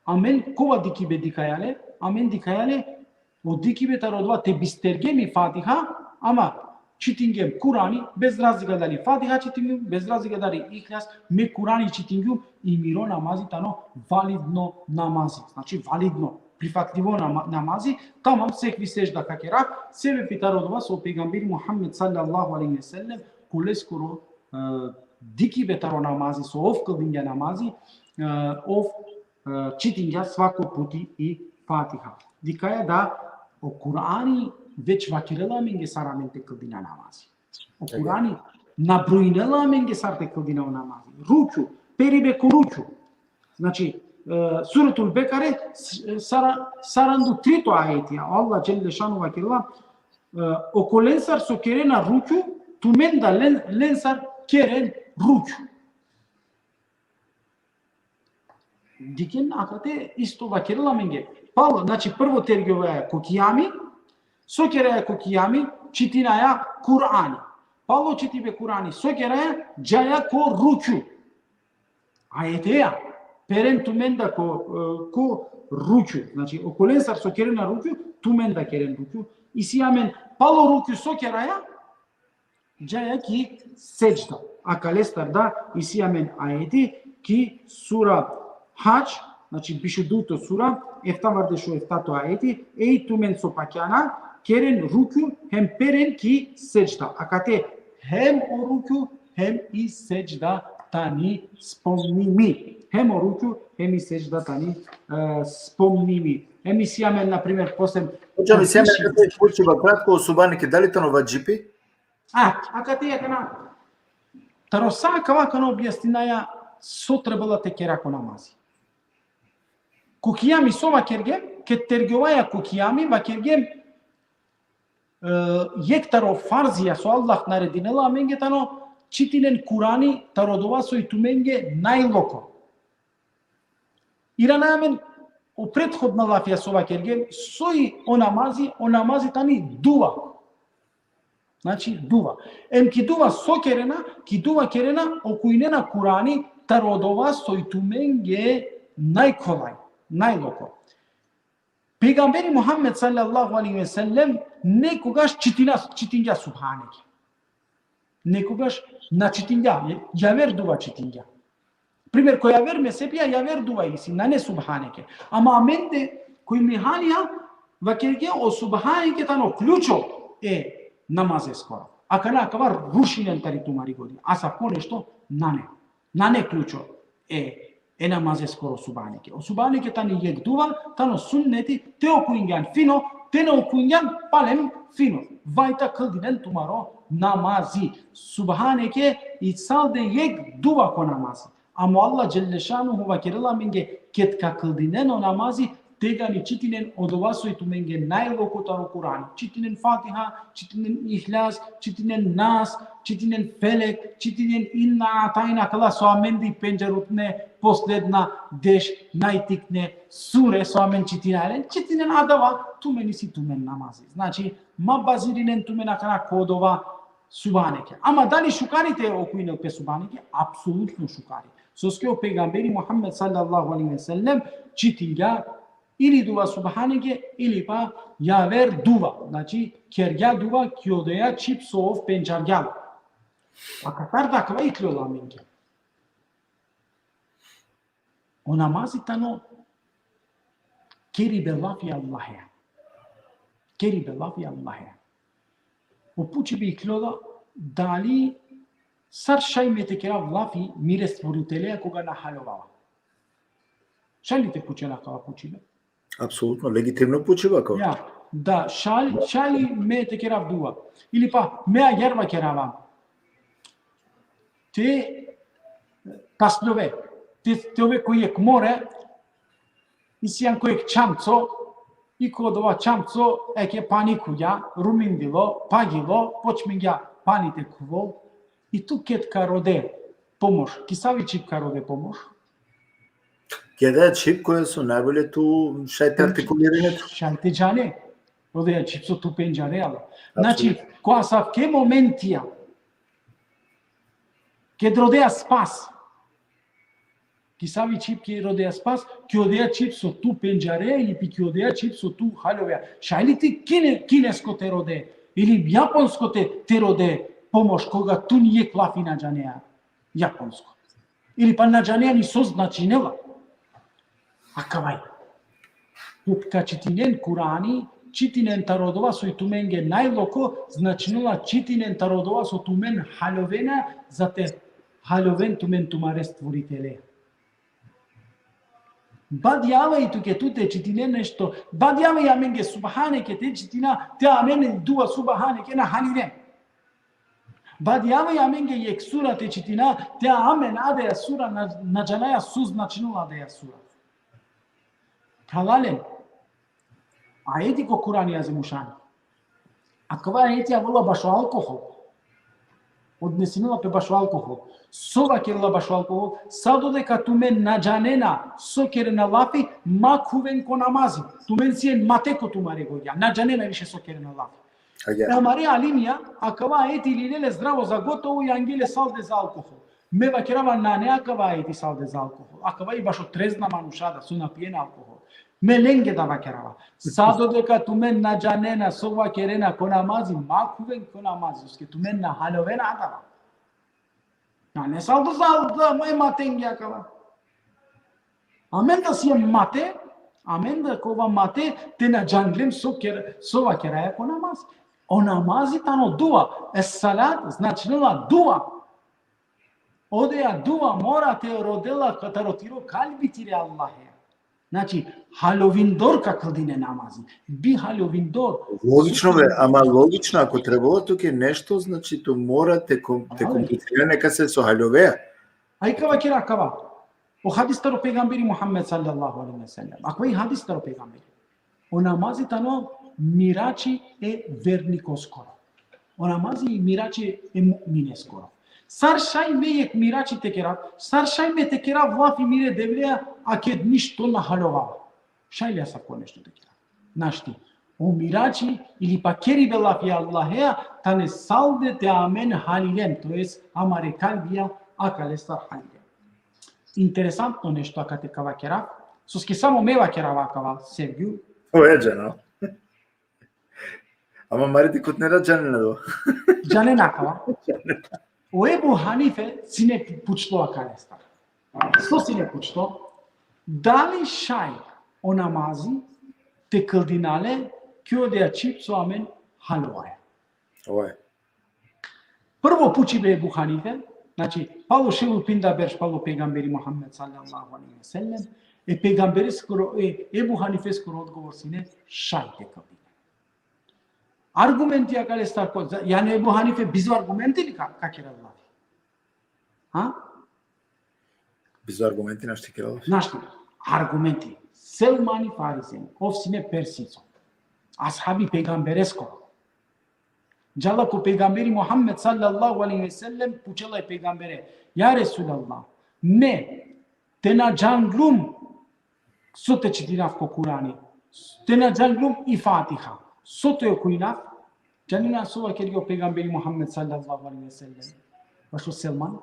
Amen kova dikibe dikhaja le, amen dikhaja le, o dikibe taro odova te bistergjem i Fatiha, ama čitingjem Kur'ani, bez razlika dali Fatiha čitingjem, bez razlika dali Ihlas, me Kur'ani čitingjum, i miro namazi tano validno namazi. Znači validno, prifatljivo nama-, namazi, tamam, sehvi sedžda ka kera, sebepi taro odova so pejgamberi Muhammed sallallahu alejhi ve sellem, koleskoro, e, dikibe taro namazi, so ov kldingja namazi, e, ov, e, čitingja svako puti i Fatiha. Dikhaja da o Kur'ani već vakerela amenge sar amen te kldina namazi. O Kur'ani nabrojinela amenge sar te kldina o namazi. Rukju, peribe ko rukju. Znači, e, Suratul Bekare, s-, sara-, sarandu trito ajeti. Allah dželle šanuhu vakerela, e, okolensar so kerena rukju, tumen da len-, lensar keren rukju. Dikhen akate isto vakerela amenge. Palo, znači, prvo tergjovaja ko kijami, so keraja ko kijami, čitinaja Kur'ani. Palo čitibe Kur'ani, so keraja, džaja ko rukju. Ajeteja, peren tumen da ko, e, ko rukju. Znači, okolensar so kerena rukju, tumen da keren rukju. Isi amen, palo rukju so keraja, džaja ki sedžda. Akalestar da, isi amen ajeti, ki sura Hadž, znači, bišudujto sura, eftavardeš u eftato ajeti, ej tumen so pakjana, keren rukju, hem peren ki sedžda. Akate hem o rukju, hem i sedžda tani spomnimi. Hem o ruku, hem i sedžda tani, e, spomnimi. Hem isi amen, na primer, posle... Hoćam, isi amen, da te pučiba kratko o subhaneke, dali tano vadžipi? A, akate akana, taro sa akava akana objasninaja so trebela te kera ko namazi. Ko kijami so vakergjem, ked tergjovaja ko kijami, vakergjem, e, jekh taro farzija so Allah naredinela amenge tano, čitinen Kurani, taro dova soj tumenge najloko. Irana amen o prethodna lafija so vakergjem, soj o namazi, o namazi tani duva. Znači, duva. Em ki duva so kerena, ki duva kerena, okujnena Kurani, taro dova soj tumenge najkolaj, najloko. Pejgamberi Muhammed sallallahu alejhi ve sellem nekogaš čitina, čitingja subhaneke. Nekogaš na čitingja, javer duva čitingja. Primer, ko javer mezhebija, javer duva isi, nane subhaneke. Ama amende, ko Ibn Hanija, vakergje o subhaneke tano ključo e namazeskoro. Akana akava rušinen tari tumari godi. Asavko nešto nane. Nane ključo e, e namazeskoro subhaneke. O subhaneke tani jekh duva, tano sunneti, te okujngjan fino, te na okujngjan palem fino. Vajta kldinen tumaro namazi. Subhaneke i salde jekh duva ko namazi. Ama Allah dželle šanuhu vakerela amenge, ked ka kldinen o namazi, tegani čitinen odova soj tumenge najloko taro Kurani. Čitinen Fatiha, čitinen Ihlas, čitinen Nas, čitinen Felek, čitinen Inna a'tajna, akala so amende pendžarutne posledna deš najtikne sure so amen čitinaja len, čitinen adava, tumen isi tumen namazi. Znači, ma bazirinen tumen akana ko odova subhaneke. Ama dali šukari te okujnel pe subhaneke? Apsolutno šukari. Soske o pejgamberi Muhammed sallallahu alejhi ve sellem čitingja ili duva subhaneke, ili pa javer duva. Znači, kergja duva ki odoja čhib so ov pendžargja. Akatar da akava ikljola amenge. O namazi tano keribe lafi Allahea. Keribe lafi Allahea. O pučibe ikljola dali sar šaj me te kerav lafi mire Stvoritelea koga na haljovava. Šaj li te pučen akava pučibe? Apsolutno, legitimno pučiba kao. Ja, da, šaj, šaj li me te kerav duva. Ili pa, me agjaar vakerava. Te pasljove, te, te ove ko jekh more, isi amen ko jekh čamco, i ko odova čamco, eke, pani khuvgja, rumindilo, pagilo, počmingja pani te khuvol, i tu ked ka rode pomoš, ki savi čhib ka rode pomoš? Ki odoja čhib koja so najbolje tu šaj te artikulirine tu. Šaj te džane. Odoja čhib so tu pendžare, ali. Znači, ko asavke momentija, ked rodea spas, ki savi čhib ked rodea spas, ki odoja čhib so tu pendžare, ili pi ki odoja čhib so tu haljovea. Šaj li ti kine, kinesko te rode, ili japonsko te, te rode pomoš, koga tu ni jekh lafi na džanea japonsko. Ili pa na džanea ni so značinela. Akavaj. Ked ka čitinen Kurani, čitinen taro dova soj tumenge najloko, značinela čitinen taro dova so tumen haljovena, za te haljoven tumen tumare Stvoritelea. Badjava i tuke tu te čitine nešto, badjava i amenge subhaneke te čitina, te amen duva subhaneke na halinen. Badjava i amenge jekh sura te čitina, te amen adaja sura na, na džanaja so značinela adaja sura. Phralalen, ajeti ko Kurani Azimušan. Akava ajeti avela bašo alkohol. Odnesinela pe bašo alkohol. So vakerela bašo alkohol? Sa dodeka tumen na džanena so kerena lafi, ma khuven ko namazi. Tumen sien mate ko tumare gojja. Na džanena više so kerena lafi. Agjaar. E amare alimija, akava ajeti lile le zdravo za gotovo i angje le salde za alkohol. Me vakerava nane akava ajeti salde za alkohol. Akava i bašo trezna manuša da so na pijena alkohol. Me lenge da vakerava. Sa dodeka tumen na džanena so vakerena ko namazi, ma khuven ko namazi, soske tumen na haljovena adava. Nane saldo za, za me matenge akava. Amen da siem mate, amen da ka ova mate, te na džanglem so ker-, so vakeraja ko namazi. O namazi tano duva, es salat značinela duva. Odoja duva mora te rodela ka taro tiro kalbi tire Allahe. Znači, haljovindor ka kldine namazi. Bi haljovindor. Logično, be, ama logično, ako trebalo tuke nešto, znači, to mora te kom-, te komplicirane ka se so haljoveja. Aj kava kera kava. O hadis taro pejgamberi Muhammed sallallahu alejhi ve sellem. Ako i hadis taro pejgamberi. O namazi tano mirači e vernikoskoro. O namazi i mirači e mu'mineskoro. Sar šaj me jek mirači te kerav, sar šaj me te kerav lafi mire Devleja, a ked ništo na haljovava. Šaj li asavko nešto te kerav? Našti. O mirači ili pa keribe lafi Allahea, tane salde te amen halilen, to jest amare kalbija akalestar halilen. Interesantno nešto akate ka vakerav, soske samo me vakerava akava, Sergiju. O, e, džana. Ama mari dikhutnera džanena do. Džanena akava. O Ebu Hanife sine pučlo akalestar. So sine pučlo? Dali šaj o namazi te kldina le ki odoja čhib so amen haljovaja. Oj. Prvo pučibe Ebu Hanife, znači, palo šel u pinda berš palo pejgamberi Muhammed sallallahu alejhi ve sellem, e pejgambereskoro, e, Ebu Hanifeskoro odgovor sine šaj te kldine. Argumenti akalestar ko, za-, jani Ebu Hanife bizo argumenti li ka, ka kerel lafi? Ha? Bizo argumenti našti kerel lafi. Našti argumenti. Selmani Farizejn, ov sine Persico. Ashabi pejgambereskoro. Džala ko pejgamberi Muhammed sallallahu alejhi ve sellem, pučela e pejgambere: Ja Resulallah, me te na džanglum so te čitinav ko Kurani, te na džanglum i Fatiha, so te okujnav? Džanena so vakergja o pejgamberi Muhammed sallallahu alejhi ve sellem? Vašo Selman,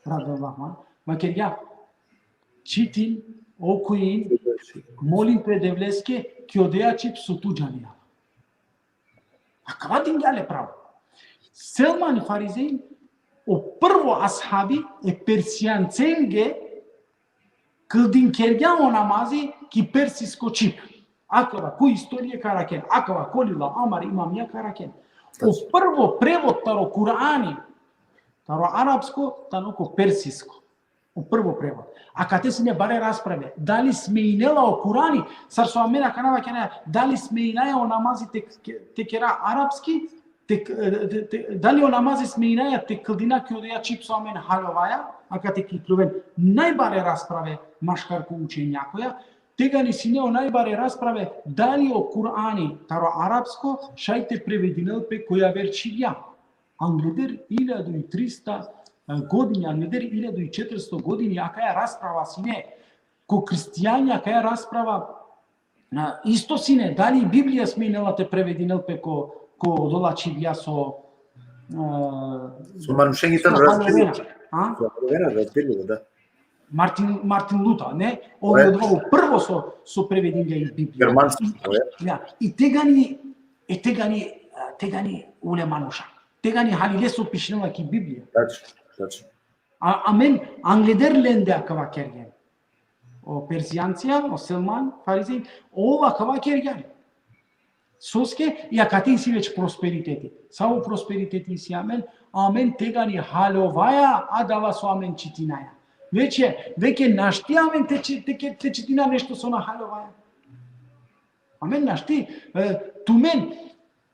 radijallahu anh, vakergja: Čitin, okujin, molin pe Devleske ki odoja čhib so tu džanea. Akava dingja le pravo. Selman Farizejn, o prvo ashabi e Persijancenge, kldinkergja o namazi ki persisko čhib. Akava ko istorije ka arakhen, akava ko lila amare imamija ka arakhen. O prvo prevod taro Kurani, taro arapsko, tano ko persisko. O prvo prevod. Akate sine bare rasprave. Dali smejinela o Kurani, sar so amen akana vakeraja, dali smejinaja o namazi te, te kera arapski, te, te, te, dali o namazi smejinaja te kldina ki odoja čhib so amen haljovaja, akate ka ikljoven najbare rasprave maškar ko učenjakoja, tegani sine o najbare rasprave, dali o Kurani taro arapsko šaj te prevedinel pe ko javer čhibja. Angleder iljadu i trista, e, godini, angleder iljadu i četiristo godini, akaja rasprava sine, ko hristijanja akaja rasprava, a, isto sine, dali Biblija smejinela te prevedinel pe ko, ko odola čhibja so, e, So manušenge tano so razbirljivo. haljovena, a? So haljovena, razbirljivo, da. Martin, Martin Luther, ne? Ov i odova o prvo so, so prevedingja i Biblija. Germanski, o, e. Ja, i tegani, e tegani, a, tegani ule manuša. Tegani halile so pišinela ki Biblija. Tačno, tačno. A, amen, angleder lende akava kergjen. O Persijancija, o Selman Farizejn, ov akava kergjen. Soske, i akate isi već prosperiteti. Savo prosperiteti isi amen, amen tegani haljovaja adava so amen čitinaja. Veće, veke našti amen te či-, te ke-, te čitina nešto so na haljovaja. Amen našti, e, tumen,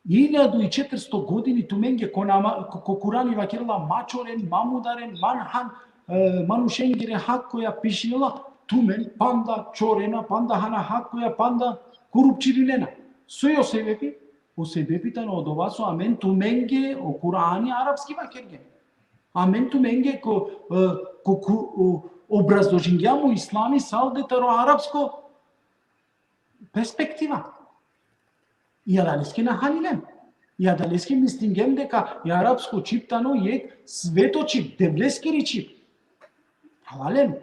iljadu i četiristo godini tumenge ko nama-, ko, ko Kurani vakerela: ma čoren, ma mudaren, ma na han, e, manušengere hak koja pišinela, tumen panda čorena, panda hana hak koja, panda korupčirinena. So i o sebepi? O sebepi tano odova so amen tumenge o Kurani arapski vakergjem. Amen tumenge ko, e, ko, ko, o, obrazložingjam o islami salde taro arapsko perspektiva. I adaleske na halilem. I adaleske mislingjem deka i arapsko čhib tano jek sveto čhib, Devleskeri čhib. Halilem.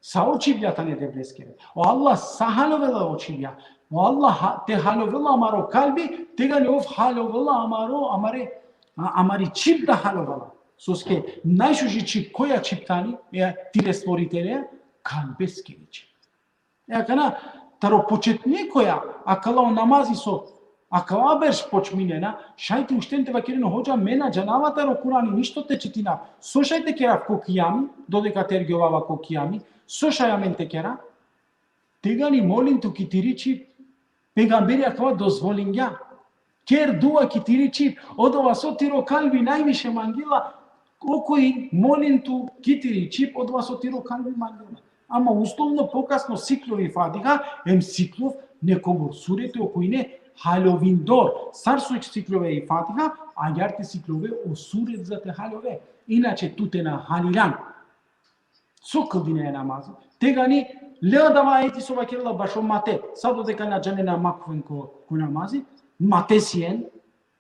Sa o čhibja tane Devleskere. O Allah sa haljovela o čhibja. O Allah ha-, te haljovela amaro kalbi, tegani ov haljovela amaro, amare, a, amari čhib da haljovela. Soske najšuži čhib, koja čhib tani, e, tire Stvoritelja, kalbeskeri čhib. E, akana, taro početnikoja, akala o namazi so, Akava berš počminena, šaj te ušten te vakeren: Hodža, me na džanava taro Kurani ništo te čitinav. So šaj te kerav ko kijami, dodeka te ergjovava ko kijami, so šaj amen te kera? Tegani molin tu ki tiri čhib. Pejgamberi akava dozvolingja. Ker dua ki tiri čhib, odova so tiro kalbi najviše mangela, okoj, molin tu ki tiri čhib, odova so tiro kalbi mangela. Ama uslovno pokasno sikljov i Fatiha, em sikljov nekobor surete okojne haljovindor. Sar so sikljove i Fatiha, agjaar te sikljove o suret za te haljove. Inače tu te na haljilan. So kldine namazi? Tegani, le adava ajeti so vakerela bašo mate, sa dodeka na džanena makven ko, ko namazi, mate sien,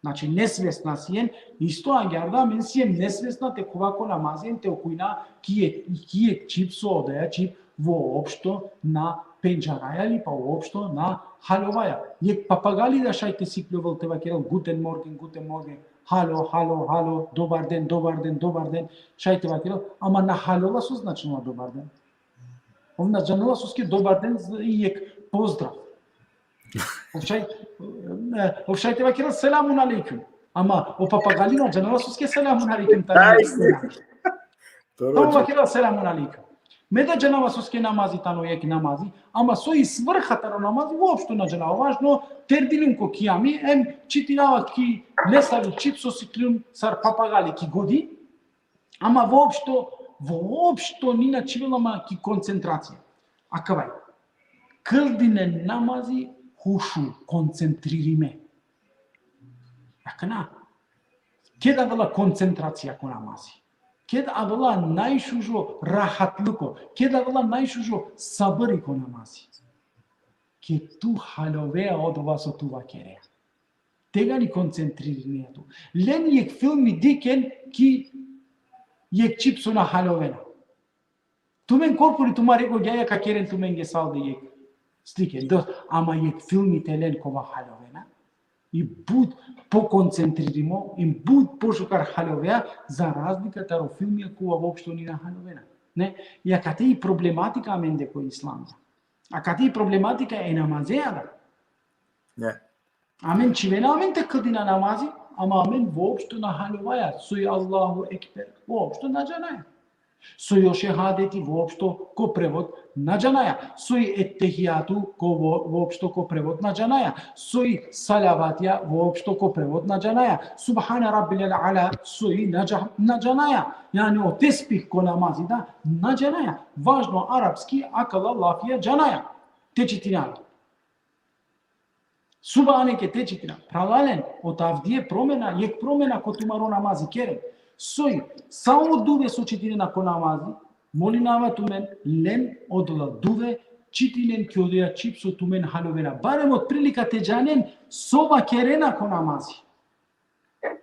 znači nesvesna sien, isto agjaar da amen siem nesvesna te khuva ko namazi, em te okujna ki jekh, ki jekh čhib so odoja čhib voopšto na pendžaraja ili pa voopšto na haljovaja. Jekh papagali da šaj te sikljovel te vakerel: Guten Morgen, guten Morgen, halo, halo, halo, dobar den, dobar den, dobar den, šaj te vakerel, ama na haljola so značinela dobar den. Ov na džanela soske dobar den i jekh pozdrav. Ov šaj, e, ov šaj te vakerel: Selamun alejkum. Ama o papagali na džanela soske selamun alejkum tano. Aj, jekh selam. Tano vakerel: Selamun alejkum. Me da džanava soske namazi tano jekh namazi, ama so i svrha taro namazi, voopšto na džanava. Važno te erdilum ko kijami, em čitinava ki nesave čhib so sikljum sar papagali ki godi, ama voopšto, voopšto ni na čhivela ma ki koncentracija. Akavaj. Kldine namazi hušu, koncentririme. Akana. Keda avela koncentracija ko namazi. Keda avela najšužo rahatluko. Keda avela najšužo sabri ko namazi. Ked tu haljovea odova so tu vakerea. Tegani koncentririnea tu. Len jekh filmi dikhen ki jekh čhib so na haljovena. Tumen korkori tumare gogjaja ka keren tumenge salde jekh sliken. Dost, ama jekh filmi te len kova haljovena. I but pokoncentririmo, i but pošukar haljovea, za razlika taro filmija kova voopšto ni na haljovena. Ne? I akate i problematika amende ko islam. Akate i problematika e namazea da. Ne. Amen čhivena amen te kldina namazi, ama amen voopšto na haljovaja, soj Allahu Ekber, voopšto na džanaja. Soj o šehadeti voopšto ko prevod na džanaja. Soj ettehijatu ko vo-, voopšto ko prevod na džanaja. Soj salavatija voopšto ko prevod na džanaja. Subhana Rabbil Ala, soj na dža-, na džanaja. Jani o tesbih ko namazi da na džanaja. Važno arapski akala lafija džanaja. Te čitinaja. Subhaneke te čitina. Phralalen, ov avdive promena, jekh promena ko tumaro namazi keren. Soj, sa o duve so čitinena ko namazi, molinava tumen, len odola duve, čitinen ki odoja čhib so tumen haljovena. Barem otprilika te džanen so vakerena ko namazi.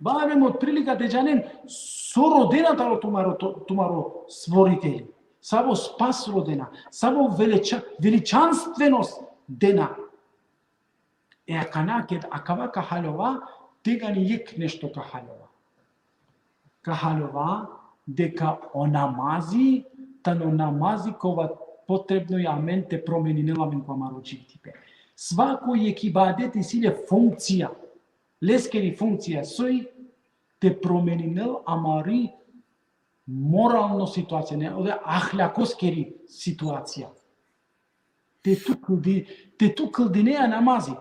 Barem otprilika te džanen so rodena taro tumaro, to-, tumaro stvoriteli. Savo spas rodena, savo veliča-, veličanstvenost dena. E akana ked akava ka haljova, tegani jekh nešto ka haljova. Ka haljova deka o namazi, tano namazi kova potrebno i amen te promeninel amen ko amaro dživdipe. Svako jekh ibadet isi le funkcija. Leskeri funkcija soj te promeninel amari moralno situacija, ne, ode ahljakoskeri situacija. Te tu kldi-, te tu kldinea namazi.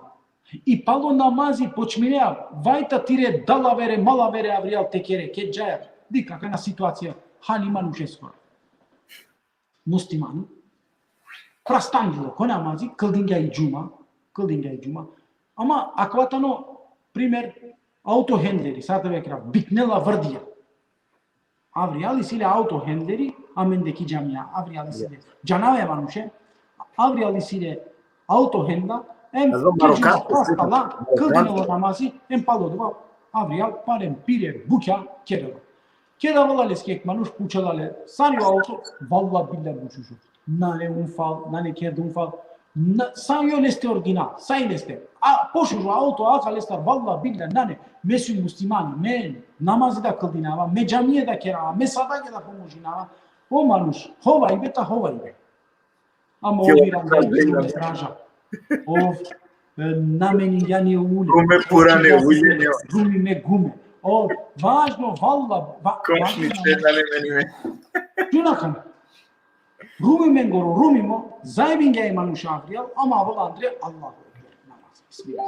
I palo namazi počminea, vajta tire dalavere, malavere avrijal te kere, ked džaja. Dikh akana situacija, hali manušeskoro. Muslimani. Prastandilo ko namazi, kldingja i džuma, kldingja i džuma. Ama akava tano, primer, auto hendleri, sar te vakerav, biknela vrdija. Avrijal isi le auto hendleri, amende ki džamija, avrijal isi le. Džanava e manuše, avrijal isi le auto hendla, em, Azo ki Marokan, džuma prastala, kldinela namazi, em palo dova, avrijal, palem pire, bukja, kerela. Keda avela leske jekh manuš, pučela le, sar i o auto, valla billa bučužo. Nane un fal, nane kerde un fal. Na, sa i leste original, sa i leste. A, pošužo auto, akal lestar, valla billa, nane, me sum muslimani, me namazi da kldinava, me džamije da kerava, me sadake da pomožinava. O manuš, hovajbe ta hovajbe. Ama ov iran da kilometraža. Ov e, nameningja ni ule. Gume purane, uljenje. Gume, gume. O, važno, valla, va, Košnice namenime. Čunakan. Rumimengoro, rumimo, zajebingja e manuša avrijal, ama avela andre, Allahu ekber, namaz. Bismillah.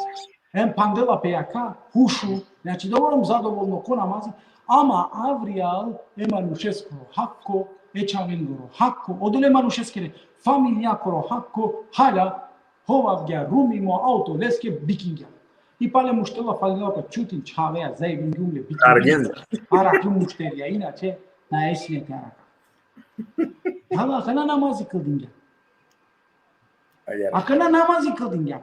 Em phandela pe jaka, hušu, znači, dobro, zadovoljno ko namazi, ama avrijal e manušeskoro hakko, e čhavengoro hakko, odole manušeskere familijakoro hakko, hala, hovavgja, rumimo, auto leske, bikingja. I pale muštela, falinela pe, čutin, čhaveja, zajebingjum le, bikingja. Argen. Arakli mušterija, inače, na esine te araka. Hala, akana namazi kldingja. Ajar. Akana namazi kldingja.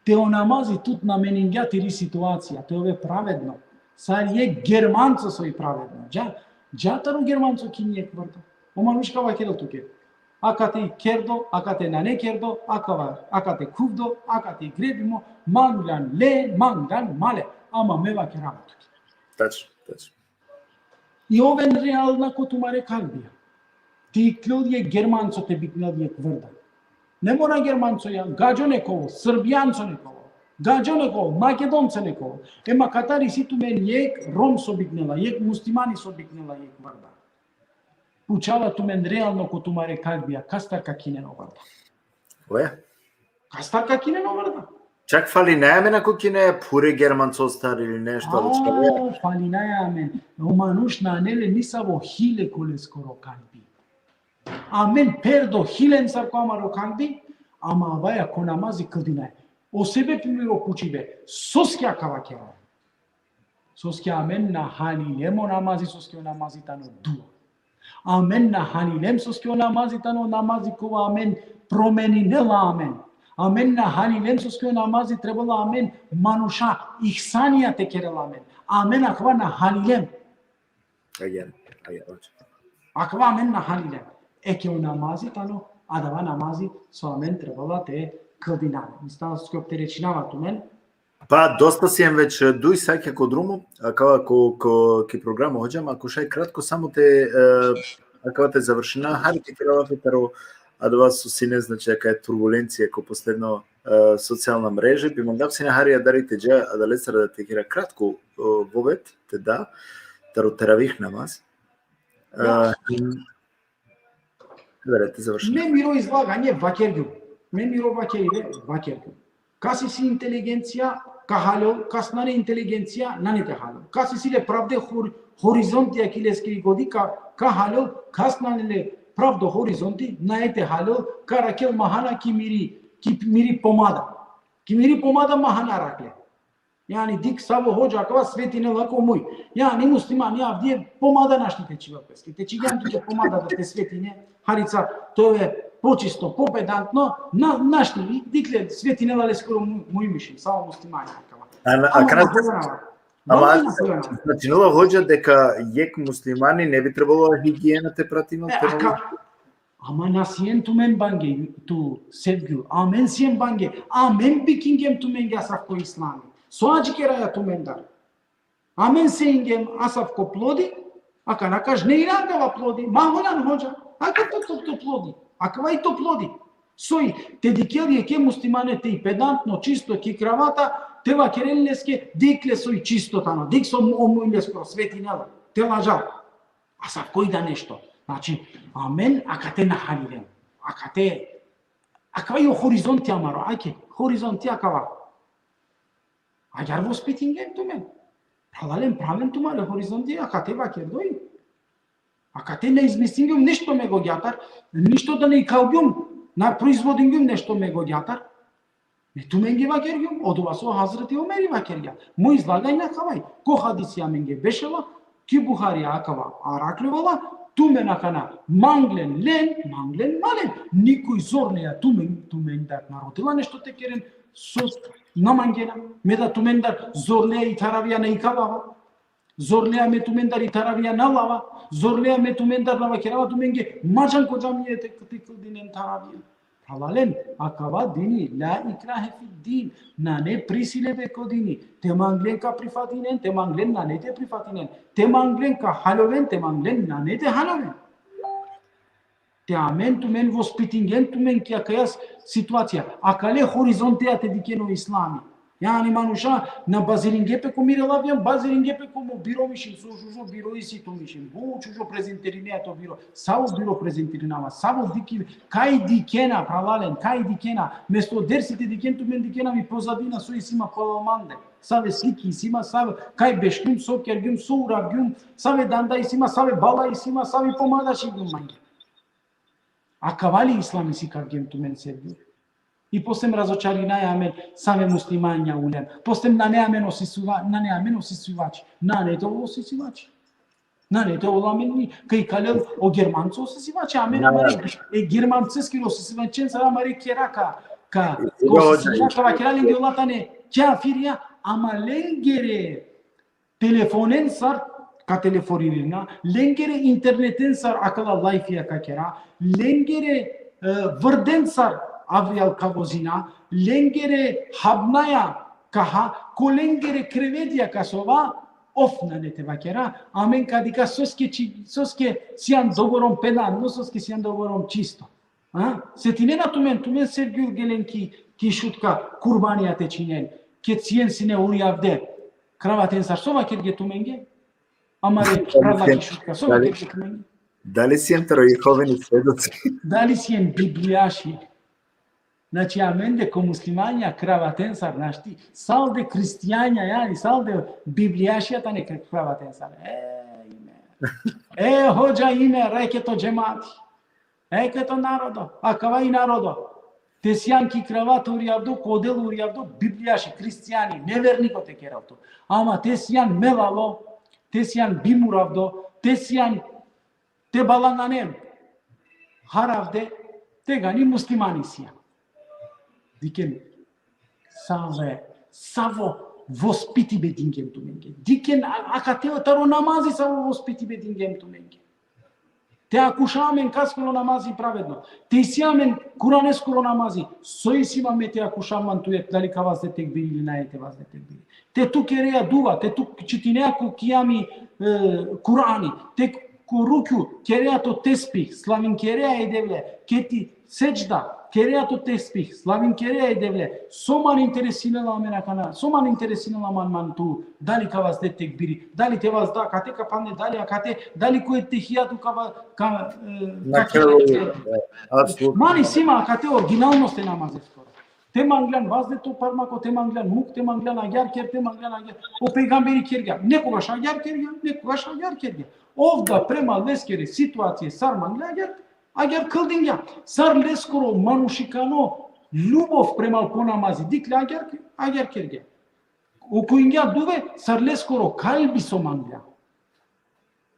Te o namazi tut nameningja tiri situacija, te ove pravedno. Sar jek Germanco soj pravedno. Dža, dža taro Germanco, kin jek vrda. O manuš ka vakerel tuke. Akate kerdo, akate nane kerdo, akava, akate kuvdo, akate grebimo, mangan le, mangan male. Ama me vakerava tuke. Tačno, tačno. I oven realna ko tumare kalbija. Te iklol jek Germanco, te biknel jek vrda. Ne mora Germanco ja, gadžo nekovo, Srbijanco nekovo, gadžo nekovo, Makedonco nekovo. Ema katar isi tumen jek Rom so biknela, jek muslimani so biknela jek vrda. Pučava tumen realno ko tumare kalbija, kastar ka kinen o vrda. Oja. Kastar ka kinen o vrda. Čak falinaja amen ako kine pure Germancostar ili nešto, ali čka. A, falinaja amen. O manuš nane le nisavo hile ko leskoro kalbi. Amen perdo hilen sar ko amaro kalbi, ama avaja ko namazi kldinaja. O sebepi miro pučibe, soske akava keraja? Soske amen na halilem o namazi, soske o namazi tano dua. Amen na halilem, soske o namazi tano namazi kova amen promeninela amen. Amen na halilem, soske o namazi trebela amen manuša ihsanija te kerel amen. Amen akava na halilem. Amen, amen, hođa. Akava amen na halilem. Eke o namazi tano adava namazi so amen trebela te kldinaja. Misla soske opterećinava tumen. Pa, dosta siem već duj satja ko drumo, akava ko, ko, ki programa, hođa, ma, ako šaj kratko samo te, e, akava te završina, hari te kera lafi taro adava so sine, znači, akaja turbulencija ko posledno, e, socijalna mreže, bi mangav sine hari adari te dža adalestar da te kera kratko, e, vovet, te da, taro teravih namaz. E, Verujte, završeno. Me miro izlaganje vakergjum. Me miro vakeribe vakergjum. Kas isi inteligencija, ka halol, kas nane inteligencija, nane te halol. Kas isi le pravde hor-, horizonti, a ki leskiri godi ka, ka halol, kas nane le pravdo horizonti, nane te halol, ka arakhel mahana ki miri, ki miri pomada. Ki miri pomada mahana arakhle. Jani, dik savo hođa akava svetinela ko muj. Jani, muslimani avdive pomada našti te čhivel peske. Te čhigjan tuke pomada da te svetine, harica te ove počisto, popedantno, na, našti, dik le svetinela leskoro mu-, muj, mišim, savo muslimani akava. A na, a kana, ama, značinela, hođa, deka jek muslimani ne bi trebalo higijena te pratinel, e, te aka-, Ama na sien tumen bange tu sevgjul. Amen sien bange. Amen bikingjem tumenge asavko islami. So adžikeraja tumendar. Amen seingjem asavko plodi, akana ka žneina akava plodi. Ma holjan, hođa. Aka to, to, to plodi. Akava i to plodi. Soj, te dikhel jekhe muslimane te i pedantno, čisto, ki kravata, te vakerel leske, dik le soj čisto tano, dik so o muj leskoro svetinela, te lažal. Asavko i da nešto. Znači, amen akate na halilem. Akate, akava i o horizonti amaro, ake, horizonti akava. Agjaar vospitingjem tumen. Phralalen, phraven, tumare horizonti akate vakerdoj. Akate na izmislingjum nešto me gogjatar, ništo da na ikalgjum, na proizvodingjum nešto me gogjatar. Me tumenge vakergjum, odova so Hazreti Omeri vakergja. Mo izlaganje akava i. Ko hadisi amenge bešela, ki Buhari akava arakhljovala, tumen akana manglen len, manglen malen. Nikoj zorleja tumen, tumendar na rodela nešto te keren, so na mangena. Me da tumendar zorleja i taravija na ikalava. Zorleja me tumendar i taravija na lava, zorleja me tumendar na vakerava tumenge, ma džan ko džamije te, te kldinen taravija. Phralalen, akava dini, la ikrahe fid din, nane prisilebe ko dini, te manglen ka prifatinen, te manglen nane te prifatinen, te manglen ka haljoven, te manglen nane te haljoven. Te amen tumen, vospitingjen tumen ki akaja situacija. Akale horizontea te dikhen o islami. Jani manuša na baziringje pe ko mire lavija, baziringje pe ko mo biro mišin, so šužo biro isi to mišin. Bu šužo prezentirinea to biro. Savo biro prezentirinava, savo dikhi, kaj dikhena, phralalen, kaj dikhena. Mesto dersi te dikhen tumen, dikhena mi pozadina so isi ma palo mande. Save sliki isi ma, save kaj bešljum, so kergjum, so uravgjum, save danda isi ma, save bala isi ma, savi pomagaš igjum mange. Akava li islami sikavgjem tumen, sevgjum? I posle razočarinaja amen, save muslimanja ulen. Posle nane amen osisiva-, nane amen osisivači. Nane te ovel osisivači. Nane te ovel amen ni. Kaj ikalel o Germanco osisivači, amen amare, e Germanceskiri osisivačencar amare kera ka, ka, ka osisivačencar, ka vakera lenge ola tane kafirija, ama lengere telefonensar ka telefoninena, lengere internetensar akala lajfija ka kera, lengere, e, vrdensar avrijal ka vozina, lengere habnaja ka ha, ko lengere krevetija ka sova, ov nane te vakera, amen ka dikha soske či-, soske sian doborom pedan, no soske sian doborom čisto. A? Setinena tumen, tumen sevgjum gelen ki, ki Šutka kurbanija te čhinen, ked sien sine uri avde, kravatensar, so vakergje tumenge? Amare prava ki Šutka, so vakergje tumenge? Dali sien taro Jehovini svedoci? Dali sien biblijaši? Znači, amende ko muslimanja kravatensar našti, salde hristijanja, jani, salde biblijašija tane kra-, kravatensar. E, ime. E, hodža ime, reke to džemati. Eke to narodo, akava i narodo. Te sian ki kravata uri avdo, ko odelo uri avdo, biblijaši, hristijani, neverniko te kerav to. Ama te sian melalo, te sian bimuravdo, te sian te balanane. Haravde, tegani muslimani sian. Dikhen, save, savo vospitibe dingjem tumenge. Dikhen, a-, akate taro namazi savo vospitibe dingjem tumenge. Te akuša amen kaskoro namazi pravedno. Te isi amen Kuraneskoro namazi. So isi ma me te akuša man tuje, dali ka vazde tekbiri ili nane te vazde tekbiri. Te tu kerea duva, te tu čitinea ko kijami, e, Kurani. Te ko rukju kerea to tesbih, slavinkerea e Devle. Keti sedžda, kerea to tesbih, slavinkerea e Devle. So man interesinela amen akana, so man interesinela man, man tu, dali ka vazde tekbiri, dali te vazda, akate ka padne, dali akate, dali ko etehijatu ka va-, ka, e, na ka kraju, kere-, e, apsolutno. Man isi ma akate originalnost e namazeskoro. Te mangljan vazde to parmako, te mangljan muk, te mangljan agjar ker, te mangljan agjar. O pejgamberi kergja. Nekogaš agjar kergja, nekogaš agjar kergja. Ov da prema leskere situacije sar manglja agjar, agjar kldingja. Sar leskoro manušikano ljubov prema ko namazi dikhlja, agjar, agjar kergja. Okujngja duve, sar leskoro kalbi so manglja.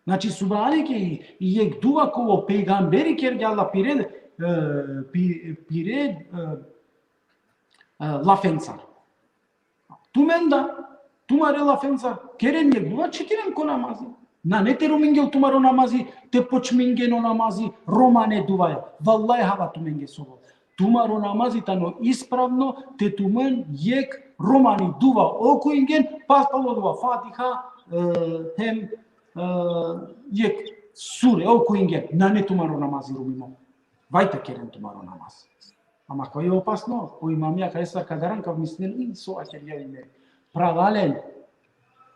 Znači, subhaneke, i, i jekh duva kova o pejgamberi kergja la pire, e, pi-, pire, e, e, lafencar. Tumen da, tumare lafencar, keren jekh duva, čitinen ko namazi. Nane te rumingel tumaro namazi, te počmingen o namazi romane duvaja. Vallahi, hava tumenge so. Tumaro namazi tano ispravno, te tumen jekh romani duva okujngen, pas palo dova Fatiha, e, hem, e, jekh sure okujngen, nane tumaro namazi rumimo. Vajta keren tumaro namazi. Ama kaj je opasno, o imamija kaj sar ka daran ka mislen i so akerja ime. Phralalen,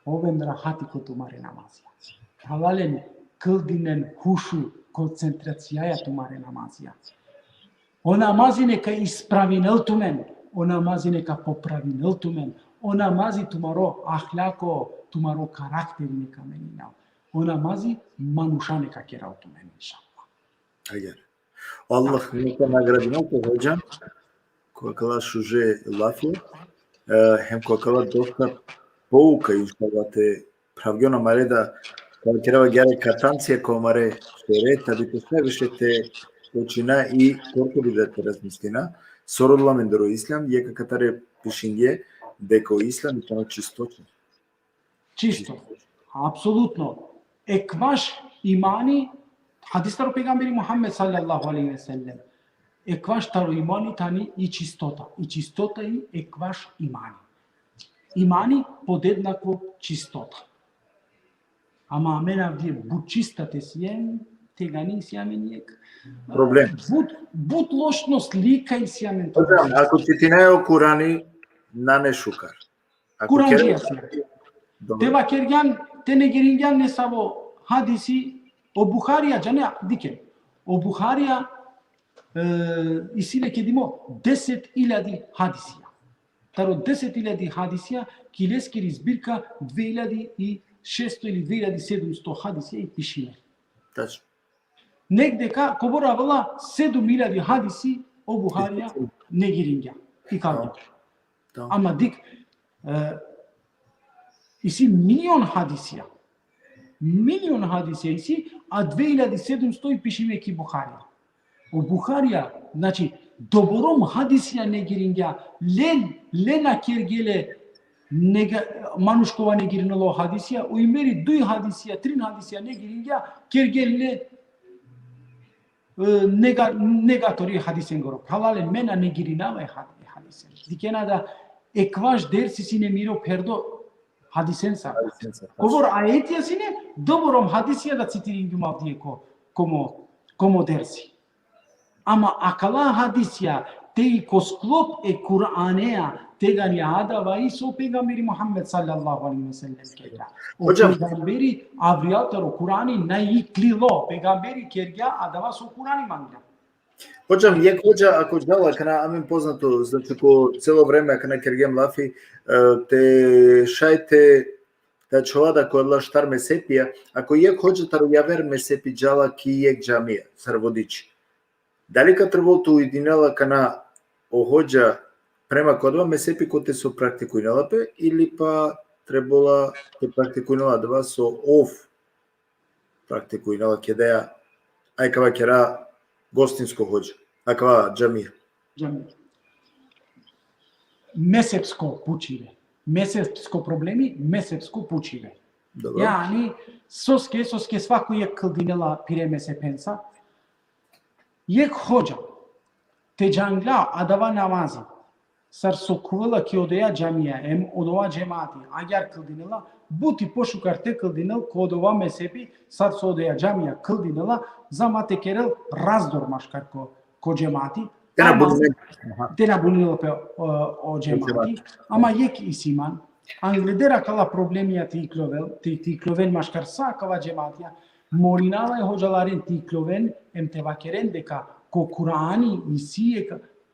oven rahati ko tumare namazija. Phralalen, kldinen hušu, koncentracijaja tumare namazija. O namazi neka ispravinel tumen, o namazi neka popravinel tumen, o namazi tumaro ahlako, tumaro karakteri neka meninel. O namazi manuša neka kerel tumen, inšallah. Agjar. Allah neka nagradinel te, hodža, ko akala šuže lafi, e, hem ko akala dosta pouka, inšallah, te phravgjon amare da, ka kerava agjar katancija ko amare šere, ta bi te sa više te počina i korkori da te razmislina, so rodela amendar o islam, jekh akatare pišingje deka o islam i tano čistoća. Čisto. Apsolutno. Ekvaš imani, hadis taro pejgamberi Muhammed sallallahu alejhi ve sellem. Ekvaš taro imani tani i čistota. I čistota i ekvaš imani. Imani podednako čistota. Ama amen avdive but čista te sien, Tegani isi amen jekh Problem. But, but lošno slika isi amen. Hocam, ako čitinaja o Kurani, nane šukar. Ako Kurandžija kere- si amen. Dobro. Te vakergjan, te negiringjan nesavo hadisi, o Buharija, džane, dikhen. O Buharija, e, isi le kedimo deset iljadi hadisija. Taro deset iljadi hadisija, ki leskiri zbirka dve iljadi i šesto ili dve iljadi sedumsto hadisija i pišime. Tačno. Negde ka, kobor avela sedum iljadi hadisi, o Buharija negiringja. I ka Tamam. Tamam. Ama dik, e, isi milion hadisija. Milion hadisija isi, a dve iljadi sedumsto i pišime ki Buharija. O Buharija, znači, doborom hadisija negiringja, len, len na kergje le nega, manuš kova negirinela o hadisija, o imeri duj hadisija, trin hadisija negiringja, kergje le, e, nega-, negatori hadisengoro. Phralalen, me na negirinava e had-, e hadisen. Dikhena da ekvaš dersi sine miro pherdo hadisen sa. Hadisen sa, tačno. Kobor ajetija sine, doborom hadisija da citiringjum avdive ko, ko mo, ko mo dersi. Ama akala hadisija, te i ko sklop e Kur'anea, tegani adava isi o pejgamberi Muhammed sallallahu alejhi ve sellem kergja. O Hocam. Pejgamberi avrijal taro Kur'ani na iklilo, pejgamberi kergja adava so Kur'ani mangla. Hocam, jekh hodža, ako džala, akana amen poznato, znači, ko celo vreme akana kergjem lafi, e, te šaj te, te ačhola da ko adala štar mezhepija, ako jekh hodža taro javer mezhepi džala ki jekh džamija, sar vodiči. Dali ka trebol te ujedinela akana o hodža prema ko adava mezhepi kote so praktikujnela pe, ili pa trebola te praktikujnela adava so ov praktikujnela kedaja, aj ka vakera, gostinsko hodža, akava džamija. Džamija. Mezhepsko pučibe. Mezhepsko problemi, mezhepsko pučibe. Dobro. Jani, soske, soske svako jekh kldinela pire mezhepenca. Jekh hodža te džangla adava namazi, sar so khuvela ki odoja džamija, em odova džemati, agjar kldinela, but i pošukar te kldinel ko odova mezhepi, sar so odoja džamija kldinela, za ma te kerel razdor maškar ko, ko džemati. Te na Ama- bunel. Aha. Te na bunel pe, o, o džemati. Džemati. Ama jekh isi man, angleder akala problemija te iklovel, te, te ikloven maškar sa akava džematija, molinava e hodžalaren te ikloven, em te vakeren deka ko Kur'ani isi jekh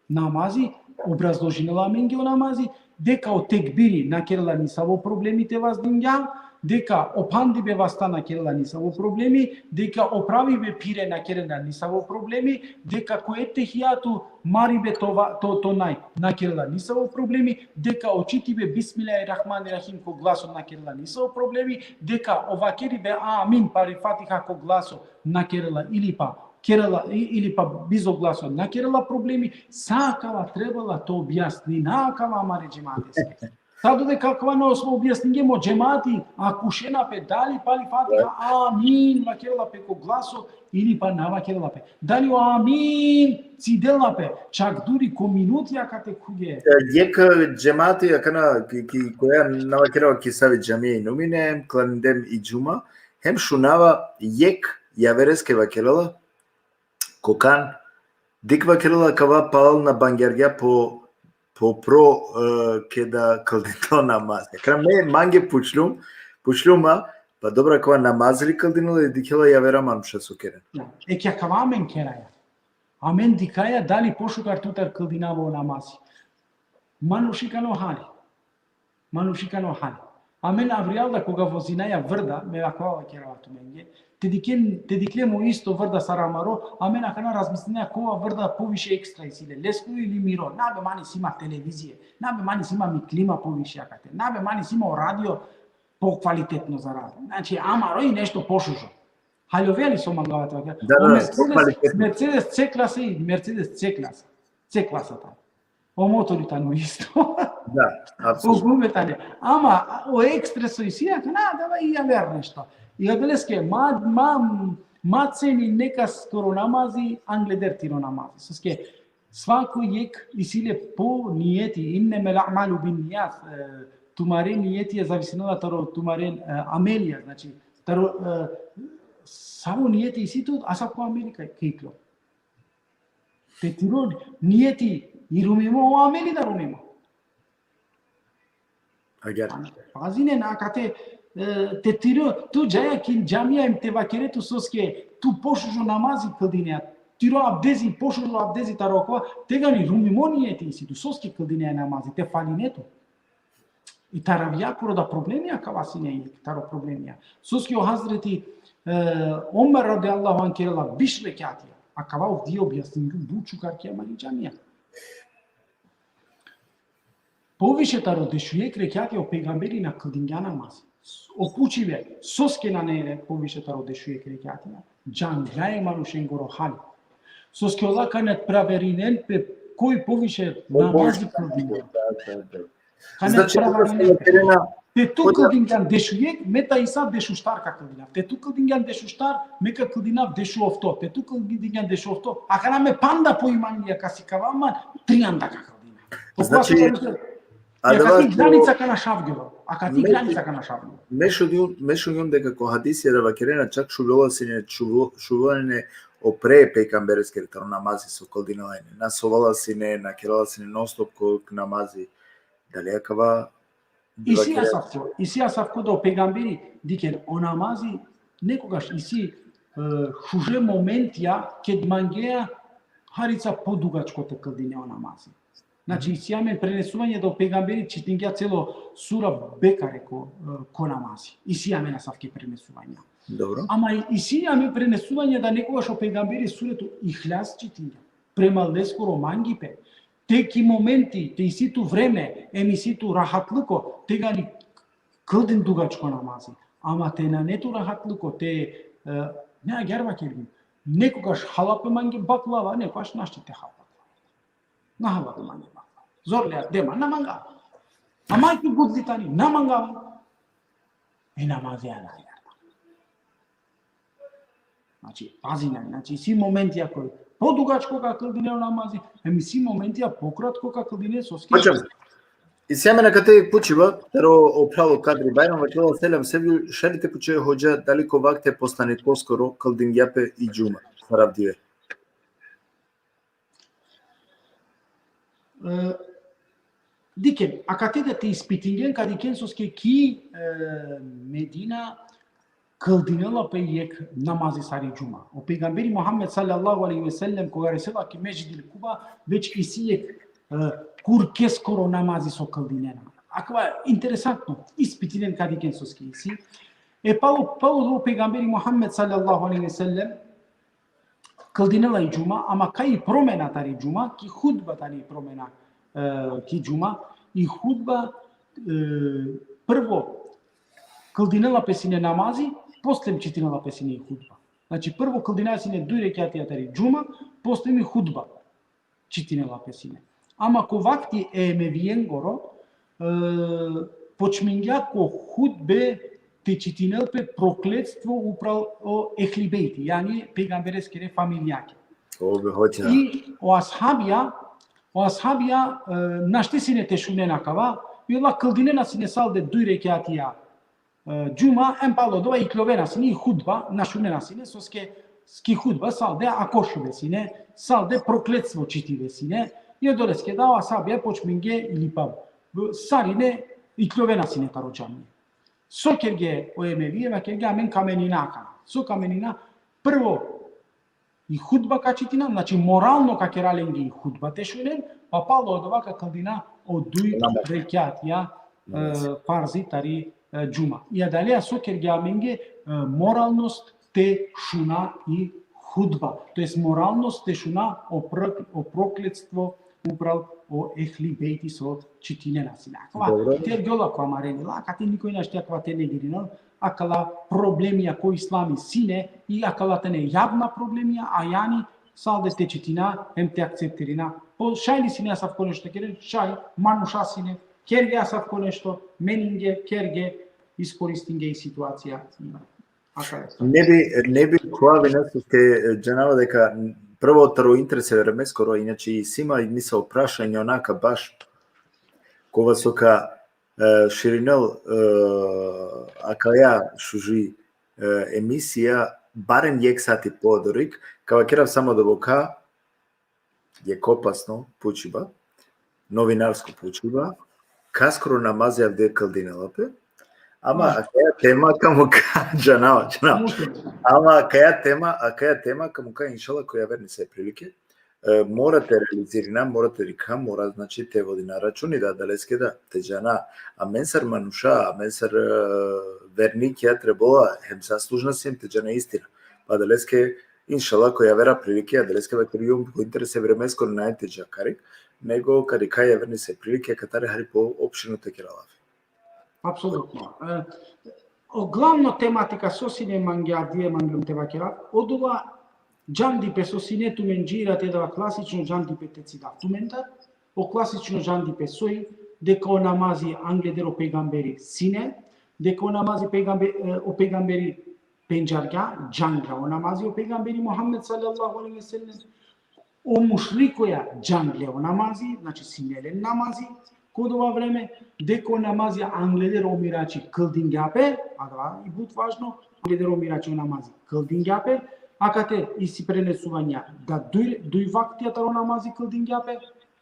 namazi, obrazložinela amenge o namazi, deka o tekbiri na kerela nisavo problemi te vazdingja, deka o phandibe vasta na kerela nisavo problemi, deka o pravibe pire na kerela nisavo problemi, deka ko etehijatu maribe to, va-, to, to naj, na kerela nisavo problemi, deka o čitibe Bismillahirrahmanirrahim ko glaso na kerela nisavo problemi, deka o vakeribe amin pari Fatiha ko glaso na kerela ili pa kerela, i-, ili pa bizo glaso na kerela problemi, sa akava trebela te objasnina akava amare džemateske. Sa dodeka akava na so objasningjem, o džemati akušena pe dali pali Fatiha, amin, vakerela pe ko glaso, ili pa na vakerela pe. Dali o amin cidela pe, čak duri ko minuti akate khuge. Jekh džemati, akana, ki, ki, koja na vakerava ki savi džamija inumine, klanindem i džuma, hem šunava jekh javereske vakerela, kokan, dik vakerela kava palal na bangjargja po, po pro, e, keda kldinela namaz. Akana me mange pučlum, pučlum ma, pa dobra, kava namaz li kldinela, i dikhela javera manuša so keren. Ja, e ki akava amen keraja. Amen dikhaja dali pošukar tutar kldinava o namazi. Manušikano hali. Manušikano hali. Amen avrijal da koga vozinaja vrda, me akava kerava tumenge, te dikhen, te dikhlem o isto vrda sar amaro, amen akana razmislinaja kova vrda poviše ekstra isi le, lesko ili miro, na be man isi ma televizije, na be man isi ma mi klima poviše akate, na be man isi ma o radio pokvalitetno za radio. Znači, amaro i nešto pošužo. Haljovea li so mangava te vakerav? Da, O da, Mercedes, kvalitetno. Mercedes C klasa i Mercedes C klasa. C klasa tano. O motori tano isto. Da, O apsolutno. gume tane. Ama o ekstra so isi, akana, dava i javer nešto. I adeske ma, ma, ma ceni nekaskoro namazi angleder tiro namazi. Soske svako jekh isi le po nijeti, innemel a'malu bin nijat, e, tumare nijeti zavisinela taro tumare, e, amelija, znači, taro, e, Savo nijeti isi tu, asavko ameli ka, ka iklo. Te tiro nijeti irumimo, o ameli da rumimo. Agjaar. Pazinen, akate, e, te tiro, tu džaja ki džamija em te vakere tu soske, tu pošužo namazi kldinea. Tiro abdezi, pošužo abdezi taro akava, tegani rumimo nijeti isi tu, soske kldinea namazi, te faline tu. I taravjakoro da problemija akava sine, taro problemija. Soske o Hazreti, e, Omer radijallahu anh kerela biš rekjatija. Akava ovdi objasningja but šukar ki amari džamija. Poviše taro dešujek rekjatija o pejgamberi na kldingja namazi. O pučibe, soske nane poviše taro dešujek rekjatija? Džangja e manušengoro hali. Soske ola ka nadpraverinen pe koj poviše namazi kldingja. Da, da, da. Ka Znači, nadpraverinen onda pe. Irena, Te tu kldingjan dešujek, me ta isa dešuštar ka kldinja. Te tu kldingjan dešuštar, me ka kldinav dešuofto. Te tu kldingjan dešuofto, akana me panda poimanlija ka sikava, ama trianda ka kldinja. Znači, a adava kati granica kana šavgjoro. A kati Me- granica kana šavgjoro. me šungjum, me šungjum deka ko hadisi da vakerena čak šuvela sine, šuvo-, šuvela sine o pre pejgambereskere taro namazi so kldinela ine. Na sovela sine, na kerela sine non stop ko namazi. Dali akava Isi vakerena? Asavko, isi Asavko da o pejgamberi, dikhen, o namazi, nekogaš isi, e, šuže momentija ked mangea harica podugačko te kldine o namazi. Znači, isi amen prenesuvanje da o pejgamberi čitingja celo sura Bekare ko, e, ko namazi. Isi amen asavke prenesuvanja. Dobro. Ama i-, isi amen prenesuvanje da nekogaš o pejgamberi suretu Ihlas čitingja. Prema leskoro mangipe. Te ki momenti, te isi tu vreme, em isi tu rahatliko, tegani kldin dugačko namazi. Ama te nane tu rahatliko, te, e, ne, agjaar vakergjum. Nekogaš hala pe mange baklava, nekogaš našti te hal baklava. Na hala pe mange baklava. Zorle dema, na manga. Ama ki gudli tani, na manga. E namazi ana agjaar. Znači, pazinen, znači, isi momentija koj podugačko ka kldine o namazi, em isi momentija pokratko ka kldine, soske... Hoxha, isi amen akate pučiba, taro o phral o Kadri Bajram, vakerela: Selam Sevgjul, šaj li te puče hodža, dali ko vakti e poslanikoskoro kldingja pe i džuma, sar avdive? E, dikhen, akate da te ispitingen, ka dikhen soske ki, e, Medina kldinela pe jekh namazi sar i džuma. O pejgamberi Muhammed sallallahu alejhi ve sellem, koga resela ki Mesdžidil Kuba, već isi jekh, e, kurkeskoro namazi so kldinena. Akava interesantno, ispitinen ka dikhen soske isi. E palo, palo o pejgamberi Muhammed sallallahu alejhi ve sellem, kldinela i džuma, ama kaj i promena tari džuma, ki hudba tani i promena, e, ki džuma, i hudba, e, prvo kldinela pe sine namazi, poslem čitinela pe sine i hudba. Znači, prvo kldinela sine duj rekjatija tari džuma, poslem i hudba čitinela pe sine. Ama ko vakti e Emevijengoro, e, počmingja ko hudbe te čitinel pe prokletstvo upral o Ehli Bejti, jani pejgambereskere familijake. O, be, hoxha. I o ashabija, o ashabija, e, našti sine te šunen akava, i ola kldinena sine salde duj rekjatija, e, džuma, em palo dova ikljovena sine i hudba, na šunena sine, soske ki hudba salde akošibe sine, salde prokletstvo čitibe sine, i odoleske da o ashabija počminge ili pa sarine ikljovena sine taro džamija. So kerge o Emevije, vakerge: Amen ka menina akana. So ka menina? Prvo i hudba ka čitina, znači moralno ka kera lenge i hudba te šunen, pa palo odova ka kldina o duj Namaz. Rekjatija, Namaz. E, farzi tari, e, džuma. I adalea so kerge amenge, e, moralnost te šuna i hudba. To jest moralnost te šuna o pr-, o prokletstvo upral o Ehli Bejti so čitinena sine. Akava, dobro, te gjola ko amaren ila, akate nikoj našti akava te negirinel, akala problemija ko islami sine, i akala tane javna problemija, a jani salde te čitina, em te akceptirina. Po šaj li sine asavko nešto keren, šaj, manuša sine, kerge asavko nešto, meninge, kerge, iskoristinge i situacija. Akava e. Ne bi, ne bi kova vina soske, e, džanava deka prvo taro interes e vremeskoro, inače isi ma misal prašanje onaka baš kova so ka, e, širinel, e, akaja šuži, e, emisija, barem jekh sati podorik, ka vakerav samo doboka, jekh opasno pučiba, novinarsko pučiba, kaskoro namazi avdive kldinela pe, ama akaja tema ka muka, džanava, džanava. Ama akaja tema, akaja tema ka muka, inšala, ko javer nesave prilike. E, mora te realizirina, mora te dikha, mora, znači, te vodina računi da, adaleske da, te džana, amen sar manuša, amen sar, e, vernikija trebela, hem zaslužna siem te džana istina. Pa adaleske, inšala, ko javera prilike, adaleske vakergjum, ko interes e vremeskoro nane te dža karik, nego ka dikha javer nesave prilike, katare hari poopširno te kera lafi. Apsolutno. E, o glavno tematika so sine, mange avdive manglum te vakerav, odova džandipe so sine tumen dži irati, adava klasično džandipe te cida tumendar, o klasično džandipe soj, deka o namazi angleder o pejgamberi sine, deka o namazi pejgambe-, e, o pejgamberi pendžargja, džangla o namazi o pejgamberi Muhammed sallallahu alejhi ve sellem, o mušrikoja džangle o namazi, znači sine len namazi, ko dova vreme, deka o namazi angleder o Mirači kldingja pe, adava i but važno, angleder o Mirači o namazi kldingja pe, akate isi prenesuvanja da duj, duj vaktija taro namazi kldingja pe,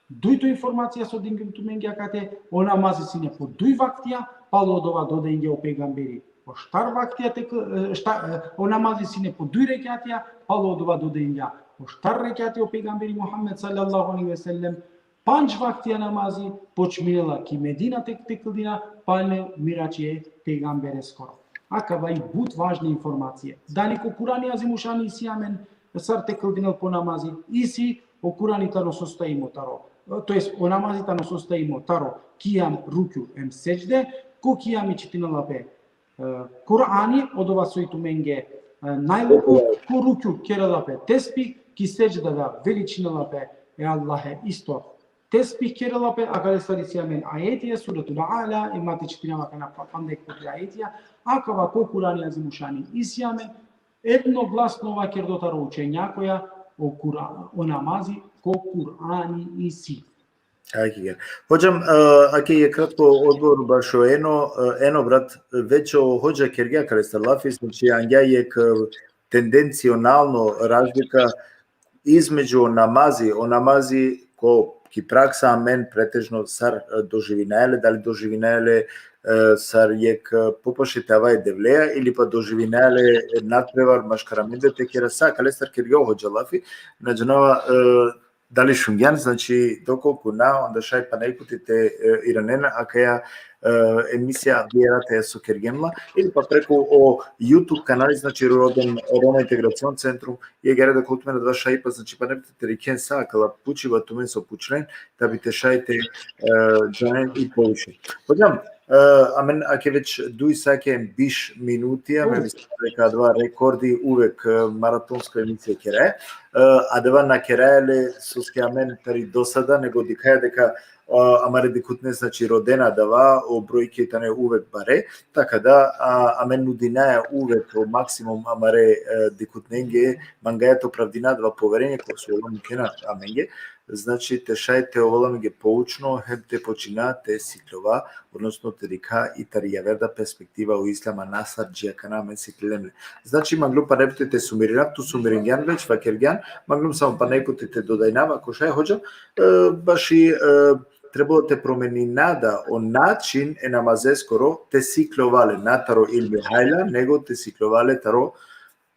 dujto informacija so dingjum tumenge akate, o namazi sine po duj vaktija, palo odova dodengja o pejgamberi po štar vaktija te k-, e, šta, e, o namazi sine po duj rekjatija, palo odova dodengja po štar rekjatija o pejgamberi Muhammed sallallahu alejhi ve sellem, pandž vaktija namazi počminela ki Medina te, te kldina, palem Mirači e pejgambereskoro. Akava i but važna informacija. Dali ko Kurani Azimušani isi amen sar te kldinel po namazi? Isi, o Kurani tano sostojimo taro, to jest o namazi tano sostojimo taro kijam, rukju hem sedžde. Ko kijami čitinela pe, e, Kurani, odova soj tumenge, e, najluko, ko rukju kerela pe tesbih, ki sedžda da veličinela pe e Allahe isto tesbih kerela pe, akalestar isi amen ajetija, Suratul A'la, i ma te čitinava akana pa-, pandek puti ajetija, akava ko Kurani Azimušani isi amen, jednoglasno vakerdo taro učenjakoja, o Kura-, o namazi ko Kurani isi. Ake, hodžam, e, ake jekh kratko odgovor bašo eno, e, eno brat, već o hodža kergja akalestar lafi, znači angja jekh, e, tendencionalno razlika između o namazi, o namazi ko ki praksa amen pretežno sar, e, doživinaja le, dali doživinaja le, e, sar jekh, e, popaše te ava e Devleja, ili pa doživinaja le, e, nadprevar maškar amende te kera, sa akalestar kergja o hodža lafi, na džanava, e, dali šungjan, znači, dokolku na, onda šaj pana jekh puti te, e, iranena akaja, e, emisija, vjerate so kergjem la, ili pa preku o YouTube kanali, znači, Roden, Roma Integracion Centrum, i agjaar da ko tumen adava šajipa, znači, pana jekh puti te dikhen sa akala pučiba tumen so pučlen, da bi te šaj te, e, džanen i poviše. Hodžam, e, amen ake već duj sati hem biš minutija, amen mislinav deka adava rekordi, uvek, e, maratonsko emisija keraja. E, adava na keraja le soske amen tari dosada, nego dikhaja deka, e, amare dikhutne, znači, rodena adava, o brojke tane uvek bare, taka da, a, amen nudinaja uvek o maksimum amare, e, dikhutnenge, mangaja te opravdina adava poverenje kova so ola mukena amenge, znači, te šaj te ovel amenge poučno, hem te počina te sikljova, odnosno te dikha i tari javerda perspektiva o Islam, a na sar dži akana amen siklilem le. Znači, manglum pana jekh puti te sumirinav, tu sumiringjan već, vakergjan, manglum samo pana jekh puti te dodajnav, ako šaj, hodža, e, baši, e, trebalo te promenina da o način e namazeskoro te sikljova le, na taro ilmi hajla, nego te sikljova le taro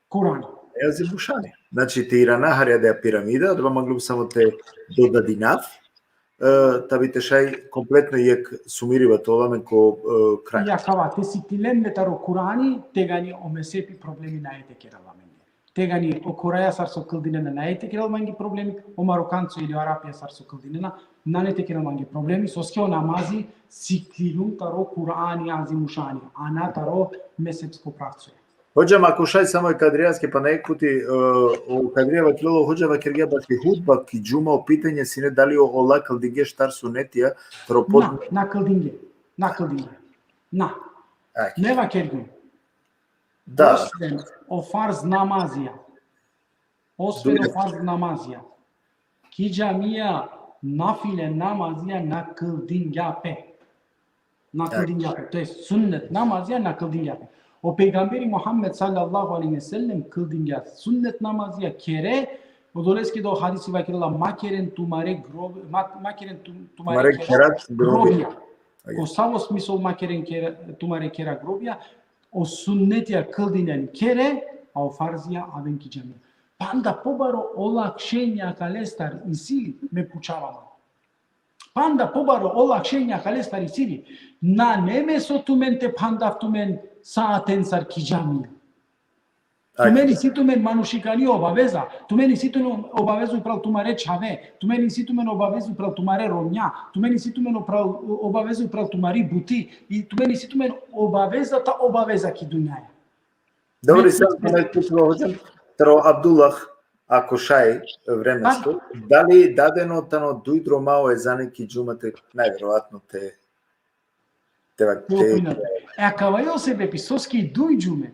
Kurani. Azimušani. Znači, te irana hari adaja piramida, adava manglum samo te dodadinav, e, da bi te šaj kompletno jekh sumiriba te ovel amen ko, e, kraj. I akava, te siklilem le taro Kurani, tegani o mesepi problemi nane te kerel amenge. Tegani o Koreja sar so kldinena nane te kerel mange problemi, o Marokanco ili o Arapija sar so kldinena, nane te kerel mange problemi, soske o namazi sikliljum taro Kurani Azimušani, a na taro mesepsko pravcoja. Hodžam, ako šaj, samo e Kadrijaske pana jekh puti, e, o Kadrija vakerela, hodža, vakergja baši hutba ki džuma, o pitanje sine dali o, ola kldingje štar sunetija taro pod- Na, na kldingje. Na kldingje. Na. Ake. Me vakergjum. Da. Osven o farz namazija. Osven o farz namazija. Ki džamija nafile namazija na kldingja pe. Na kldingja pe. To jest sunnet namazija na kldingja pe. O pejgamberi Muhammed sallallahu alejhi ve sellem kldingja sunnet namazija kere, odoleske da o hadisi vakerela: ma keren tumare grob-, ma, ma keren tum-, tumare Tumare kera kera grobija. grobija. Ko savo smisol ma keren kera, tumare kera grobija? O sunnetija kldinen kere, a o farzija aven ki džamija. Panda pobaro olakšenja akalestar isi li, me pučava man. Panda pobaro olakšenja akalestar isi li. Nane me so tumen te phandav tumen sa aten sar ki džamija. Tumen isi tumen manušikani obaveza, tumen isi tumen obaveza upral tumare čhave, tumen isi tumen obaveza upral tumare romnja, tumen isi tumen upral, obaveza upral tumari buti, i tumen isi tumen obaveza ta obaveza ki dunjaja. Dobro, Me- i sad me pučilo, hodžam, taro Abdullah Akošaj vremesko, da li dadeno tano duj droma o ezani ki džuma te, najverovatno te, te, te, Popina. E, akava i o sebepi, soske i duj džume.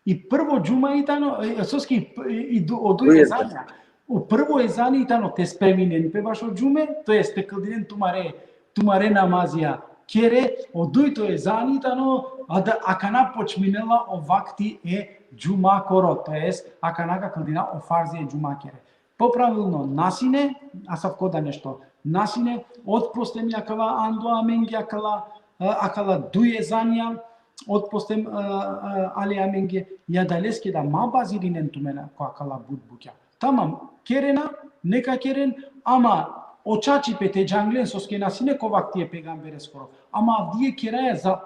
I prvo džuma i tano, e, soske i, i du-, o duj Duj ezanja. O prvo ezani i tano te spreminen pe bašo džume, to jest te kldinen tumare, tumare namazija kere, o dujto ezani i tano, a da, akana počminela o vakti e džumakoro, to jest akana ka kldina o farzi e džumakere. Popravilno na sine, asavko da nešto na sine, otpostem akala ando amenge akala, e, akala duj ezanja, otpostem, e, e, ale amenge, i adaleske da ma bazirinen tumen ko akala but bukja. Tamam, kerena, neka keren, ama o čačipe te džanglen soske na sine ko vakti e pejgambereskoro. Ama avdive keraja za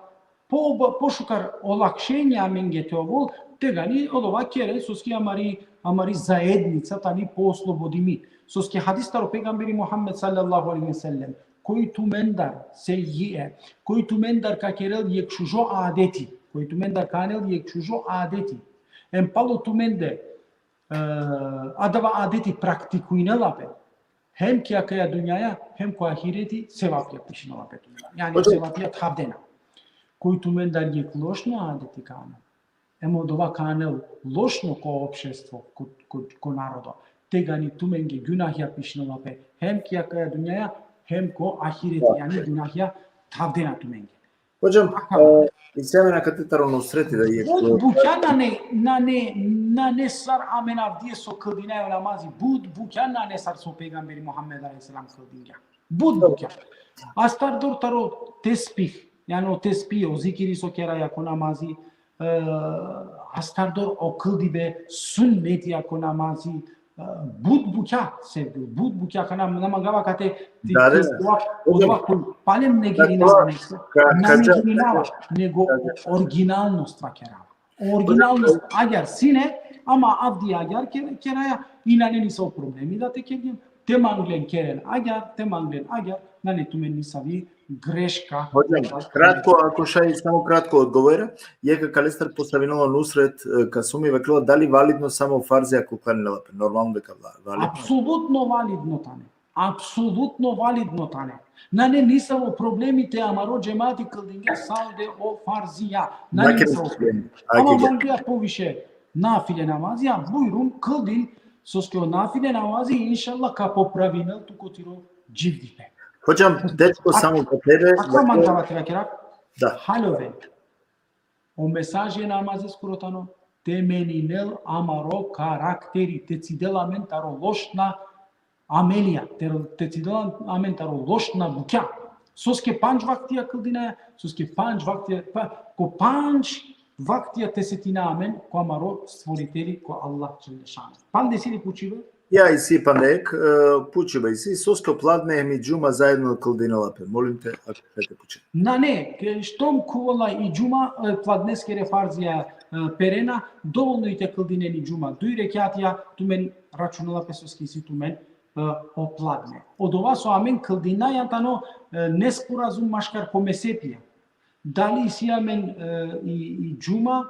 po, pošukar olakšenje amenge te ovol, tegani odova keren soske amari, amari zaednica tani pooslobodimi. Soske hadis taro pejgamberi Muhammed sallallahu alejhi ve sellem: koj tumendar, sejji'e, koj tumendar ka kerel jekh šužo adeti, koj tumendar ka anel jekh šužo adeti, em palo tumende, e, adava adeti praktikujnela pe, hem ki akaja dunjaja, hem ko ahireti, sevapja pišinela pe tumendar. Jani, sevapja thavdena. Koj tumendar jekh lošno adeti ka anel, em odova ka anel lošno ko opštestvo, ko, ko, ko narodo, tegani tumenge gunahja pišinela pe, hem ki akaja dunjaja, hem ko ahireti, jani gunahja thavdena tumenge. Hodžam, e, isi amen akate taro Nusreti da jekh. But bukja nane, nane, nane sar amen avdive so kldinaja o namazi, but bukja nane sar so pejgamberi Muhammed alejhi selam kldingja. But bukja. Astardor taro tesbih, jani o tesbih, o zikiri so keraja ko namazi, e, astardor o kldibe sunnetija ko namazi, e, but bukja, sevgili, but bukja, kana na mangava kate ti, da, da, odova, odova koj palem negirinava nešto, na negirinava, nego originalnost vakerava. Originalnost agjar sine, ama avdive agjar ke-, keraja, i nane nisavo problemi da te kergjen, te manglen keren agjar, te manglen agjar, nane tumen nisavi greška. Hodžam, kratko, ako šaj, samo kratko odgovora. Jekh akalestar postavinela o Nusret, e, Kasumi, vakerela, dali validno samo farzi ako klanjela pe? Normalno deka validno. Apsolutno validno tane. Apsolutno validno tane. Nane nisavo problemi te amaro džemati kldinge salde o farzija. Nane nisavo problemi. Ama mangea poviše nafile namazija, bujrum, kldin, soske o nafile namazi, inšallah, ka popravinel tu ko tiro dživdipe. Hodžam, dečko, samo ka tebe. Ako mangava te vakerav? Da. Halo ve. O mesaži e namazeskoro tano te meninel amaro karakteri, te cidel amen taro lošna amelija, te, te cidel amen taro lošna bukja. Soske pandž vaktija kldinaja, soske pandž vaktija, pa, ko pandž vaktija te setina amen ko amaro Stvoriteli, ko Allah dželle šanuhu. Pande isi li pučibe? Ja, isi pande jekh, e, pučiba isi, soske o pladne hem i džuma zaedno kldinela pe? Molim te, ako te pučen. Nane, ke štom khuvola i džuma, e, pladneskere farzija, e, perena, dovolno i te kldinen i džuma duj rekjatija, tumen računela pe soske isi tumen, e, o pladne. Odova so amen kldinaja tano, e, nesporazum maškar ko mezhepija. Dali isi amen, e, i, i džuma,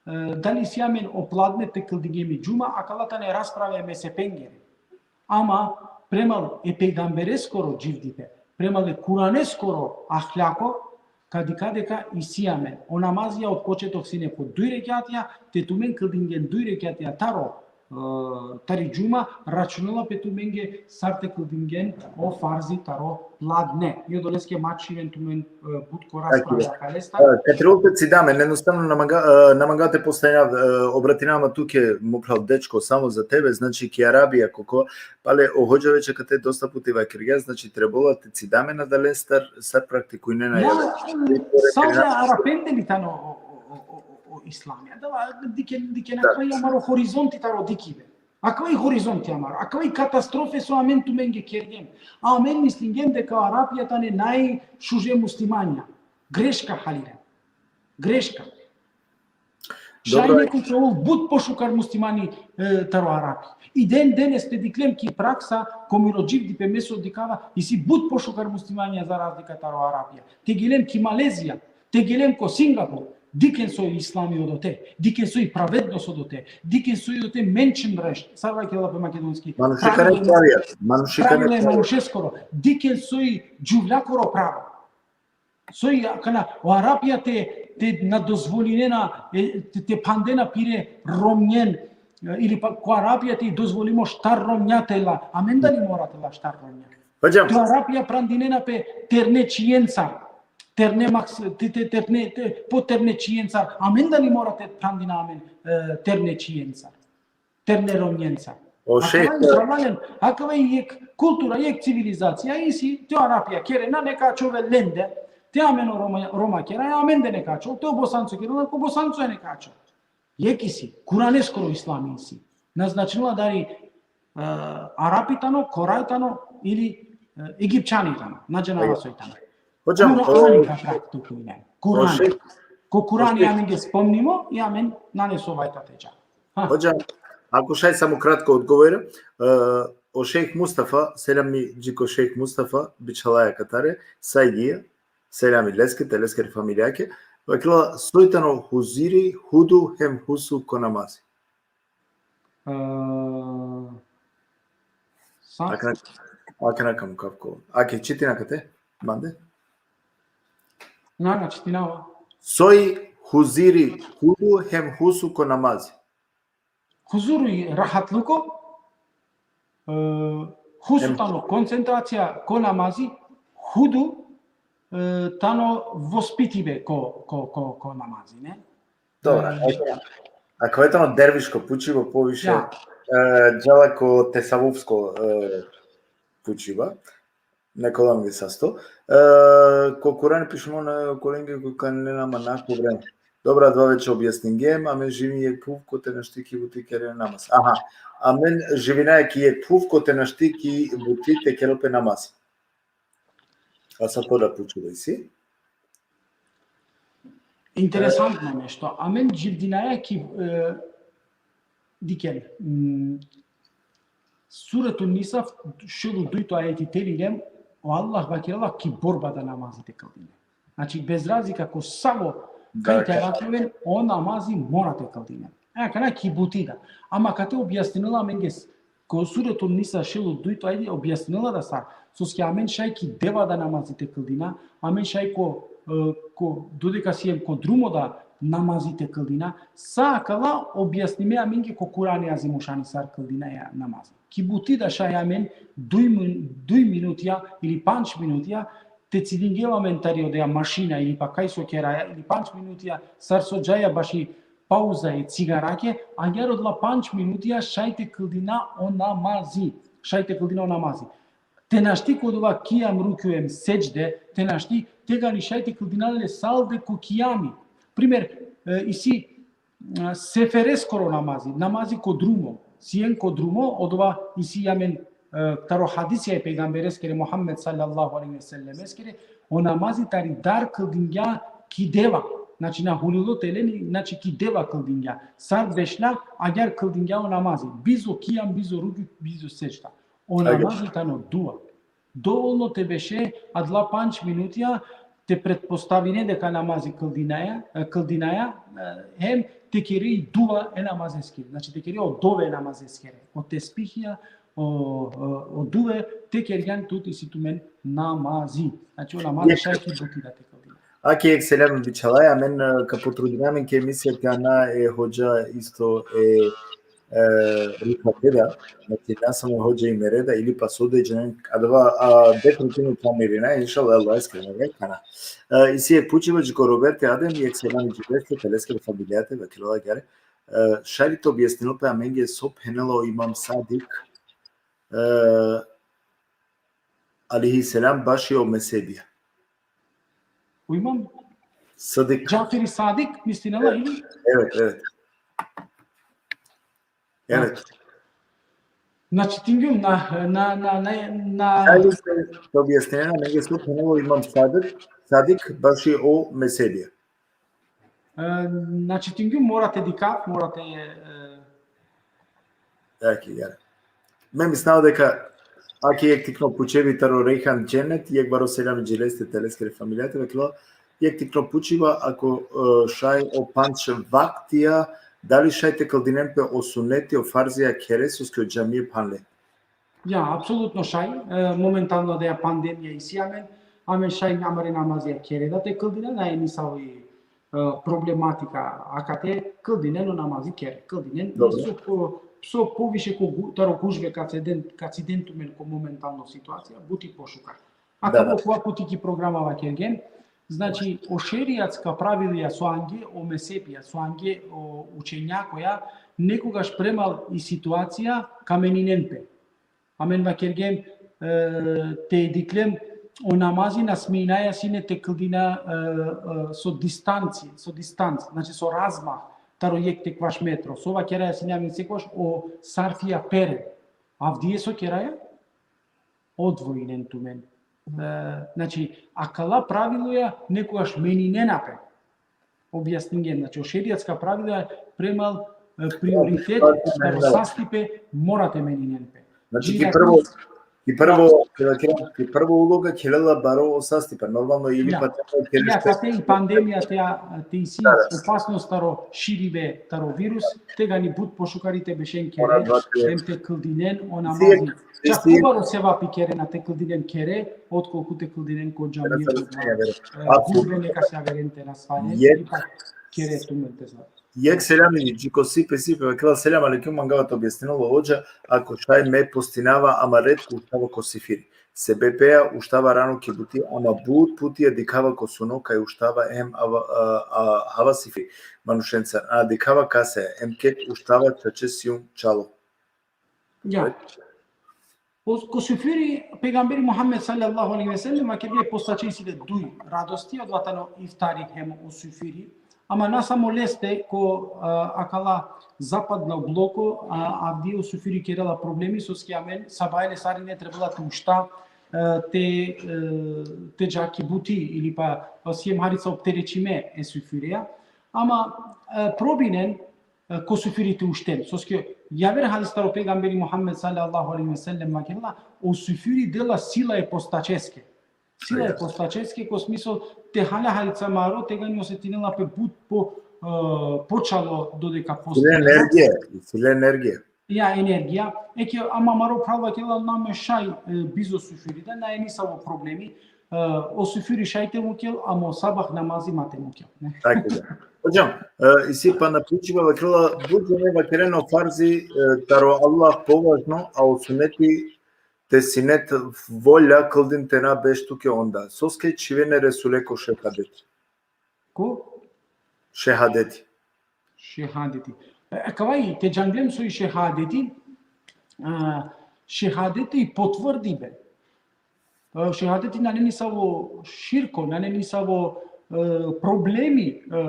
e, dali isi amen o pladne te kldingjem i džuma, akala tane rasprave e mezhepengere. Ama premal e pejgambereskoro dživdipe, premal e Kuraneskoro ahlako, ka dikha deka isi amen. O namazija od početok sine po duj rekjatija, te tumen kldingjen duj rekjatija taro tari džuma, računela pe tumenge sar te kldingen o farzi taro pladne. I odoleske ma čhiven tumen, e, but ko Tako je. rasprava kalestar. E, Katrol te cidam, jednostavno na manga, e, na manga te postavina, e, obratinama tuke, mo phral dečko, samo za tebe, znači ki Arabija, koko, pale o hodža veće kate dosta puti vakergja, znači trebela te cidame na dalestar, sar praktikujnena. Ja, Ja, sa o Arapende li tano o, o, o, o, o Islamija. Da, dikhen, dikhen, Da. akava i amaro horizonti taro dikibe. Akava i horizonti amaro. Akava i katastrofe so amen tumenge kergjem. Amen mislingjem deka Arapija tane najšuže muslimanja. Greška halire. Greška. Šaj Dobro. Neko te ol but pošukar muslimani, e, taro Arapi. I den denes te diklem ki praksa, ko miro dživdipe me so dikava, isi but pošukar muslimanja za razlika taro Arapija. Te gelem ki Malezija, te gelem ko Singapur, dikhen so i islami odote, dikhen so i pravednost odote, dikhen so i odote menschenrecht, sar vakerela pe makedonski. Manušikane Pravila, pravija, manušikane pravila e pravija. manušeskoro, dikhen so i džuvljakoro pravo. So i akana, o Arapija te, te na dozvolinena, e, te, te phandena pire romnjen, e, ili pa ko Arapija te dozvolimo štar romnja te la, amen da li mora te la štar romnja. Hocam, To Arapija prandinena pe terne čijencar, terne maks, te, te, terne, te, po terne čijencar, amen da li mora te prandina amen, e, terne čijencar. Terne romnjenca. O šejh, Akava i, akava i jek kultura, jek civilizacija, isi, te o Arapija kerena, neka ačhove lende, te amen o Roma, Roma kera, amen de neka ačhol, te o Bosanco kerena, ko Bosanco neka ačhol. Jek isi, Kuraneskoro islami isi. Na značinela dali, e, Arapi tano, Koraj tano, ili, e, Egipćani tano, na džanava soj tano. Hocam, Kurani o, ka praktikujnen. o Kurani. šejh, Ko Kurani o šejh- amen ge spomnimo, i amen nane so vajta te dža. Ha. Hocam, ako šaj samo kratko odgovor, e, o šejh Mustafa, selami dži ko šejh Mustafa, bičhalaja katare, Sajdija, selami leske, te leskere familijake, vakerela soj tano huziri, hudu hem husu ko namazi. E, sa? Akana, akana kam kavko. Ake čitina kate, mande? Na, na, čitinava. Soj huziri, hudu hem husu ko namazi. Huzuru i rahatluko, e, husu Em- tano koncentracija ko namazi, hudu, e, tano vospitibe ko, ko, ko, ko namazi, ne? Dobro, E, ako, ako je tano derviško pučiba poviše, Ja. e, džala ko tesavufsko, e, pučiba, nekolam vi sasto. E, ko Kurani pišimo na kolenge ko kanena mana ko vreme. Dobro, adava veće objasningjem, amen živin jek phuv kote našti ki buti kere namaz. Aha, amen živinaja ki jek phuv kote našti ki buti te kerel pe namaz. A sa poda pučiba isi? Interesantno nešto. Amen dživdinaja ki, e, dikhen, mm, Suretu Nisa, šel u dujto ajeti te lilem, o Allah vakerela ki borba da namazi te kldine. Znači, bez razlika ko savo, Da, kaj te ka- rakhoven, o namazi mora te kldine. E, akana ki buti da. Ama kate objasninela amenge s-, ko Suretu Nisa šel u dujto ajeti objasninela da sar. Soske amen šaj ki deva da namazi te kldina, amen šaj ko, e, ko, dodeka siem ko drumo da namazi te kldina, sa akala objasnime amenge ko Kurani Azimušani sar kldinaja namazi. Ki buti da šaj amen duj min-, duj minutija ili pandž minutija te cidingjem amen tari odeja mašina ili pa kaj so keraja ili pandž minutija sar so džaja baši pauza e cigarake, agjaar odola pandž minutija šaj te kldina o namazi. Šaj te kldina o namazi. Te našti ko dova kijam, rukju em sedžde, te našti, tegani šaj te kldina le salde ko kijami. Primer, e, isi, a, sefereskoro namazi, namazi ko drumo, sien ko drumo, odova isi amen, e, taro hadisija e pejgambereskere Muhammed sallallahu alejhi ve sellemeskere, o namazi tari dar kldingja ki deva, znači na hulilo te leni, znači ki deva kldingja. Sar bešla, agjaar kldingja o namazi, bizo kijam, bizo rukju, bizo sedžda. O Agjaar. Namazi tano dua. Dovolno te beše adala pandž minutija te pretpostavine deka namazi kldinaja, e, kldinaja, e, hem te kere i dua e namazeskere. Znači te kere o dove e namazeskere. O tesbihija, o, o, o duve, te kergjan tut isi tumen namazi. Znači o namazi Jek. Šaj ki buti da te kldina. Ake jek selam bičhalaja, amen, e, ka potrudina amen ki emisija te ana e hodža isto e e, Rifa Deda, znači, na samo hodža i Mereda, ili pa so da džanen, adava, a, definitivno planirina, inšallah, Allah iskreno, ne, kana. E, isi jek pučiba džiko Roberti Adem, jek selami dži leste, te leskere familijate, vakerela agjaar, e, šaj li te objasninel pe amenge so phenela o Imam Sadik, e, alejhi selam, baši o mezhebija. O Imam Sadik. Džaferi Sadik, mislinela ili? Evet, evet. Evet. Na čitingjum, na, na, na, na, na... Šaj li te objasninel amenge so phenela o Imam Sadik, Sadik, baši o mezhebija. E, na čitingjum, mora te dikhav, mora te, e, Jaki, jaki. Me mislinava deka, ake jek tikno pučibi taro Rejhan Dženet, jek baro selami dži leste, te leskere familijate, vakerela, jek tikno pučiba, ako, e, šaj o pandž vaktija, dali šaj te kldinen pe o suneti, o farzija khere, soske o džamije phanle? Ja, apsolutno šaj. E, momentalno da ja pandemija isi amen, amen šaj amare namazija khere da te kldina, nane nisavo i, e, problematika akate, kldinen o namazi khere, kldinen. Dobro. So po-, so poviše ko gu-, taro gužve ka ciden, ka ciden tumen ko momentalno situacija, but i pošukar. A Da, kava da. Kova puti ki programa vakergjem, znači, o šerijatska pravilija so ange o mezhebija, so ange o učenjakoja, nekogaš premal i situacija ka meninen pe. Amen vakergjem, e, te diklem, o namazi na sminaja sine te kldina, e, e, so distanci, so distanc, znači so razmah, taro jek te kvaš metro. So vakeraja sine amen sekogaš o sarfija pere. Avdive so keraja? Odvojinen tumen. E, znači, akala praviloja nekogaš meninena pe. Objasningjem, znači, o šerijatska pravila premal, e, prioritet, Znači, taro sastipe, mora te meninen pe. Znači, ki prvo, ki prvo, ki prvo uloga khelela baro o sastipe, normalno, ili Ja. Pa te Ja, kate i pandemija te, te isi Da, da. Opasnost taro širibe taro virus, tegani but pošukari te bešen khere, Mora da te em te kldinen o Isi namazi. Čak isi pobaro sevapi kerena te kldinen khere, otkolku te kldinen ko džamija, Razumem, ko ja, verujem. E, Apsolutno. Gudbe neka se averen te nasvalen, Jek- ili pa khere tumen te zna. Jek selami, dži ko Sipe, Sipe, vakerela selam alejkum, mangava te objasninel o hodža, ako šaj me postinava, ama retko uštava ko sifiri. Sebepi ja uštava rano ki buti, ama but putija dikhava ko suno kaj uštava em ava, a, a, hava sifiri manušenca, a dikhava kasa, em ked uštava čače sijum čalo. Ja. O, ko sifiri, pejgamberi Muhammed sallallahu alejhi ve sellem vakergja postačen isi le duj radosti, adava tano iftari hem o sifiri. Ama na samo leste, ko, a, akala zapadno bloko, a, avdive o sifiri kerela problemi, soske amen sabajle sarine trebela te ušta, e, te, e, te dža ki buti, ili pa, pa siem harica opterećime e sifireja. Ama, e, probinen, e, ko sifiri te ušten. Soske javer hadis taro pejgamberi Muhammed sallallahu alejhi ve sellem vakerela, o sifiri dela sila e postačeske. Sila e Ja. Postačeske, ko smisel te hale harica maro, tegani osetinela pe but po, e, počalo dodeka Isi le postinela. Energija, isi le energija. Ja, energija. Eke, ama maro phral vakerela, na me šaj, e, bizo sifiri da, nane nisavo problemi. E, o sifiri šaj te mukel, ama o sabah namazi ma te mukel. Tako da. Hodžam, e, isi pana pučiba, vakerela, but džene vakerena o farzi, e, taro Allah považno, a o suneti te sine te volja kldin te na beš tuke onda. Soske čhivena e Resule ko šehadet? Ko? Šehadeti. Šehadeti. E, kava i, te džanglem so i šehadeti, a, šehadeti i potvrdibe. E, šehadeti nane nisavo širko, nane nisavo, e, problemi, e,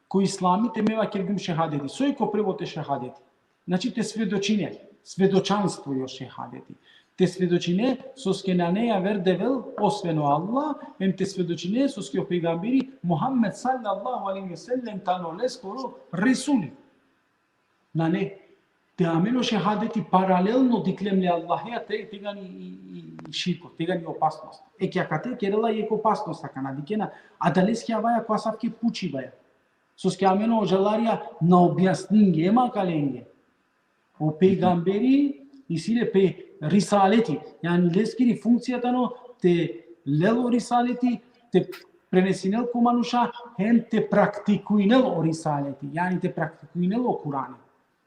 ko islami te me vakergjum šehadeti. So i ko prevod e šehadeti? Znači, te svedočine, svedočanstvo i o šehadeti. Te svedočine, soske nane javer devel, osven o Allah, em te svedočine, soske o pejgamberi Muhammed sallallahu alejhi ve sellem tano leskoro Resuli. Nane, te amen o šehadeti paralelno diklem le Allaheja, te, tegani i, i, i širko, tegani opasnost. Eke akate kerela jek opasnost, akana dikena, adaleske avaja ko asavke pučibaja. Soske amen o hodžalarija na objasningjem akalenge. O pejgamberi isi le pe risaleti, jani leskiri funkcija tano te lel o risaleti, te prenesinel ko manuša, hem te praktikujnel o risaleti, jani te praktikujnel o Kurani.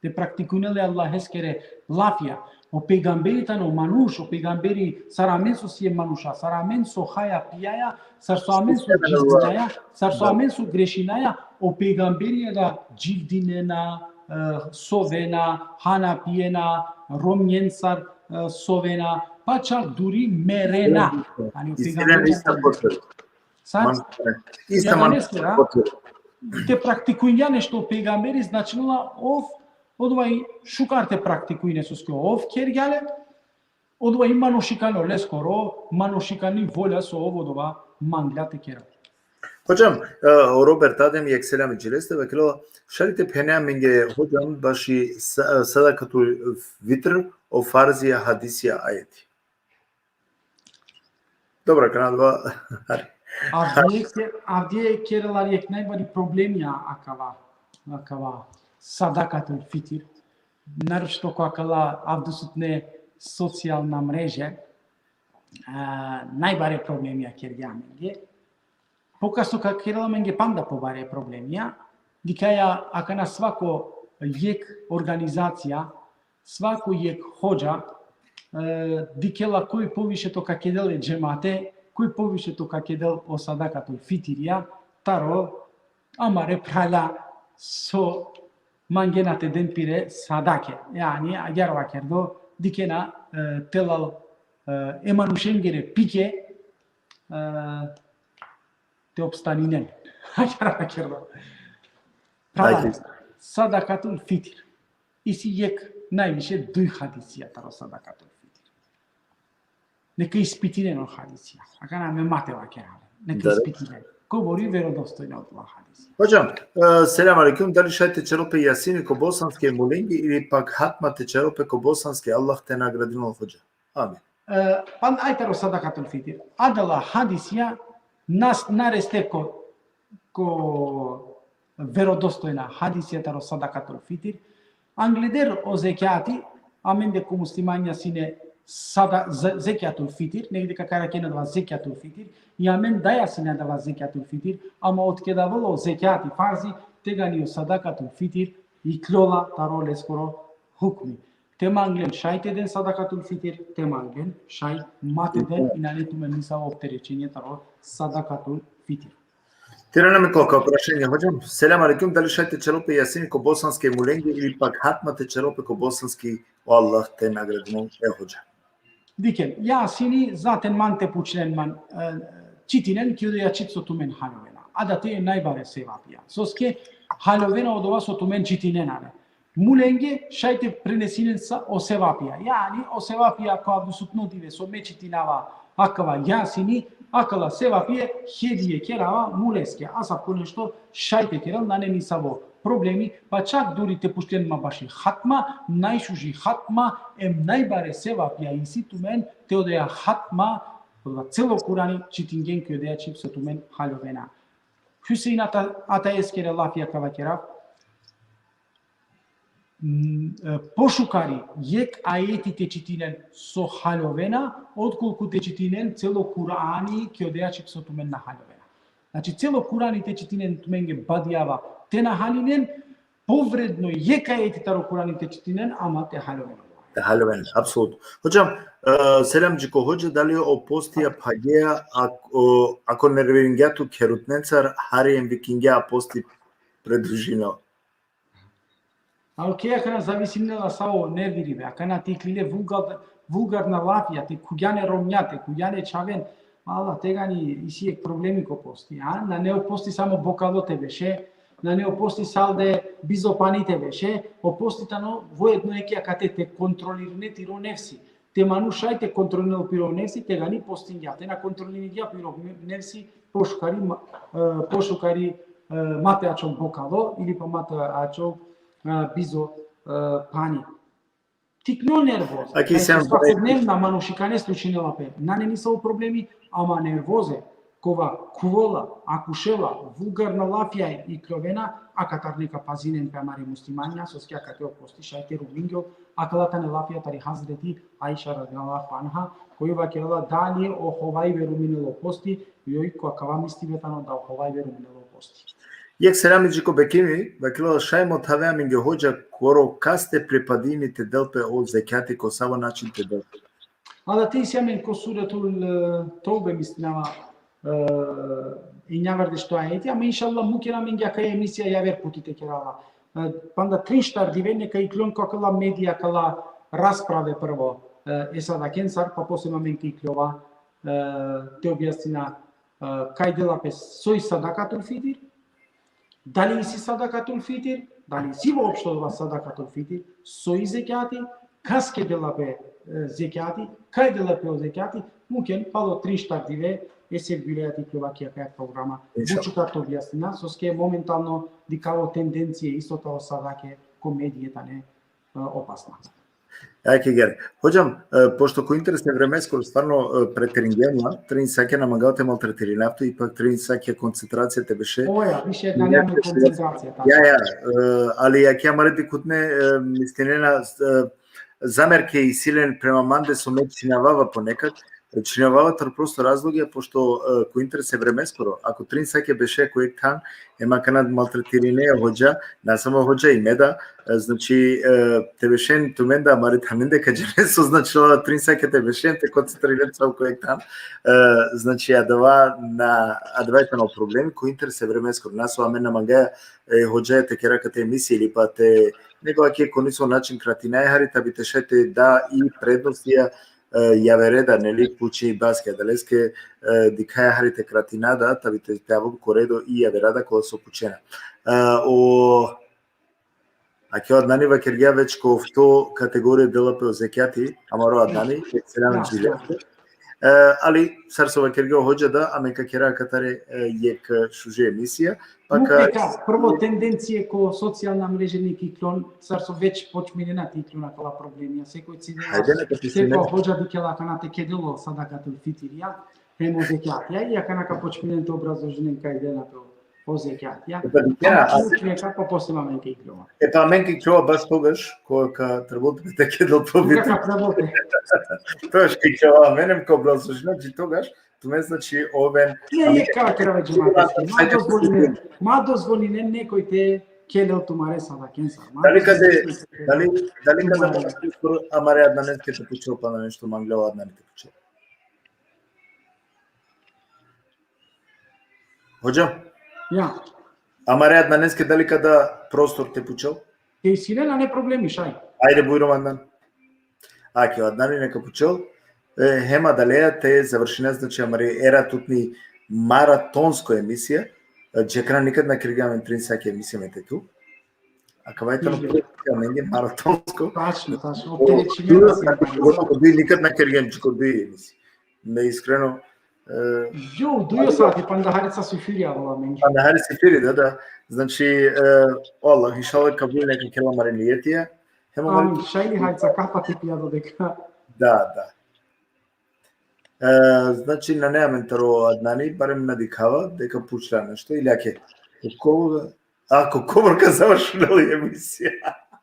Te praktikujne le Allaheskere lafija. O pejgamberi tano manuš, o pejgamberi sar amen so siem manuša, sar amen so haja pijaja, sar so amen so dživdinaja, sar so amen so grešinaja, o pejgamberi da dživdinena, e, sovena, hana pijena, romnjencar, e, sovena, pa čak duri merena. Ani o pejgamberi Sar? Man, ista man, te praktikujnja nešto o pejgamberi, značinela ov, odova i šukar te praktikujne soske ov kergja le, odova i manušikano leskoro, manušikani volja so ov odova mangla te kera. Hodžam, e, o Robert Adem jekh selami dži leste, vakerela, šaj te phenea amenge hodžam baši sa-, sadakatul fitr, o farzija, hadisija, ajeti. Dobro, akana adava. Avdive ke-, avdive kerela jekh najbari problemija akava, akava sadakatul fitr. Naročito ko akala avdisutne socijalna mreže, a, najbare problemija kergja amenge. Pokaso ka kerela amenge panda pobare problemija, dikhaja akana svako jekh organizacija, svako jekh hodža, e, dikhela koj poviše to ka kedel e džemate, koj poviše to ka kedel o sadakatul fitirija, taro amare phrala so mangena te den pire sadake. Jani, agjaar vakerdo, dikhena, e, telal, e, e manušengere pike, e, te opstaninen. Agjaar vakerdo. Phrala, sadakatul fitir. Isi jekh najviše duj hadisija taro sadakatul fitir. Neka ispitinen o hadisija. Akana me ma te vakerav. Neka ispitinen. Kobor i verodostojna odova hadisija. Hodžam, e, selam alejkum. Dali šaj te čerol pe Jasini ko bosanski e mulengi ili pak hatma te čerol pe ko bosanski? Allah te nagradinol, hodža. Amin. E, panda taro sadakatul fitir. Adala hadisija na, na reste ko, ko verodostojna hadisija taro sadakatul fitir. Angleder o zekjati, amende ko muslimanja sine sada-, ze-, zekjatul fitir, negde ka arakhen adava zekjatul fitir, i amen daja sine adava zekjatul fitir, ama otke da avela o zekjati farzi, tegani o sadakatul fitir ikljola taro leskoro hukmi. Te manglen šaj te den sadakatul fitir, te manglen šaj ma te den, i nane tumen nisavo opterećenje taro sadakatul fitir. Tira name koka prašanje, hodžam. Selam alejkum, dali šaj te čerol pe Jasini ko bosanski e mulengi ili pak hatma te čerol pe ko bosanski? O Allah te nagradinol, e hodža. Dikhen, Jasini zaten man te pučlen man, e, čitinen ki odoja čhib so tumen haljovena. Adate najbare sevapija. Soske haljovena odova so tumen čitinena le. Mulenge šaj te prenesinen sa o sevapija. Jani, o sevapija ko avdisutno dive so me čitinava akava Jasini, akala sevapija hedije kerava muleske. Asavko nešto šaj te kerel, nane nisavo problemi, pa čak duri te pučlen ma baši hatma, najšuži hatma, em najbare sevapija isi tumen te odoja hatma, odova celo Kurani čitingjen ki odoja čhib so tumen haljovena. Husein Ata-, Ataeskere lafija ka vakerav. Mm, e, pošukari jekh ajeti te čitinen so haljovena, otkolku te čitinen celo Kurani ki odoja čhib so tumen na haljovena. Znači, celo Kurani te čitinen tumenge badjava te na haljinen, povredno jekh ajeti taro Kurani te čitinen, ama te haljoven. Te haljoven, apsolutno. Hodžam, e, selam dži ko hodža, dali o postija phagea, ak-, o, ako nerviringja tu kherutnencar, hari em vikingja, a posti predružino. A okej, akana zavisinela sa o nerviribe, akana te iklile vulgar-, vulgarna lafija, te khugjane romnja, te khugjane čhaven, Allah, tegani isi jekh problemi ko posti, a? Nane o posti samo bokalo te beše, nane o posti salde bizo pani te beše, o posti tano voedno jekh akate te kontrolirine tiro nefsi. Te manuš šaj te kontrolinel piro nefsi, tegani postingja, te na kontrolingja piro nefsi, pošukari ma-, e, pošukari, e, ma te ačhol bokalo, ili pa ma te ačhol, e, bizo, e, pani. Tikno nervoza. Aki sem svakodnevna manušikane slučinela pe. Nane nisavo problemi, ama nervoze, kova khuvola, akušela, vulgarna lafija ikljovena, akatar neka pazinen pe amare muslimanja, soske akate o posti šaj te rumingel, akala tane lafija tari Hazreti Aiša radijallahu anha, koj vakerela dali o hovajbe ruminel o posti, joj ko akava mislibe tano da o hovajbe ruminel o posti. Jekh selami dži ko Bekimi, vakerela šaj mothavea amenge hodža koro kaste pripadini te del pe o zekjati, ko savo način te del pe. Adate isi amen ko Suretul e, Tevbe, mislinava, e, enjavardeš to ajeti, ama inšallah mukena amenge akaja emisija javer puti te kerava. E, panda trin štar dive neka iklon ko akala medija, akala rasprave prvo, e, e sadakensar, pa posle amen ka ikljova, e, te objasnina, e, kaj dela pe soj sadakatul fitir, dali isi sadakatul fitir, dali isi voopšto odova sadakatul fitir, soj zekjati, kaske dela pe, e, zekjati, kaj dela pe o zekjati, muken palo trin štar dive, e sevgilea te ikljova ki akaja programa. Inšallah. Bučuka te objasnina, soske momentalno dikhava o tendencija isto taro sadake ko medije tane, e, opasna. Ake gere. Hodžam, e, pošto ko interes e vremeskoro stvarno, e, preteringjem la, trin sakja na mangava te maltretirinav tut, ipak trin sakja koncentracija te beše. Oja, više da nemam koncentracija, tačno. Ja, ja, e, ali akija amare dikhutne, e, mislinena, e, zamerke isi len prema mande so me čhinavava ponekad, čhinavava taro prosto razlogja, pošto, e, ko interes e vremeskoro, ako trin sakja beše ko jekh than, ema kana maltretirinea hodža, na samo hodža, i me da, e, znači, e, te bešen tumen da amare thanende ka džanen so značila trin sakja te bešen, te koncentrinen sa ko jekh than, e, znači, adava na, adava i tano problemi, ko interes e vremeskoro, na so amen na mangaja, e, hodža te kera kate emisija ili pa te, nego ake ko niso način kratinaja hari, ta bi te šaj te da i prednostija, e, javere da, neli, puči baske, adaleske, e, dikhaja hari te kratina da, ta bi te, te avol ko redo i javera da kola so pučena. E, o, ake o Adnani vakergja već ko ofto kategorija dela pe o zekjati, amaro Adnani, selam dži le. E, ali sar so vakergja o hodža da, amen ka kera katare, e, jekh šuže emisija, pa ka... Muke ka, prvo tendencije ko socijalna mreže nek iklon, sar so već počminena te iklon akala problemija. Sekoj cidela, hajde, neka počminena. Sekoj hodža dikhela kana te kedel o sadakatul fitirja, hem o zekjatja, i akana ka počminen te obrazložinen kaj dela pe o zekjatja. E pa dikha, a... Muke ka, pa posle amen ka ikljova. E pa amen ka ikljova baš togaš, ko ka trebol te kedel to... Koga ka trebol te? Togaš ka ikljova, amen ka obrazložina, dži togaš, tumen, znači, oven... Ja, je kava kerava džemata. Ma dozvolinen, ma dozvolinen nekoj te kelel tumare sadakensar. Dali kade, dali, dali kade amare Adnaneske te pučel pana nešto, mangljal Adnani te pučel. Hodža? Ja. Amare Adnaneske dali ka da prostor te pučel? Te isi le, nane problemi, šaj. Ajde, bujrum, Adnan. Ake, Adnani neka pučel. E, hem adaleja te završina, znači, amari era tutni maratonsko emisija. E, džekana nikad na kergjam trin sati emisija me te tu. Akava i tano prvo amenge maratonsko. Tačno, tačno. Opterećenje. Duj, nikad na kergjam dži ko duj emisija. Me iskreno, e, jo, duj sati, panda hari sa sifiri avela amenge. Panda hari sifiri, da, da. Znači, e, o Allah, inšallah, kabul neka kerel amare nijetija. Hem amare... Amin, šaj li hajca kapa te pija dodeka. Da, da. E, znači, nane amen taro Adnani, barem na dikhava, deka pučla nešto, ili ake. Ko, ako kobor ka završinel i emisija.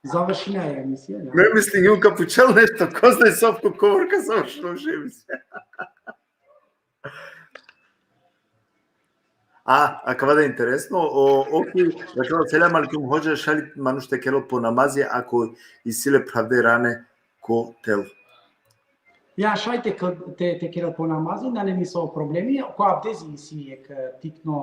Završinel i emisija, da. Me mislingjum ka pučel nešto, ko zna so ko kobor ka završinel i emisija. A, akava da interesno, o, okej, dakle, selam alejkum, hodža, šaj li manuš te kerel po namazi, ako isi le phravde rane ko telo. Ja, šaj te, te, te kerel po namazi, nane niso problemi, ko abdezi isi jekh, e, tikno,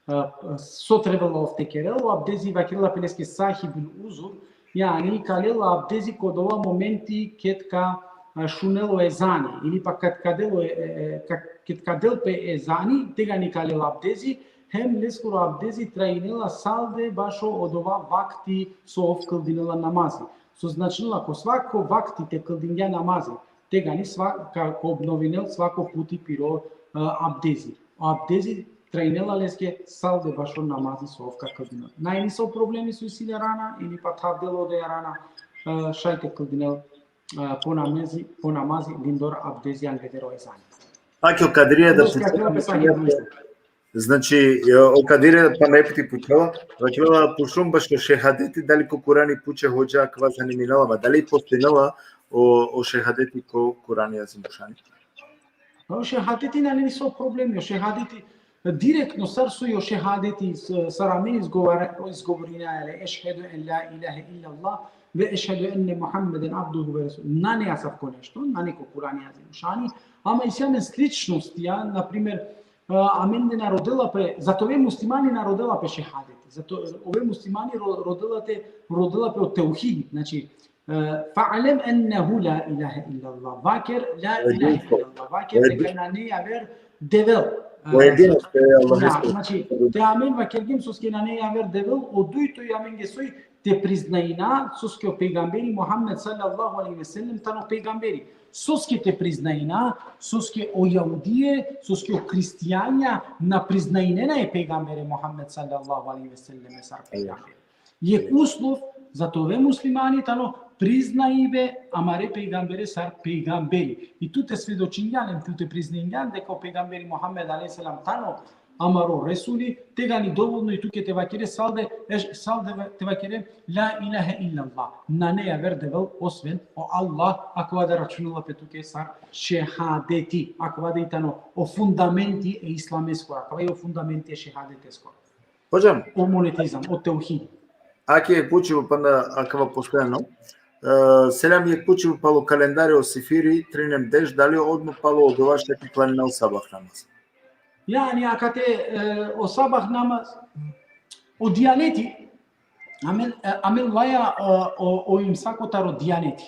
e, so trebela ov te kerel, o abdezi vakerela pe leske sahibul uzur, jani ka lel abdezi ko dova momenti ked ka, e, šunel o ezani, ili pa ked ka del o, e, e, ka, ked ka del pe ezani, tegani ka lel abdezi, hem leskoro abdezi trajinela salde bašo odova vakti so ov kldinela namazi. So značinela, ko svako vakti te kldingja namazi, tegani sva-, ka, ka obnovinel svako puti piro, e, abdezi. O abdezi trajinela leske salde bašo namazi so ov ka kldinel. Nane niso problemi so isi le rana, ili pa thavdela odoja rana, e, šaj te kldinel, e, po namazi, po namazi lindor abdezi angleder o ezani. Ake o Kadirija da... Znači, e, o Kadirija pana jekh puti pučela, vakerela, pučlum bašo šehadeti, dali ko Kurani puče, hodža, akava zaniminela ma, dali postojnela o, o šehadeti ko Kurani Azim Bušani. O šehadeti nane niso problemi, o šehadeti, Direktno sar so o šehadeti, s-, sar amen izgovara-, izgovorinaja le, ešhedu en la ilahe illallah, ve ešhedu enne Muhammeden abduhu ve resul. Nane asavko nešto, nane ko Kurani Azim Šani, ama isi amen sličnost, ja, na primer, a, amende na rodela pe, zato ove muslimani na rodela pe šehadeti, zato ove muslimani ro-, rodela te, rodela pe o teuhid, znači, e, fa'lem ennehu la ilahe illallah, vaker la ilahe illallah, vaker te nane javer devel. E, jedino što je Allah, ja, znači, te amen vakergjem soske nane javer devel, o dujto amenge soj, te priznajna soske o pejgamberi Muhammed sallallahu alejhi ve sellem tano pejgamberi. Soske te priznajna, soske o jahudije, soske o hristijanja na priznajnena e pejgambere Muhammed sallallahu alejhi ve sellem sar pejgamberi. Jek uslov za te ove muslimani tano priznajbe amare pejgambere sar pejgamberi. I tu te svedočingjan, tu te priznajngjan deka o pejgamberi Muhammed alejhi selam tano amaro Resuli, tegani dovolno i tuke te vakere salde, eš-, salde va-, te vakere la ilahe illallah. Nane javer devel osven o Allah, akava da računela pe tuke sar šehadeti. Akava da i tano o fundamenti e islameskoro, akava i o fundamenti e šehadetesko. Hodžam. O monoteiziam, o teuhid. Ake jek pučibe panda akava postojano. E, selam, jek pučibe palo kalendari o sifiri, trindeš, dali odma palo odova šaj te klanina o sabah namaz? Jani, akate, e, o sabah namaz, o dijaneti, amen, e, amen laja, e, o, o imsako taro dijaneti.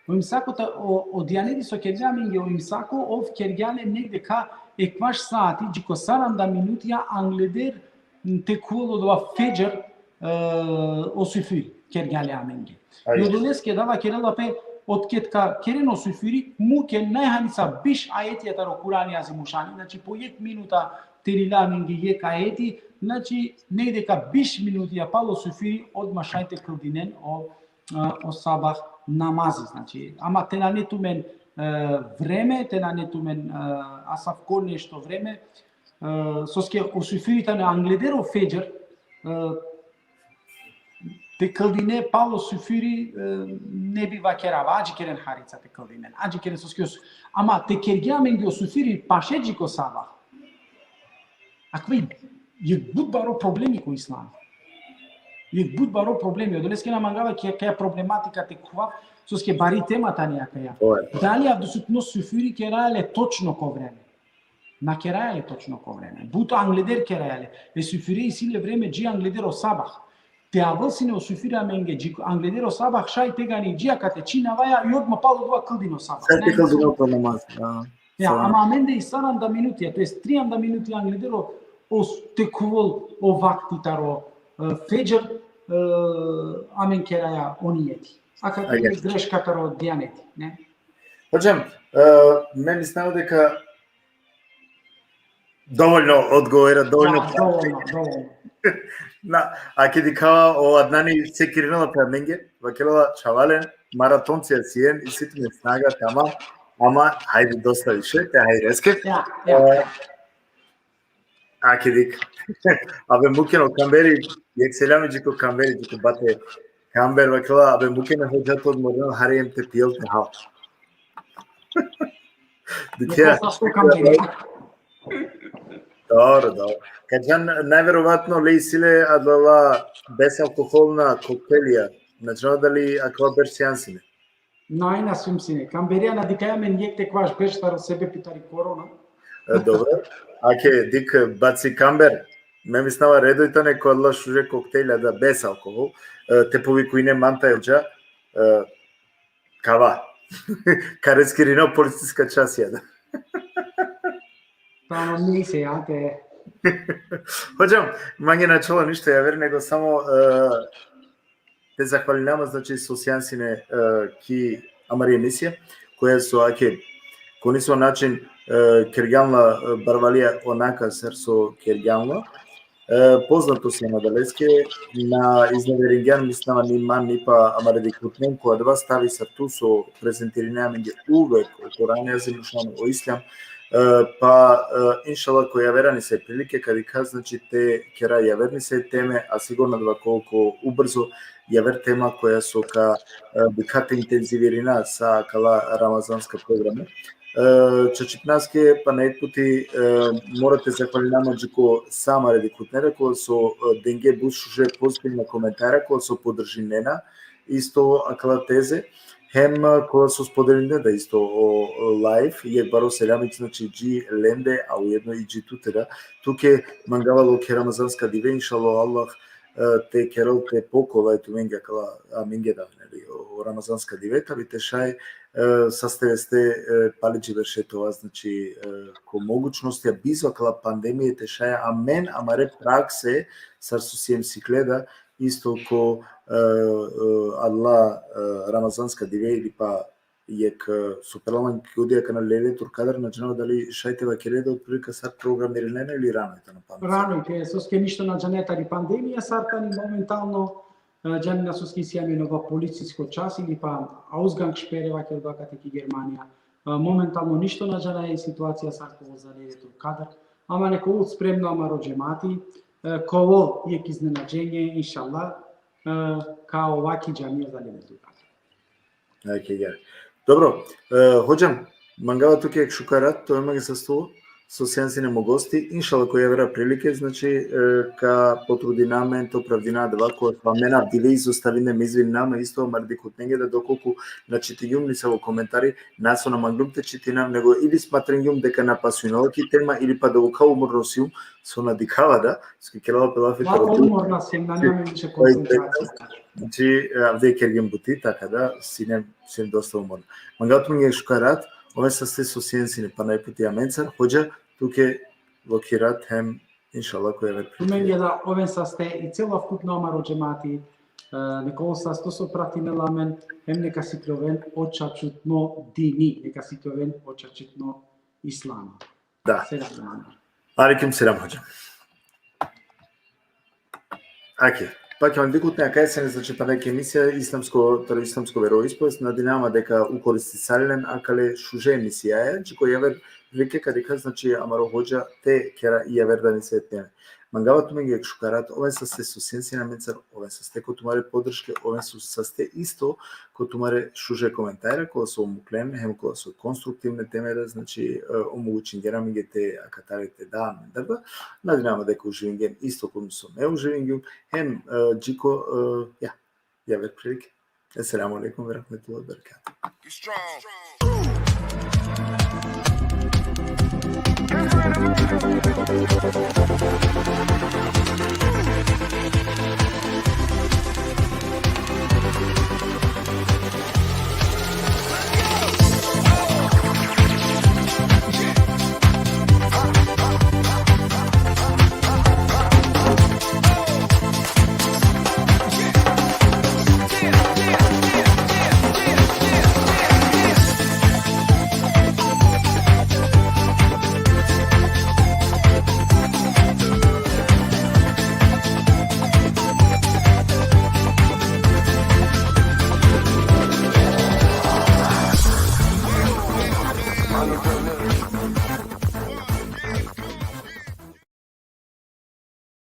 O imsako ta-, o, o dijaneti so kergja amenge o imsako, ov kergja le negde ka ekvaš sati, dži ko saranda minutija angleder, m, te khuvel odova fedžr, e, o sifiri, kergja le amenge. Aj. I odoleske da vakerela pe, otked ka keren o sifiri, muke najhanica biš ajetija taro Kurani Azimušani, znači po jek minuta te lilja amenge jek ajeti, znači negde ka biš minutija palo sifiri, odma šaj te kldinen o, a, o sabah namazi, znači, ama te nane tumen, e, vreme, te nane tumen, e, asavko nešto vreme, e, soske o sifiri tano angleder o fedžr, e, te kldine palo sifiri, e, ne bi vakerava, adžikeren harica te kldinen, adžikeren soske o su-, ama te kergja amenge o sifiri paše dži ko sabah. Akava i jek but baro problemi ko islam. Jek but baro problemi. Odoleske na mangava ki, ki problematika te khuvav, soske bari tema tani akaja. Oj. Dali avdisutno sifiri keraja le točno ko vreme? Na keraja le točno ko vreme. But angleder keraja le. E sifiri isi le vreme dži angleder o sabah. Te avel sine o sifiri amenge dži angleder o sabah, šaj tegani dži akate činavaja i odma palo odova kldin o sabah. Šaj te kldin o namaz. A. Ja, ama amende i saranda minuti, to jest trianda minuti angleder o, o s-, te khuvel o vakti taro, e, fedžr, e, amen keraja o nijeti. Akate greška taro dijaneti, ne? Hodžam, e, me mislinava deka dovoljno odgovora, dovoljno. Da, dovoljno, dovoljno. Na, ake dikhava o Adnani sekirinela pe amenge, vakerela čhavalen, maratoncija sien, isi tumen snaga, tamam, ama hajde dosta više, te hajreske. Ja, ja. E, ake dikh. Abe mukhen o Kamberi, jek selami dži ko Kamberi, dži ko bate Kamber, vakerela, abe mukhen e hodža te odmorinel, hari em te pijel te hal. Dikhe. Dobro, dobro. Ka džan, najverovatno le isi le adala bezalkoholna koktelija. Na džanav dali akava berš sian sine. Naj, na sium sine. Kamberia na dikhaja amen jek te kvaš berš taro sebepi tari korona. E, dobro. Ake, dikh, baci Kamber. Me mislinava redo i tane ko adala šuže koktelja da bez alkohol. E, te povikujne man taj hodža. E, kava. Ka riskirina o policiska časija da. Tamam, neyse ya, te. Hodžam, mange na ačhola ništo javer, nego samo, e, te zahvalinama, znači, so sian sine, e, ki amari emisija, koja so ake, ko niso način, e, kergjan la, e, barvalija onaka sar so kergjan la. E, poznato sian adaleske, na izneveringjan, mislinava, ni man, ni pa amare dikhutnen, ko adava stavi sar tu so prezentirine amenge uvek o Kurani Azimušan, o Islam, e, pa, e, inšallah, ko javera nesave prilike, ka dikha, znači, te kera javer nesave teme, a sigurno adava koliko ubrzo javer tema koja so ka, e, dikha te intenzivirina sa akala ramazanska programe. E, čačipnaske, pana jekh puti, e, mora te zahvalinama dži ko sa amare dikhutnena, kola so, e, denge but šuže pozitivna komentara, kola so podržinena isto akala teze, hem, e, kola so spodelinena da isto o, o live, jekh baro selami, znači, dži lende, a ujedno i dži tute da. Tuke mangava lokhe Ramazanska dive, inšallah, Allah, e, te kerel te pokola e tumenge akala, amenge da, neli, o Ramazanska dive, tabi te šaj, e, saste veste, e, pali dži berše te ova, znači, e, ko mogućnostja bizo akala pandemije te šaj amen amare prakse, sar so siem sikle da, isto ko, e, e, adala, e, Ramazanska dive ili pa jekh, e, so prelaman ki godija kana Lejletul Kadr, na džanav dali šaj te vakere da otprilike sar programirinena ili rano i tano panda. Rano i te, soske ništo na džane tari pandemija, sar tani momentalno, e, džanena soske isi amen ova policijsko čas ili pa ausgangssperre vakerdo akate ki Germanija. E, momentalno ništo na džanaja i situacija sar ka ovel za Lejletul Kadr. Ama neka ol spremno amaro džemati, e, ka ovel jekh iznenađenje, inšallah, e, ka ova ki džamija za Lejletul Kadr. Okej, ja. Dobro, e, hodžam, mangava tuke jekh šukar rat, te ove mange sasto, so sian sine mo gosti, inšallah ko javera prilike, znači, e, ka potrudina amen te opravdina adava, kola so amen avdive izostavingjem, izvinina amen isto amare dikhutnenge da dokolku na čitingjum nisavo komentari, na so na manglum te čitinav, nego ili smatringjum deka na pasunela ki tema, ili pa dovolno umorno sium, so na dikhava da, soske kerava pe lafi. Ma, taro tu. Umorna siem, na, nane više koncentracija. Znači, e, avdive kergjum buti, taka da, sine, sine dosta umorna. Mangava tumenge šukar rat, oven saste so sian sine pana jekh puti amencar, hodža, tuke lokhe rat, hem, inšallah, ko javer prilike. Tumenge da oven saste i celo ukupno amaro džemati, e, neka ol sasto so pratinela amen, hem neka sikljoven o čačutno dini, neka sikljoven o čačutno islami. Da. Selam. Alejkum selam, hodža. Okej. Pa, kemale dikhutne, akaja sine, znači, pana jekh emisija islamsko, taro islamsko veroispovest, nadinama deka ukoristisalinen akale šuže emisijaja, dži ko javer prilike ka dikha, znači, amaro hodža te kera i javer dani se teme. Mangava tumenge jekh šukar rat, oven saste so sian sine amencar, oven saste ko tumare podrške, oven so saste isto ko tumare šuže komentara, kola so muklen, hem kola so konstruktivne temera, znači, e, omogućingjen amenge te akatare te da amen darva. Nadinama deka uživingjen isto kola so me uživingjum, hem, e, dži ko, e, ja, javer prilike. Esselamu alejkum ve rahmetullahi ve berekatuhu.